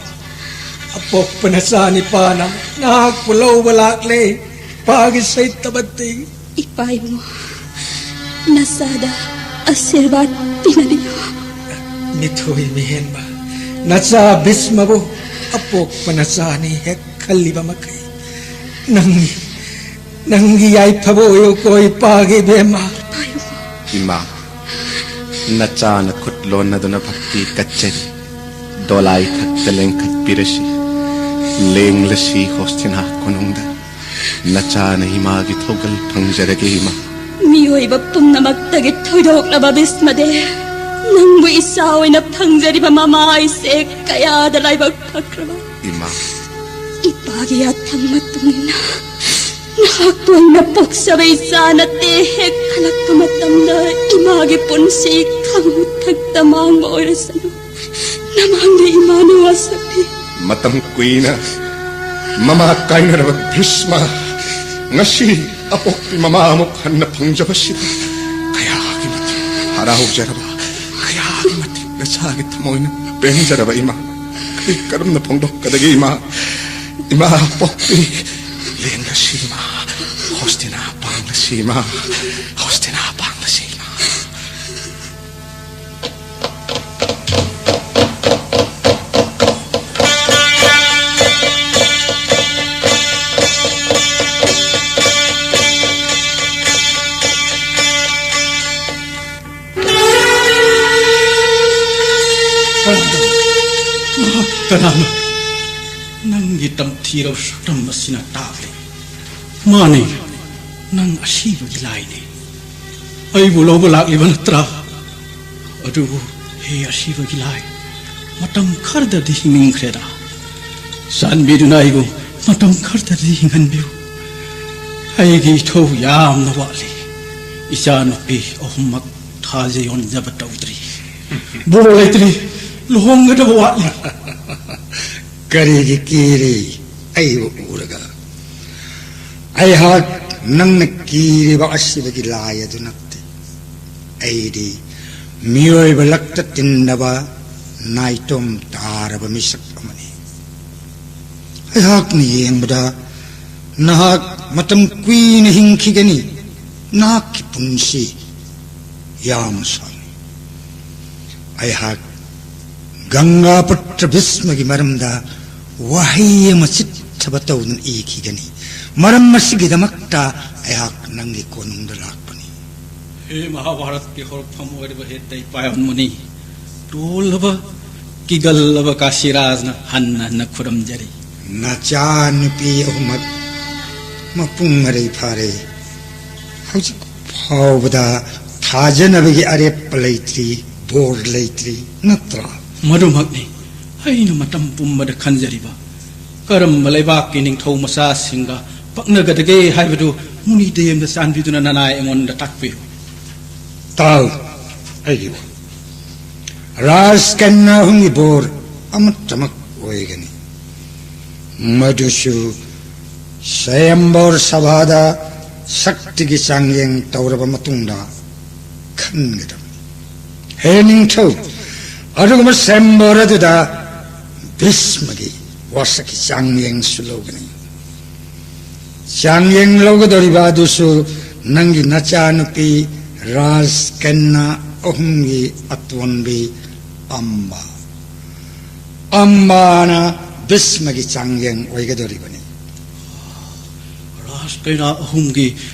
ꯑꯄꯣꯛꯄ ꯅꯆꯥ ꯅꯤꯄꯥꯅ ꯅꯍꯥꯛꯄꯨ ꯂꯧꯕ ꯂꯥꯛꯂꯦ꯫ ꯄꯥꯒꯤ ꯁꯩꯇꯕꯇꯤ꯫ ꯏꯄꯥ ꯏꯕꯨꯡꯉꯣ, ꯅꯆꯥꯗ ꯑꯁꯤꯔꯕꯥꯗ ꯄꯤꯅꯕꯤꯌꯨ꯫ ꯃꯤꯊꯣꯏ ꯃꯤꯍꯦꯟꯕ ꯅꯆꯥ ꯚꯤꯁꯃꯕꯨ ꯑꯄꯣꯛꯄ ꯅꯆꯥꯅꯤ ꯍꯦꯛ ꯈꯜꯂꯤꯕ ꯃꯈꯩ ꯅꯪꯒꯤ, ꯅꯪꯒꯤ ꯌꯥꯏꯐꯕ ꯑꯣꯏꯌꯨꯀꯣ ꯏꯄꯥꯒꯤ ꯏꯕꯦꯝꯃ꯫ ꯏꯄꯥ ꯏꯕꯨꯡꯉꯣ꯫ ꯏꯃꯥ, ꯅꯆꯥꯅ ꯈꯨꯠ ꯂꯣꯟꯅꯗꯨꯅ ꯚꯛꯇꯤ ꯀꯠꯆꯔꯤ꯫ ꯗꯣꯂꯥꯏ ꯊꯛꯇ ꯂꯦꯡꯈꯠꯄꯤꯔꯁꯤ, ꯂꯦꯡꯂꯁꯤ ꯍꯣꯁꯇꯤꯅꯥ ꯀꯣꯅꯨꯡꯗ꯫ ꯅꯆꯥꯅ ꯏꯃꯥꯒꯤ ꯊꯧꯒꯜ ꯐꯪꯖꯔꯒꯦ ꯏꯃꯥ꯫ ꯃꯤꯑꯣꯏꯕ ꯄꯨꯝꯅꯃꯛꯇꯒꯤ ꯊꯣꯏꯗꯣꯛꯂꯕ ꯚꯤꯁꯃꯗꯦ, ꯅꯪꯕꯨ ꯏꯆꯥ ꯑꯣꯏꯅ ꯐꯪꯖꯔꯤꯕ ꯃꯃꯥ ꯑꯩꯁꯦ ꯀꯌꯥꯗ ꯂꯥꯏꯕꯛ ꯐꯈ꯭ꯔꯕ꯫ ꯏꯃꯥ꯫ ꯏꯄꯥꯒꯤ ꯌꯥꯊꯪ ꯃꯇꯨꯡ ꯏꯟꯅ ꯅꯍꯥꯛꯄꯨ ꯑꯩꯅ ꯄꯣꯛꯆꯕ ꯏꯆꯥ ꯅꯠꯇꯦ ꯍꯦꯛ ꯈꯜꯂꯛꯄ ꯃꯇꯝꯗ ꯏꯃꯥꯒꯤ ꯄꯨꯟꯁꯤ ꯈꯪꯍꯨꯠ ꯊꯛꯇ ꯃꯥꯡꯕ ꯑꯣꯏꯔꯁꯅꯨ꯫ ꯅꯃꯥꯡꯗ ꯏꯃꯥꯅ ꯋꯥꯁꯛꯂꯤ꯫ ꯃꯇꯝ ꯀꯨꯏꯅ ꯃꯃꯥ ꯀꯥꯏꯅꯔꯕ ꯚꯤꯁꯃ ꯉꯁꯤ ꯑꯄꯣꯛꯄꯤ ꯃꯃꯥ ꯑꯃꯨꯛ ꯍꯟꯅ ꯐꯪꯖꯕꯁꯤꯗ ꯀꯌꯥꯒꯤ ꯃꯇꯤꯛ ꯍꯔꯥꯎꯖꯔꯕ, ꯀꯌꯥꯒꯤ ꯃꯇꯤꯛ ꯏꯆꯥꯒꯤ ꯊꯃꯣꯏꯅ ꯄꯦꯟꯖꯔꯕ ꯏꯃꯥ, ꯀꯔꯤ ꯀꯔꯝꯅ ꯐꯣꯡꯗꯣꯛꯀꯗꯒꯦ ꯏꯃꯥ? ꯏꯃꯥ ꯄꯣꯛꯄꯤ, ꯂꯦꯡꯂꯁꯤ ꯏꯃꯥ, ꯍꯣꯁꯇꯤꯅꯥ ꯄꯥꯡꯂꯁꯤ ꯏꯃꯥ, ꯍꯣꯁꯇꯤꯅꯥ ꯄꯥꯡꯂꯁꯤ ꯏꯃꯥ꯫ ꯀꯅꯥꯅꯣ? ꯅꯪꯒꯤ ꯇꯝꯊꯤꯔꯕ ꯁꯛꯇꯝ ꯑꯁꯤꯅ ꯇꯥꯛꯂꯤ꯫ ꯃꯥꯅꯤ, ꯅꯪ ꯑꯁꯤꯕꯒꯤ ꯂꯥꯏꯅꯤ꯫ ꯑꯩꯕꯨ ꯂꯧꯕ ꯂꯥꯛꯂꯤꯕ ꯅꯠꯇ꯭ꯔꯥ? ꯑꯗꯨꯕꯨ, ꯍꯦ ꯑꯁꯤꯕꯒꯤ ꯂꯥꯏ, ꯃꯇꯝ ꯈꯔꯗꯗꯤ ꯍꯤꯡꯅꯤꯡꯈ꯭ꯔꯦꯗ꯫ ꯆꯥꯟꯕꯤꯗꯨꯅ ꯑꯩꯕꯨ ꯃꯇꯝ ꯈꯔꯗꯗꯤ ꯍꯤꯡꯍꯟꯕꯤꯌꯨ꯫ ꯑꯩꯒꯤ ꯏꯊꯧ ꯌꯥꯝꯅ ꯋꯥꯠꯂꯤ꯫ ꯏꯆꯥꯅꯨꯄꯤ ꯑꯍꯨꯝꯃꯛ ꯊꯥꯖ ꯌꯣꯟꯖꯕ ꯇꯧꯗ꯭ꯔꯤ꯫ ꯕꯣꯔ ꯂꯩꯇ꯭ꯔꯤ꯫ ꯂꯨꯍꯣꯡꯒꯗꯕ ꯋꯥꯠꯂꯤ꯫ ꯀꯔꯤꯒꯤ ꯀꯤꯔꯤ? ꯑꯩꯕꯨ ꯎꯔꯒ꯫ ꯑꯩꯍꯥꯛ ꯅꯪꯅ ꯀꯤꯔꯤꯕ ꯑꯁꯤꯕꯒꯤ ꯂꯥꯏ ꯑꯗꯨ ꯅꯠꯇꯦ꯫ ꯑꯩꯗꯤ ꯃꯤꯑꯣꯏꯕ ꯂꯛꯇ ꯇꯤꯟꯅꯕ ꯅꯥꯏꯇꯣꯝ ꯇꯥꯔꯕ ꯃꯤꯁꯛ ꯑꯃꯅꯤ꯫ ꯑꯩꯍꯥꯛꯅ ꯌꯦꯡꯕꯗ ꯅꯍꯥꯛ ꯃꯇꯝ ꯀꯨꯏꯅ ꯍꯤꯡꯈꯤꯒꯅꯤ꯫ ꯅꯍꯥꯛꯀꯤ ꯄꯨꯟꯁꯤ ꯌꯥꯝ ꯁꯥꯡꯏ꯫ ꯑꯩꯍꯥꯛ ꯒꯪꯒꯥ ꯄꯨꯠꯇ꯭ꯔ ꯚꯤꯁꯃꯒꯤ ꯃꯔꯝꯗ ꯋꯥꯍꯩ ꯑꯃ ꯆꯤꯠꯊꯕ ꯇꯧꯗꯨꯅ ꯏꯈꯤꯒꯅꯤ꯫ ꯃꯔꯝ ꯑꯁꯤꯒꯤꯗꯃꯛꯇ ꯑꯩꯍꯥꯛ ꯅꯪꯒꯤ ꯀꯣꯅꯨꯡꯗ ꯂꯥꯛꯄꯅꯤ꯫ ꯍꯦ ꯃꯍꯥꯚꯥꯔꯠꯀꯤ ꯍꯧꯔꯛꯐꯝ ꯑꯣꯏꯔꯤꯕ ꯍꯦ ꯇꯩꯄꯥꯌꯣꯟ ꯃꯨꯅꯤ, ꯇꯣꯜꯂꯕ, ꯀꯤꯒꯜꯂꯕ ꯀꯥꯁꯤꯔꯥꯖꯅ ꯍꯟꯅ ꯍꯟꯅ ꯈꯨꯔꯨꯝꯖꯔꯤ꯫ ꯅꯆꯥ ꯅꯨꯄꯤ ꯑꯍꯨꯝꯃꯛ ꯃꯄꯨꯡ ꯃꯔꯩ ꯐꯥꯔꯦ꯫ ꯍꯧꯖꯤꯛ ꯐꯥꯎꯕꯗ ꯊꯥꯖꯅꯕꯒꯤ ꯑꯔꯦꯞꯄ ꯂꯩꯇ꯭ꯔꯤ, ꯕꯣꯔ ꯂꯩꯇ꯭ꯔꯤ, ꯅꯠꯇ꯭ꯔꯥ? ꯃꯗꯨꯃꯛꯅꯤ ꯑꯩꯅ ꯃꯇꯝ ꯄꯨꯝꯕꯗ ꯈꯟꯖꯔꯤꯕ꯫ ꯀꯔꯝꯕ ꯂꯩꯕꯥꯛꯀꯤ ꯅꯤꯡꯊꯧ ꯃꯆꯥꯁꯤꯡꯒ ꯄꯛꯅꯒꯗꯒꯦ ꯍꯥꯏꯕꯗꯨ ꯃꯨꯅꯤꯗꯦꯕꯅ ꯆꯥꯟꯕꯤꯗꯨꯅ ꯅꯅꯥꯏ ꯑꯩꯉꯣꯟꯗ ꯇꯥꯛꯄꯤꯌꯨ꯫ ꯇꯥꯎ, ꯑꯩꯒꯤ ꯋꯥ꯫ ꯔꯥꯖꯀꯟꯌꯥ ꯑꯍꯨꯝꯒꯤ ꯕꯣꯔ ꯑꯃꯠꯇꯃꯛ ꯑꯣꯏꯒꯅꯤ꯫ ꯃꯗꯨꯁꯨ ꯁ꯭ꯋꯌꯝꯕꯣꯔ ꯁꯚꯥꯗ ꯁꯛꯇꯤꯒꯤ ꯆꯥꯡꯌꯦꯡ ꯇꯧꯔꯕ ꯃꯇꯨꯡꯗ ꯈꯟꯒꯗꯕꯅꯤ꯫ ꯍꯦ ꯅꯤꯡꯊꯧ, ꯑꯗꯨꯒꯨꯝꯕ ꯁ꯭ꯋꯥꯌꯝꯚꯔ ꯑꯗꯨꯗ ꯚꯤꯁꯃꯒꯤ ꯋꯥꯁꯛꯀꯤ ꯆꯥꯡꯌꯦꯡꯁꯨ ꯂꯧꯒꯅꯤ꯫ ꯆꯥꯡꯌꯦꯡ ꯂꯧꯒꯗꯧꯔꯤꯕ ꯑꯗꯨꯁꯨ ꯅꯪꯒꯤ ꯅꯆꯥꯅꯨꯄꯤ ꯔꯥꯖꯀꯟꯌꯥ ꯑꯍꯨꯝꯒꯤ ꯑꯇꯣꯟꯕꯤ ꯑꯝꯕꯥ꯫ ꯑꯝꯕꯥꯅ ꯚꯤꯁꯃꯒꯤ ꯆꯥꯡꯌꯦꯡ ꯑꯣꯏꯒꯗꯧꯔꯤꯕꯅꯤ꯫ ꯔꯥꯖꯀꯩꯅꯥ ꯑꯍꯨꯝꯒꯤ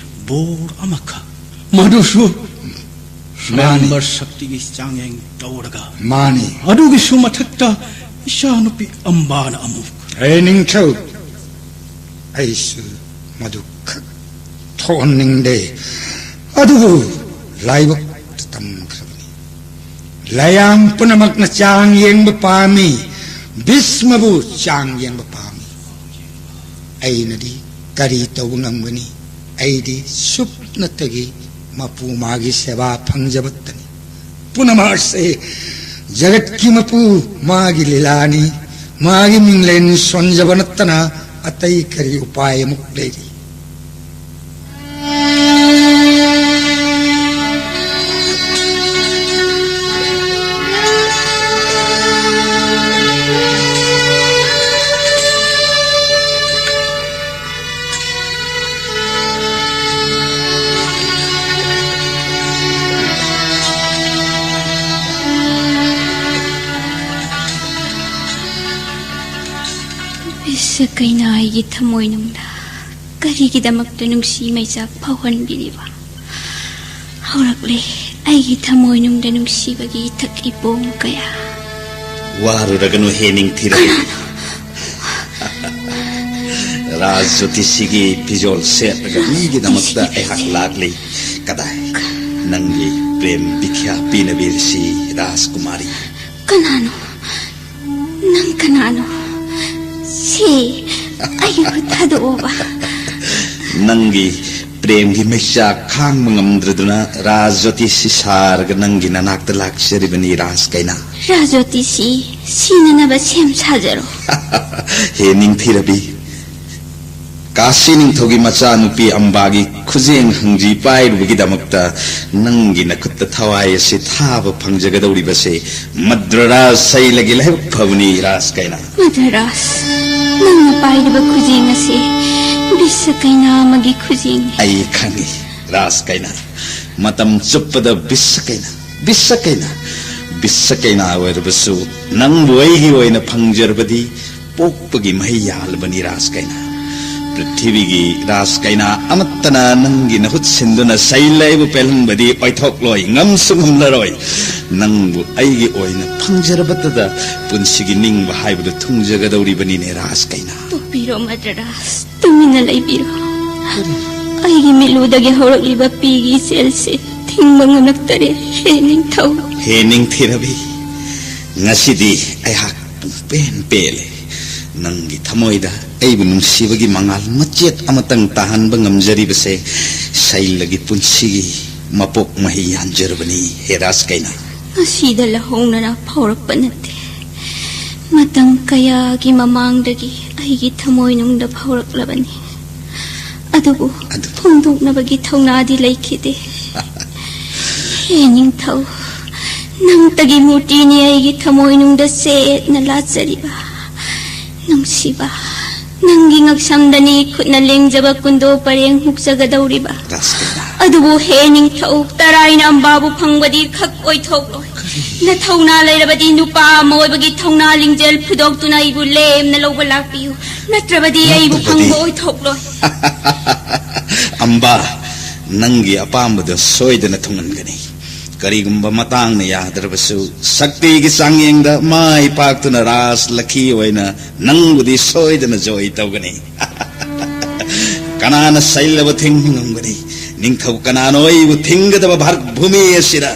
ꯕꯣꯔ ꯑꯃꯈꯛ, ꯃꯗꯨꯁꯨ ꯁ꯭ꯋꯥꯌꯝꯚꯔ ꯁꯛꯇꯤꯒꯤ ꯆꯥꯡꯌꯦꯡ ꯇꯧꯔꯒ꯫ ꯃꯥꯅꯤ꯫ ꯑꯗꯨꯒꯤꯁꯨ ꯃꯊꯛꯇ ꯏꯆꯥꯅꯨꯄꯤ ꯑꯝꯕꯥꯅ ꯑꯃꯨꯛ꯫ ꯍꯦ ꯅꯤꯡꯊꯧ, ꯑꯩꯁꯨ ꯃꯗꯨ ꯈꯛ ꯊꯣꯛꯍꯟꯅꯤꯡꯗꯦ꯫ ꯑꯗꯨꯕꯨ ꯂꯥꯏꯕꯛꯇ ꯇꯝꯈ꯭ꯔꯕꯅꯤ꯫ ꯂꯥꯏꯌꯥꯝ ꯄꯨꯝꯅꯃꯛꯅ ꯆꯥꯡ ꯌꯦꯡꯕ ꯄꯥꯝꯃꯤ꯫ ꯚꯤꯁꯃꯕꯨ ꯆꯥꯡ ꯌꯦꯡꯕ ꯄꯥꯝꯃꯤ꯫ ꯑꯩꯅꯗꯤ ꯀꯔꯤ ꯇꯧꯕ ꯉꯝꯒꯅꯤ? ꯑꯩꯗꯤ ꯁꯨꯞꯅꯇꯒꯤ ꯃꯄꯨ ꯃꯥꯒꯤ ꯁꯦꯕꯥ ꯐꯪꯖꯕꯇꯅꯤ꯫ ꯄꯨꯝꯅꯃꯛ ꯑꯁꯤ ꯖꯒꯠꯀꯤ ꯃꯄꯨ ꯃꯥꯒꯤ ꯂꯤꯂꯥꯅꯤ꯫ ꯃꯥꯒꯤ ꯃꯤꯡꯂꯦꯟ ꯁꯣꯟꯖꯕ ꯅꯠꯇꯅ ꯑꯇꯩ ꯀꯔꯤ ꯎꯄꯥꯏ ꯑꯃꯨꯛ ꯂꯩꯔꯤ? ꯏꯁ, ꯀꯩꯅꯥ ꯑꯩꯒꯤ ꯊꯃꯣꯏꯅꯨꯡꯗ ꯀꯔꯤꯒꯤꯗꯃꯛꯇ ꯅꯨꯡꯁꯤ ꯃꯩꯆꯥꯛ ꯐꯥꯎꯍꯟꯕꯤꯔꯤꯕ? ꯍꯧꯔꯛꯂꯦ ꯑꯩꯒꯤ ꯊꯃꯣꯏꯅꯨꯡꯗ ꯅꯨꯡꯁꯤꯕꯒꯤ ꯏꯊꯛ ꯏꯄꯣꯝ ꯀꯌꯥ꯫ ꯋꯥꯔꯨꯔꯒꯅꯨ ꯍꯦ ꯅꯤꯡꯊꯤꯔꯕꯤ꯫ ꯔꯥꯖ ꯖꯣꯇꯤꯁꯤꯒꯤ ꯐꯤꯖꯣꯜ ꯁꯦꯠꯂꯒ ꯃꯤꯒꯤꯗꯃꯛꯇ ꯑꯩꯍꯥꯛ ꯂꯥꯛꯂꯤ꯫ ꯀꯗꯥꯏ? ꯅꯪꯒꯤ ꯄ꯭ꯔꯦꯝ ꯕꯤꯈ꯭ꯌꯥ ꯄꯤꯅꯕꯤꯔꯁꯤ ꯔꯥꯖꯀꯨꯃꯥꯔꯤ꯫ ꯀꯅꯥꯅꯣ? ꯅꯪ ꯀꯅꯥꯅꯣ? ꯁꯤ ꯑꯩꯕꯨ ꯊꯥꯗꯣꯛꯑꯣꯕ꯫ ꯅꯪꯒꯤ ꯄ꯭ꯔꯦꯝꯒꯤ ꯃꯩꯆꯥꯛ ꯈꯥꯡꯕ ꯉꯝꯗ꯭ꯔꯗꯨꯅ ꯔꯥꯖ ꯖꯣꯇꯤꯁꯤ ꯁꯥꯔꯒ ꯅꯪꯒꯤ ꯅꯅꯥꯛꯇ ꯂꯥꯛꯆꯔꯤꯕꯅꯤ ꯔꯥꯖ ꯀꯩꯅꯥ꯫ ꯔꯥꯖ ꯖꯣꯇꯤꯁꯤ ꯁꯤꯅꯅꯕ ꯁꯦꯝ ꯁꯥꯖꯔꯣ꯫ ꯍꯦ ꯅꯤꯡꯊꯤꯔꯕꯤ, ꯀꯥꯁꯤ ꯅꯤꯡꯊꯧꯒꯤ ꯃꯆꯥꯅꯨꯄꯤ ꯑꯝꯕꯥꯒꯤ ꯈꯨꯖꯦꯡ ꯍꯪꯖꯤ ꯄꯥꯏꯔꯨꯕꯒꯤꯗꯃꯛꯇ ꯅꯪꯒꯤ ꯅꯈꯨꯠꯇ ꯊꯋꯥꯏ ꯑꯁꯤ ꯊꯥꯕ ꯐꯪꯖꯒꯗꯧꯔꯤꯕꯁꯦ ꯃꯗ꯭ꯔꯔꯥꯖ ꯁꯩꯂꯒꯤ ꯂꯥꯏꯕꯛ ꯐꯕꯅꯤ, ꯔꯥꯖ ꯀꯩꯅꯥ꯫ ꯃꯗ꯭ꯔꯔꯥꯖ, ꯅꯪꯅ ꯄꯥꯏꯔꯤꯕ ꯈꯨꯖꯦꯡ ꯑꯁꯤ ꯕꯤꯁ ꯀꯩꯅꯥ ꯑꯃꯒꯤ ꯈꯨꯖꯦꯡꯅꯤ꯫ ꯑꯩ ꯈꯪꯏ, ꯔꯥꯖ ꯀꯩꯅꯥ꯫ ꯃꯇꯝ ꯆꯨꯞꯄꯗ ꯕꯤꯁ ꯀꯩꯅꯥ, ꯕꯤꯁ ꯀꯩꯅꯥ, ꯕꯤꯁ ꯀꯩꯅꯥ ꯑꯣꯏꯔꯕꯁꯨ ꯅꯪꯕꯨ ꯑꯩꯒꯤ ꯑꯣꯏꯅ ꯐꯪꯖꯔꯕꯗꯤ ꯄꯣꯛꯄꯒꯤ ꯃꯍꯩ ꯌꯥꯜꯂꯕꯅꯤ, ꯔꯥꯖ ꯀꯩꯅꯥ꯫ ꯄ꯭ꯔꯤꯊꯤꯕꯤꯒꯤ ꯔꯥꯖ ꯀꯩꯅꯥ ꯑꯃꯠꯇꯅ ꯅꯪꯒꯤ ꯅꯍꯨꯠ ꯁꯤꯟꯗꯨꯅ ꯁꯩꯂꯩꯕꯨ ꯄꯦꯜꯍꯟꯕꯗꯤ ꯑꯣꯏꯊꯣꯛꯂꯣꯏ, ꯉꯝꯁꯨ ꯉꯝꯂꯔꯣꯏ꯫ ꯅꯪꯕꯨ ꯑꯩꯒꯤ ꯑꯣꯏꯅ ꯐꯪꯖꯔꯕꯇꯗ ꯄꯨꯟꯁꯤꯒꯤ ꯅꯤꯡꯕ ꯍꯥꯏꯕꯗꯨ ꯊꯨꯡꯖꯒꯗꯧꯔꯤꯕꯅꯤꯅꯦ, ꯔꯥꯖ ꯀꯩꯅꯥ꯫ ꯇꯣꯛꯄꯤꯔꯣ, ꯃꯗ꯭ꯔꯔꯥꯖ꯫ ꯇꯨꯃꯤꯟꯅ ꯂꯩꯕꯤꯔꯣ꯫ ꯑꯩꯒꯤ ꯃꯤꯠꯂꯨꯗꯒꯤ ꯍꯧꯔꯛꯂꯤꯕ ꯄꯤꯒꯤ ꯏꯆꯦꯜꯁꯦ ꯊꯤꯡꯕ ꯉꯝꯂꯛꯇꯔꯦ, ꯍꯦ ꯅꯤꯡꯊꯧ꯫ ꯍꯦ ꯅꯤꯡꯊꯤꯔꯕꯤ, ꯉꯁꯤꯗꯤ ꯑꯩꯍꯥꯛ ꯄꯨꯡꯄꯦꯟ ꯄꯦꯜꯂꯦ꯫ ꯅꯪꯒꯤ ꯊꯃꯣꯏꯗ ꯑꯩꯕꯨ ꯅꯨꯡꯁꯤꯕꯒꯤ ꯃꯉꯥꯜ ꯃꯆꯦꯠ ꯑꯃꯇꯪ ꯇꯥꯍꯟꯕ ꯉꯝꯖꯔꯤꯕꯁꯦ ꯁꯩꯂꯒꯤ ꯄꯨꯟꯁꯤꯒꯤ ꯃꯄꯣꯛ ꯃꯍꯩ ꯌꯥꯟꯖꯔꯕꯅꯤ, ꯍꯦ ꯔꯥꯖ ꯀꯩꯅꯥ꯫ ꯉꯁꯤꯗ ꯂꯧꯍꯧꯅꯅ ꯐꯥꯎꯔꯛꯄ ꯅꯠꯇꯦ꯫ ꯃꯇꯝ ꯀꯌꯥꯒꯤ ꯃꯃꯥꯡꯗꯒꯤ ꯑꯩꯒꯤ ꯊꯃꯣꯏꯅꯨꯡꯗ ꯐꯥꯎꯔꯛꯂꯕꯅꯤ꯫ ꯑꯗꯨꯕꯨ ꯑꯗꯨ ꯐꯣꯡꯗꯣꯛꯅꯕꯒꯤ ꯊꯧꯅꯥꯗꯤ ꯂꯩꯈꯤꯗꯦ꯫ ꯍꯦ ꯅꯤꯡꯊꯧ, ꯅꯪꯇꯒꯤ ꯃꯨꯔꯇꯤꯅꯤ ꯑꯩꯒꯤ ꯊꯃꯣꯏꯅꯨꯡꯗ ꯆꯦꯠꯅ ꯂꯥꯠꯆꯔꯤꯕ꯫ ꯅꯨꯡꯁꯤꯕ, ꯅꯪꯒꯤ ꯉꯛꯁꯝꯗꯅꯤ ꯈꯨꯠꯅ ꯂꯦꯡꯖꯕ ꯀꯨꯟꯗꯣ ꯄꯔꯦꯡ ꯍꯨꯛꯆꯒꯗꯧꯔꯤꯕ꯫ ꯔꯥꯖꯀꯨꯃꯥꯔ꯫ ꯑꯗꯨꯕꯨ ꯍꯦ ꯅꯤꯡꯊꯧ, ꯇꯔꯥꯏꯅ ꯑꯝꯕꯥꯕꯨ ꯐꯪꯕꯗꯤ ꯈꯛ ꯑꯣꯏꯊꯣꯛꯂꯣꯏ꯫ ꯅꯊꯧꯅꯥ ꯂꯩꯔꯕꯗꯤ ꯅꯨꯄꯥ ꯑꯃ ꯑꯣꯏꯕꯒꯤ ꯊꯧꯅꯥ ꯂꯤꯡꯖꯦꯜ ꯐꯨꯗꯣꯛꯇꯨꯅ ꯑꯩꯕꯨ ꯂꯦꯝꯅ ꯂꯧꯕ ꯂꯥꯛꯄꯤꯌꯨ꯫ ꯅꯠꯇ꯭ꯔꯕꯗꯤ ꯑꯩꯕꯨ ꯅꯠꯇ꯭ꯔꯕꯗꯤ ꯐꯪꯕ ꯑꯣꯏꯊꯣꯛꯂꯣꯏ꯫ ꯑꯝꯕꯥ, ꯅꯪꯒꯤ ꯑꯄꯥꯝꯕꯗꯣ ꯁꯣꯏꯗꯅ ꯊꯨꯡꯍꯟꯒꯅꯤ꯫ ꯀꯔꯤꯒꯨꯝꯕ ꯃꯇꯥꯡꯅ ꯌꯥꯗ꯭ꯔꯕꯁꯨ, ꯁꯛꯇꯤꯒꯤ ꯆꯥꯡꯌꯦꯡꯗ ꯃꯥꯏ ꯄꯥꯛꯇꯨꯅ ꯔꯥꯖ ꯂꯛꯈꯤ ꯑꯣꯏꯅ ꯅꯪꯕꯨꯗꯤ ꯁꯣꯏꯗꯅ ꯖꯣꯏ ꯇꯧꯒꯅꯤ꯫ ꯀꯅꯥꯅ ꯁꯩꯂꯕ ꯊꯤꯡꯕ ꯉꯝꯒꯅꯤ? ꯅꯤꯡꯊꯧ ꯀꯅꯥꯅꯣ ꯑꯩꯕꯨ ꯊꯤꯡꯒꯗꯕ ꯚꯥꯔꯠ ꯚꯨꯃꯤ ꯑꯁꯤꯗ?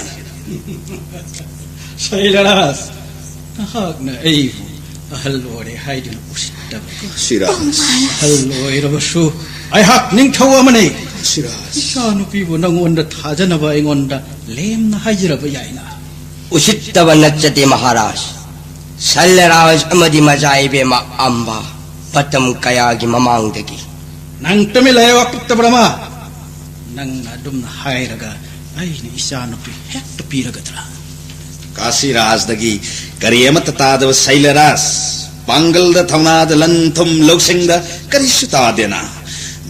ꯁꯩꯂꯔꯥꯖ, ꯅꯍꯥꯛꯅ ꯑꯩꯕꯨ ꯑꯍꯜ ꯑꯣꯏꯔꯦ ꯍꯥꯏꯗꯨꯅ ꯎꯁꯤꯠꯇꯕ꯫ ꯁꯤꯔꯥꯖ꯫ ꯑꯍꯜ ꯑꯣꯏꯔꯕꯁꯨ ꯑꯩꯍꯥꯛ ꯅꯤꯡꯊꯧ ꯑꯃꯅꯤ꯫ ꯁꯤꯔꯥꯖ꯫ ꯏꯆꯥꯅꯨꯄꯤꯕꯨ ꯅꯪꯉꯣꯟꯗ ꯊꯥꯖꯅꯕ ꯑꯩꯉꯣꯟꯗ ꯂꯦꯝꯅ ꯍꯥꯏꯖꯔꯕ ꯌꯥꯏꯅ꯫ ꯎꯁꯤꯠꯇꯕ ꯅꯠꯆꯗꯦ ꯃꯍꯥꯔꯥꯖ꯫ ꯁꯜꯂꯔꯥꯖ ꯑꯃꯗꯤ ꯃꯆꯥ ꯏꯕꯦꯝꯃ ꯑꯝꯕ ꯃꯇꯝ ꯀꯌꯥꯒꯤ ꯃꯃꯥꯡꯗꯒꯤ ꯅꯪ ꯇꯨꯃꯤꯟ ꯂꯩꯌꯨ, ꯑꯄꯤꯛꯇ ꯕ꯭ꯔꯍꯃ꯫ ꯅꯪꯅ ꯑꯗꯨꯝꯅ ꯍꯥꯏꯔꯒ ꯑꯩꯅ ꯏꯆꯥꯅꯨꯄꯤ ꯍꯦꯛꯇ ꯄꯤꯔꯒꯗ꯭ꯔꯥ? ꯀꯥꯁꯤꯔꯥꯖꯗꯒꯤ ꯀꯔꯤ ꯑꯃꯠꯇ ꯇꯥꯗꯕ ꯁꯩꯂꯔꯥꯖ, ꯄꯥꯡꯒꯜꯗ ꯊꯧꯅꯥꯗ ꯂꯟ ꯊꯨꯝ ꯂꯧꯁꯤꯡꯗ ꯀꯔꯤꯁꯨ ꯇꯥꯗꯦꯅ꯫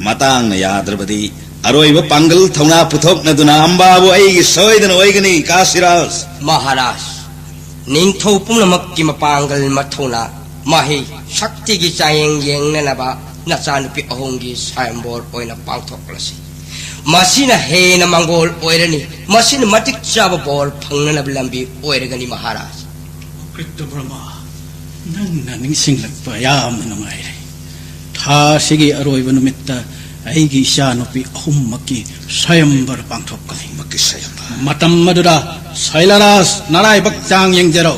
ꯃꯇꯥꯡꯅ ꯌꯥꯗ꯭ꯔꯕꯗꯤ ꯑꯔꯣꯏꯕ ꯄꯥꯡꯒꯜ ꯊꯧꯅꯥ ꯄꯨꯊꯣꯛꯅꯗꯨꯅ ꯑꯝꯕꯥꯕꯨ ꯑꯩꯒꯤ ꯁꯣꯏꯗꯅ ꯑꯣꯏꯒꯅꯤ, ꯀꯥꯁꯤꯔꯥꯖ꯫ ꯃꯍꯥꯔꯥꯖ, ꯅꯤꯡꯊꯧ ꯄꯨꯝꯅꯃꯛꯀꯤ ꯃꯄꯥꯡꯒꯜ ꯃꯊꯧꯅꯥ, ꯃꯍꯩ, ꯁꯛꯇꯤꯒꯤ ꯆꯥꯡꯌꯦꯡ ꯌꯦꯡꯅꯅꯕ ꯅꯆꯥꯅꯨꯄꯤ ꯑꯍꯨꯝꯒꯤ ꯁ꯭ꯋꯥꯌꯝꯕꯣꯔ ꯑꯣꯏꯅ ꯄꯥꯡꯊꯣꯛꯂꯁꯤ꯫ ꯃꯁꯤꯅ ꯍꯦꯟꯅ ꯃꯪꯒꯣꯜ ꯑꯣꯏꯔꯅꯤ꯫ ꯃꯁꯤꯅ ꯃꯇꯤꯛ ꯆꯥꯕ ꯕꯣꯔ ꯐꯪꯅꯅꯕ ꯂꯝꯕꯤ ꯑꯣꯏꯔꯒꯅꯤ, ꯃꯍꯥꯔꯥꯖ꯫ ꯀ꯭ꯔꯤꯇ ꯕ꯭ꯔꯍꯃ, ꯅꯪꯅ ꯅꯤꯡꯁꯤꯡꯂꯛꯄ ꯌꯥꯝꯅ ꯅꯨꯡꯉꯥꯏꯔꯦ꯫ ꯊꯥ ꯑꯁꯤꯒꯤ ꯑꯔꯣꯏꯕ ꯅꯨꯃꯤꯠꯇ ꯑꯩꯒꯤ ꯏꯆꯥꯅꯨꯄꯤ ꯑꯍꯨꯝꯃꯛꯀꯤ ꯁ꯭ꯋꯥꯌꯝꯕꯔ ꯄꯥꯡꯊꯣꯛꯀꯅꯤ꯫ ꯑꯍꯨꯝꯃꯛꯀꯤ ꯁ꯭ꯋꯥꯌꯝꯕꯔ꯫ ꯃꯇꯝ ꯑꯗꯨꯗ ꯁꯩꯂꯔꯥꯖ ꯅꯔꯥꯏꯕꯛ ꯆꯥꯡ ꯌꯦꯡꯖꯔꯣ꯫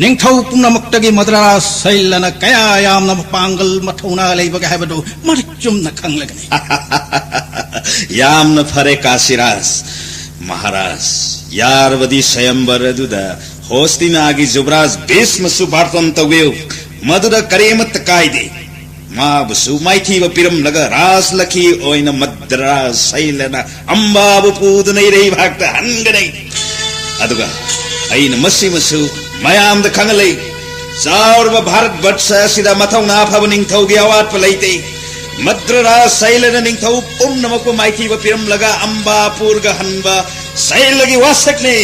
ꯅꯤꯡꯊꯧ ꯄꯨꯝꯅꯃꯛꯇꯒꯤ ꯃꯗ꯭ꯔꯥꯖ ꯁꯩꯂꯅ ꯀꯌꯥ ꯌꯥꯝꯅ ꯃꯄꯥꯡꯒꯜ ꯃꯊꯧꯅꯥ ꯂꯩꯕꯒꯦ ꯍꯥꯏꯕꯗꯨ ꯃꯔꯤꯛ ꯆꯨꯝꯅ ꯈꯪꯂꯒꯅꯤ꯫ ꯌꯥꯝꯅ ꯐꯔꯦ, ꯀꯥꯁꯤꯔꯥꯖ꯫ ꯃꯍꯥꯔꯥꯖ, ꯌꯥꯔꯕꯗꯤ ꯁ꯭ꯋꯥꯌꯝꯕꯔ ꯑꯗꯨꯗ ꯍꯣꯁꯇꯤꯅꯥꯒꯤ ꯖꯨꯕꯔꯥꯖ ꯚꯤꯁꯃꯁꯨ ꯕꯥꯔꯇꯣꯟ ꯇꯧꯕꯤꯌꯨ꯫ ꯃꯗꯨꯗ ꯀꯔꯤꯃꯠꯇ ꯀꯥꯏꯗꯦ꯫ ꯃꯥꯕꯨꯁꯨ ꯃꯥꯏꯊꯤꯕ ꯄꯤꯔꯝꯂꯒ ꯔꯥꯖꯂꯛꯈꯤ ꯑꯣꯏꯅ ꯃꯗ꯭ꯔꯥꯖ ꯁꯩꯂꯅ ꯑꯝꯕꯥꯕꯨ ꯄꯨꯗꯨꯅ ꯏꯔꯩꯕꯥꯛꯇ ꯍꯟꯒꯅꯤ꯫ ꯑꯗꯨꯒ ꯑꯩꯅ ꯃꯁꯤꯃꯁꯨ ꯃꯌꯥꯝꯗ ꯈꯪꯍꯜꯂꯤ, ꯆꯥꯎꯔꯕ ꯚꯥꯔꯠ ꯕꯠꯁ ꯑꯁꯤꯗ ꯃꯊꯧꯅꯥ ꯐꯕ ꯅꯤꯡꯊꯧꯒꯤ ꯑꯋꯥꯠꯄ ꯂꯩꯇꯦ꯫ ꯃꯗ꯭ꯔꯥꯖ ꯁꯩꯂꯅ ꯅꯤꯡꯊꯧ ꯄꯨꯝꯅꯃꯛꯄꯨ ꯃꯥꯏꯊꯤꯕ ꯄꯤꯔꯝꯂꯒ ꯑꯝꯕꯥ ꯄꯨꯔꯒ ꯍꯟꯕ ꯁꯩꯂꯒꯤ ꯋꯥꯁꯛꯅꯤ꯫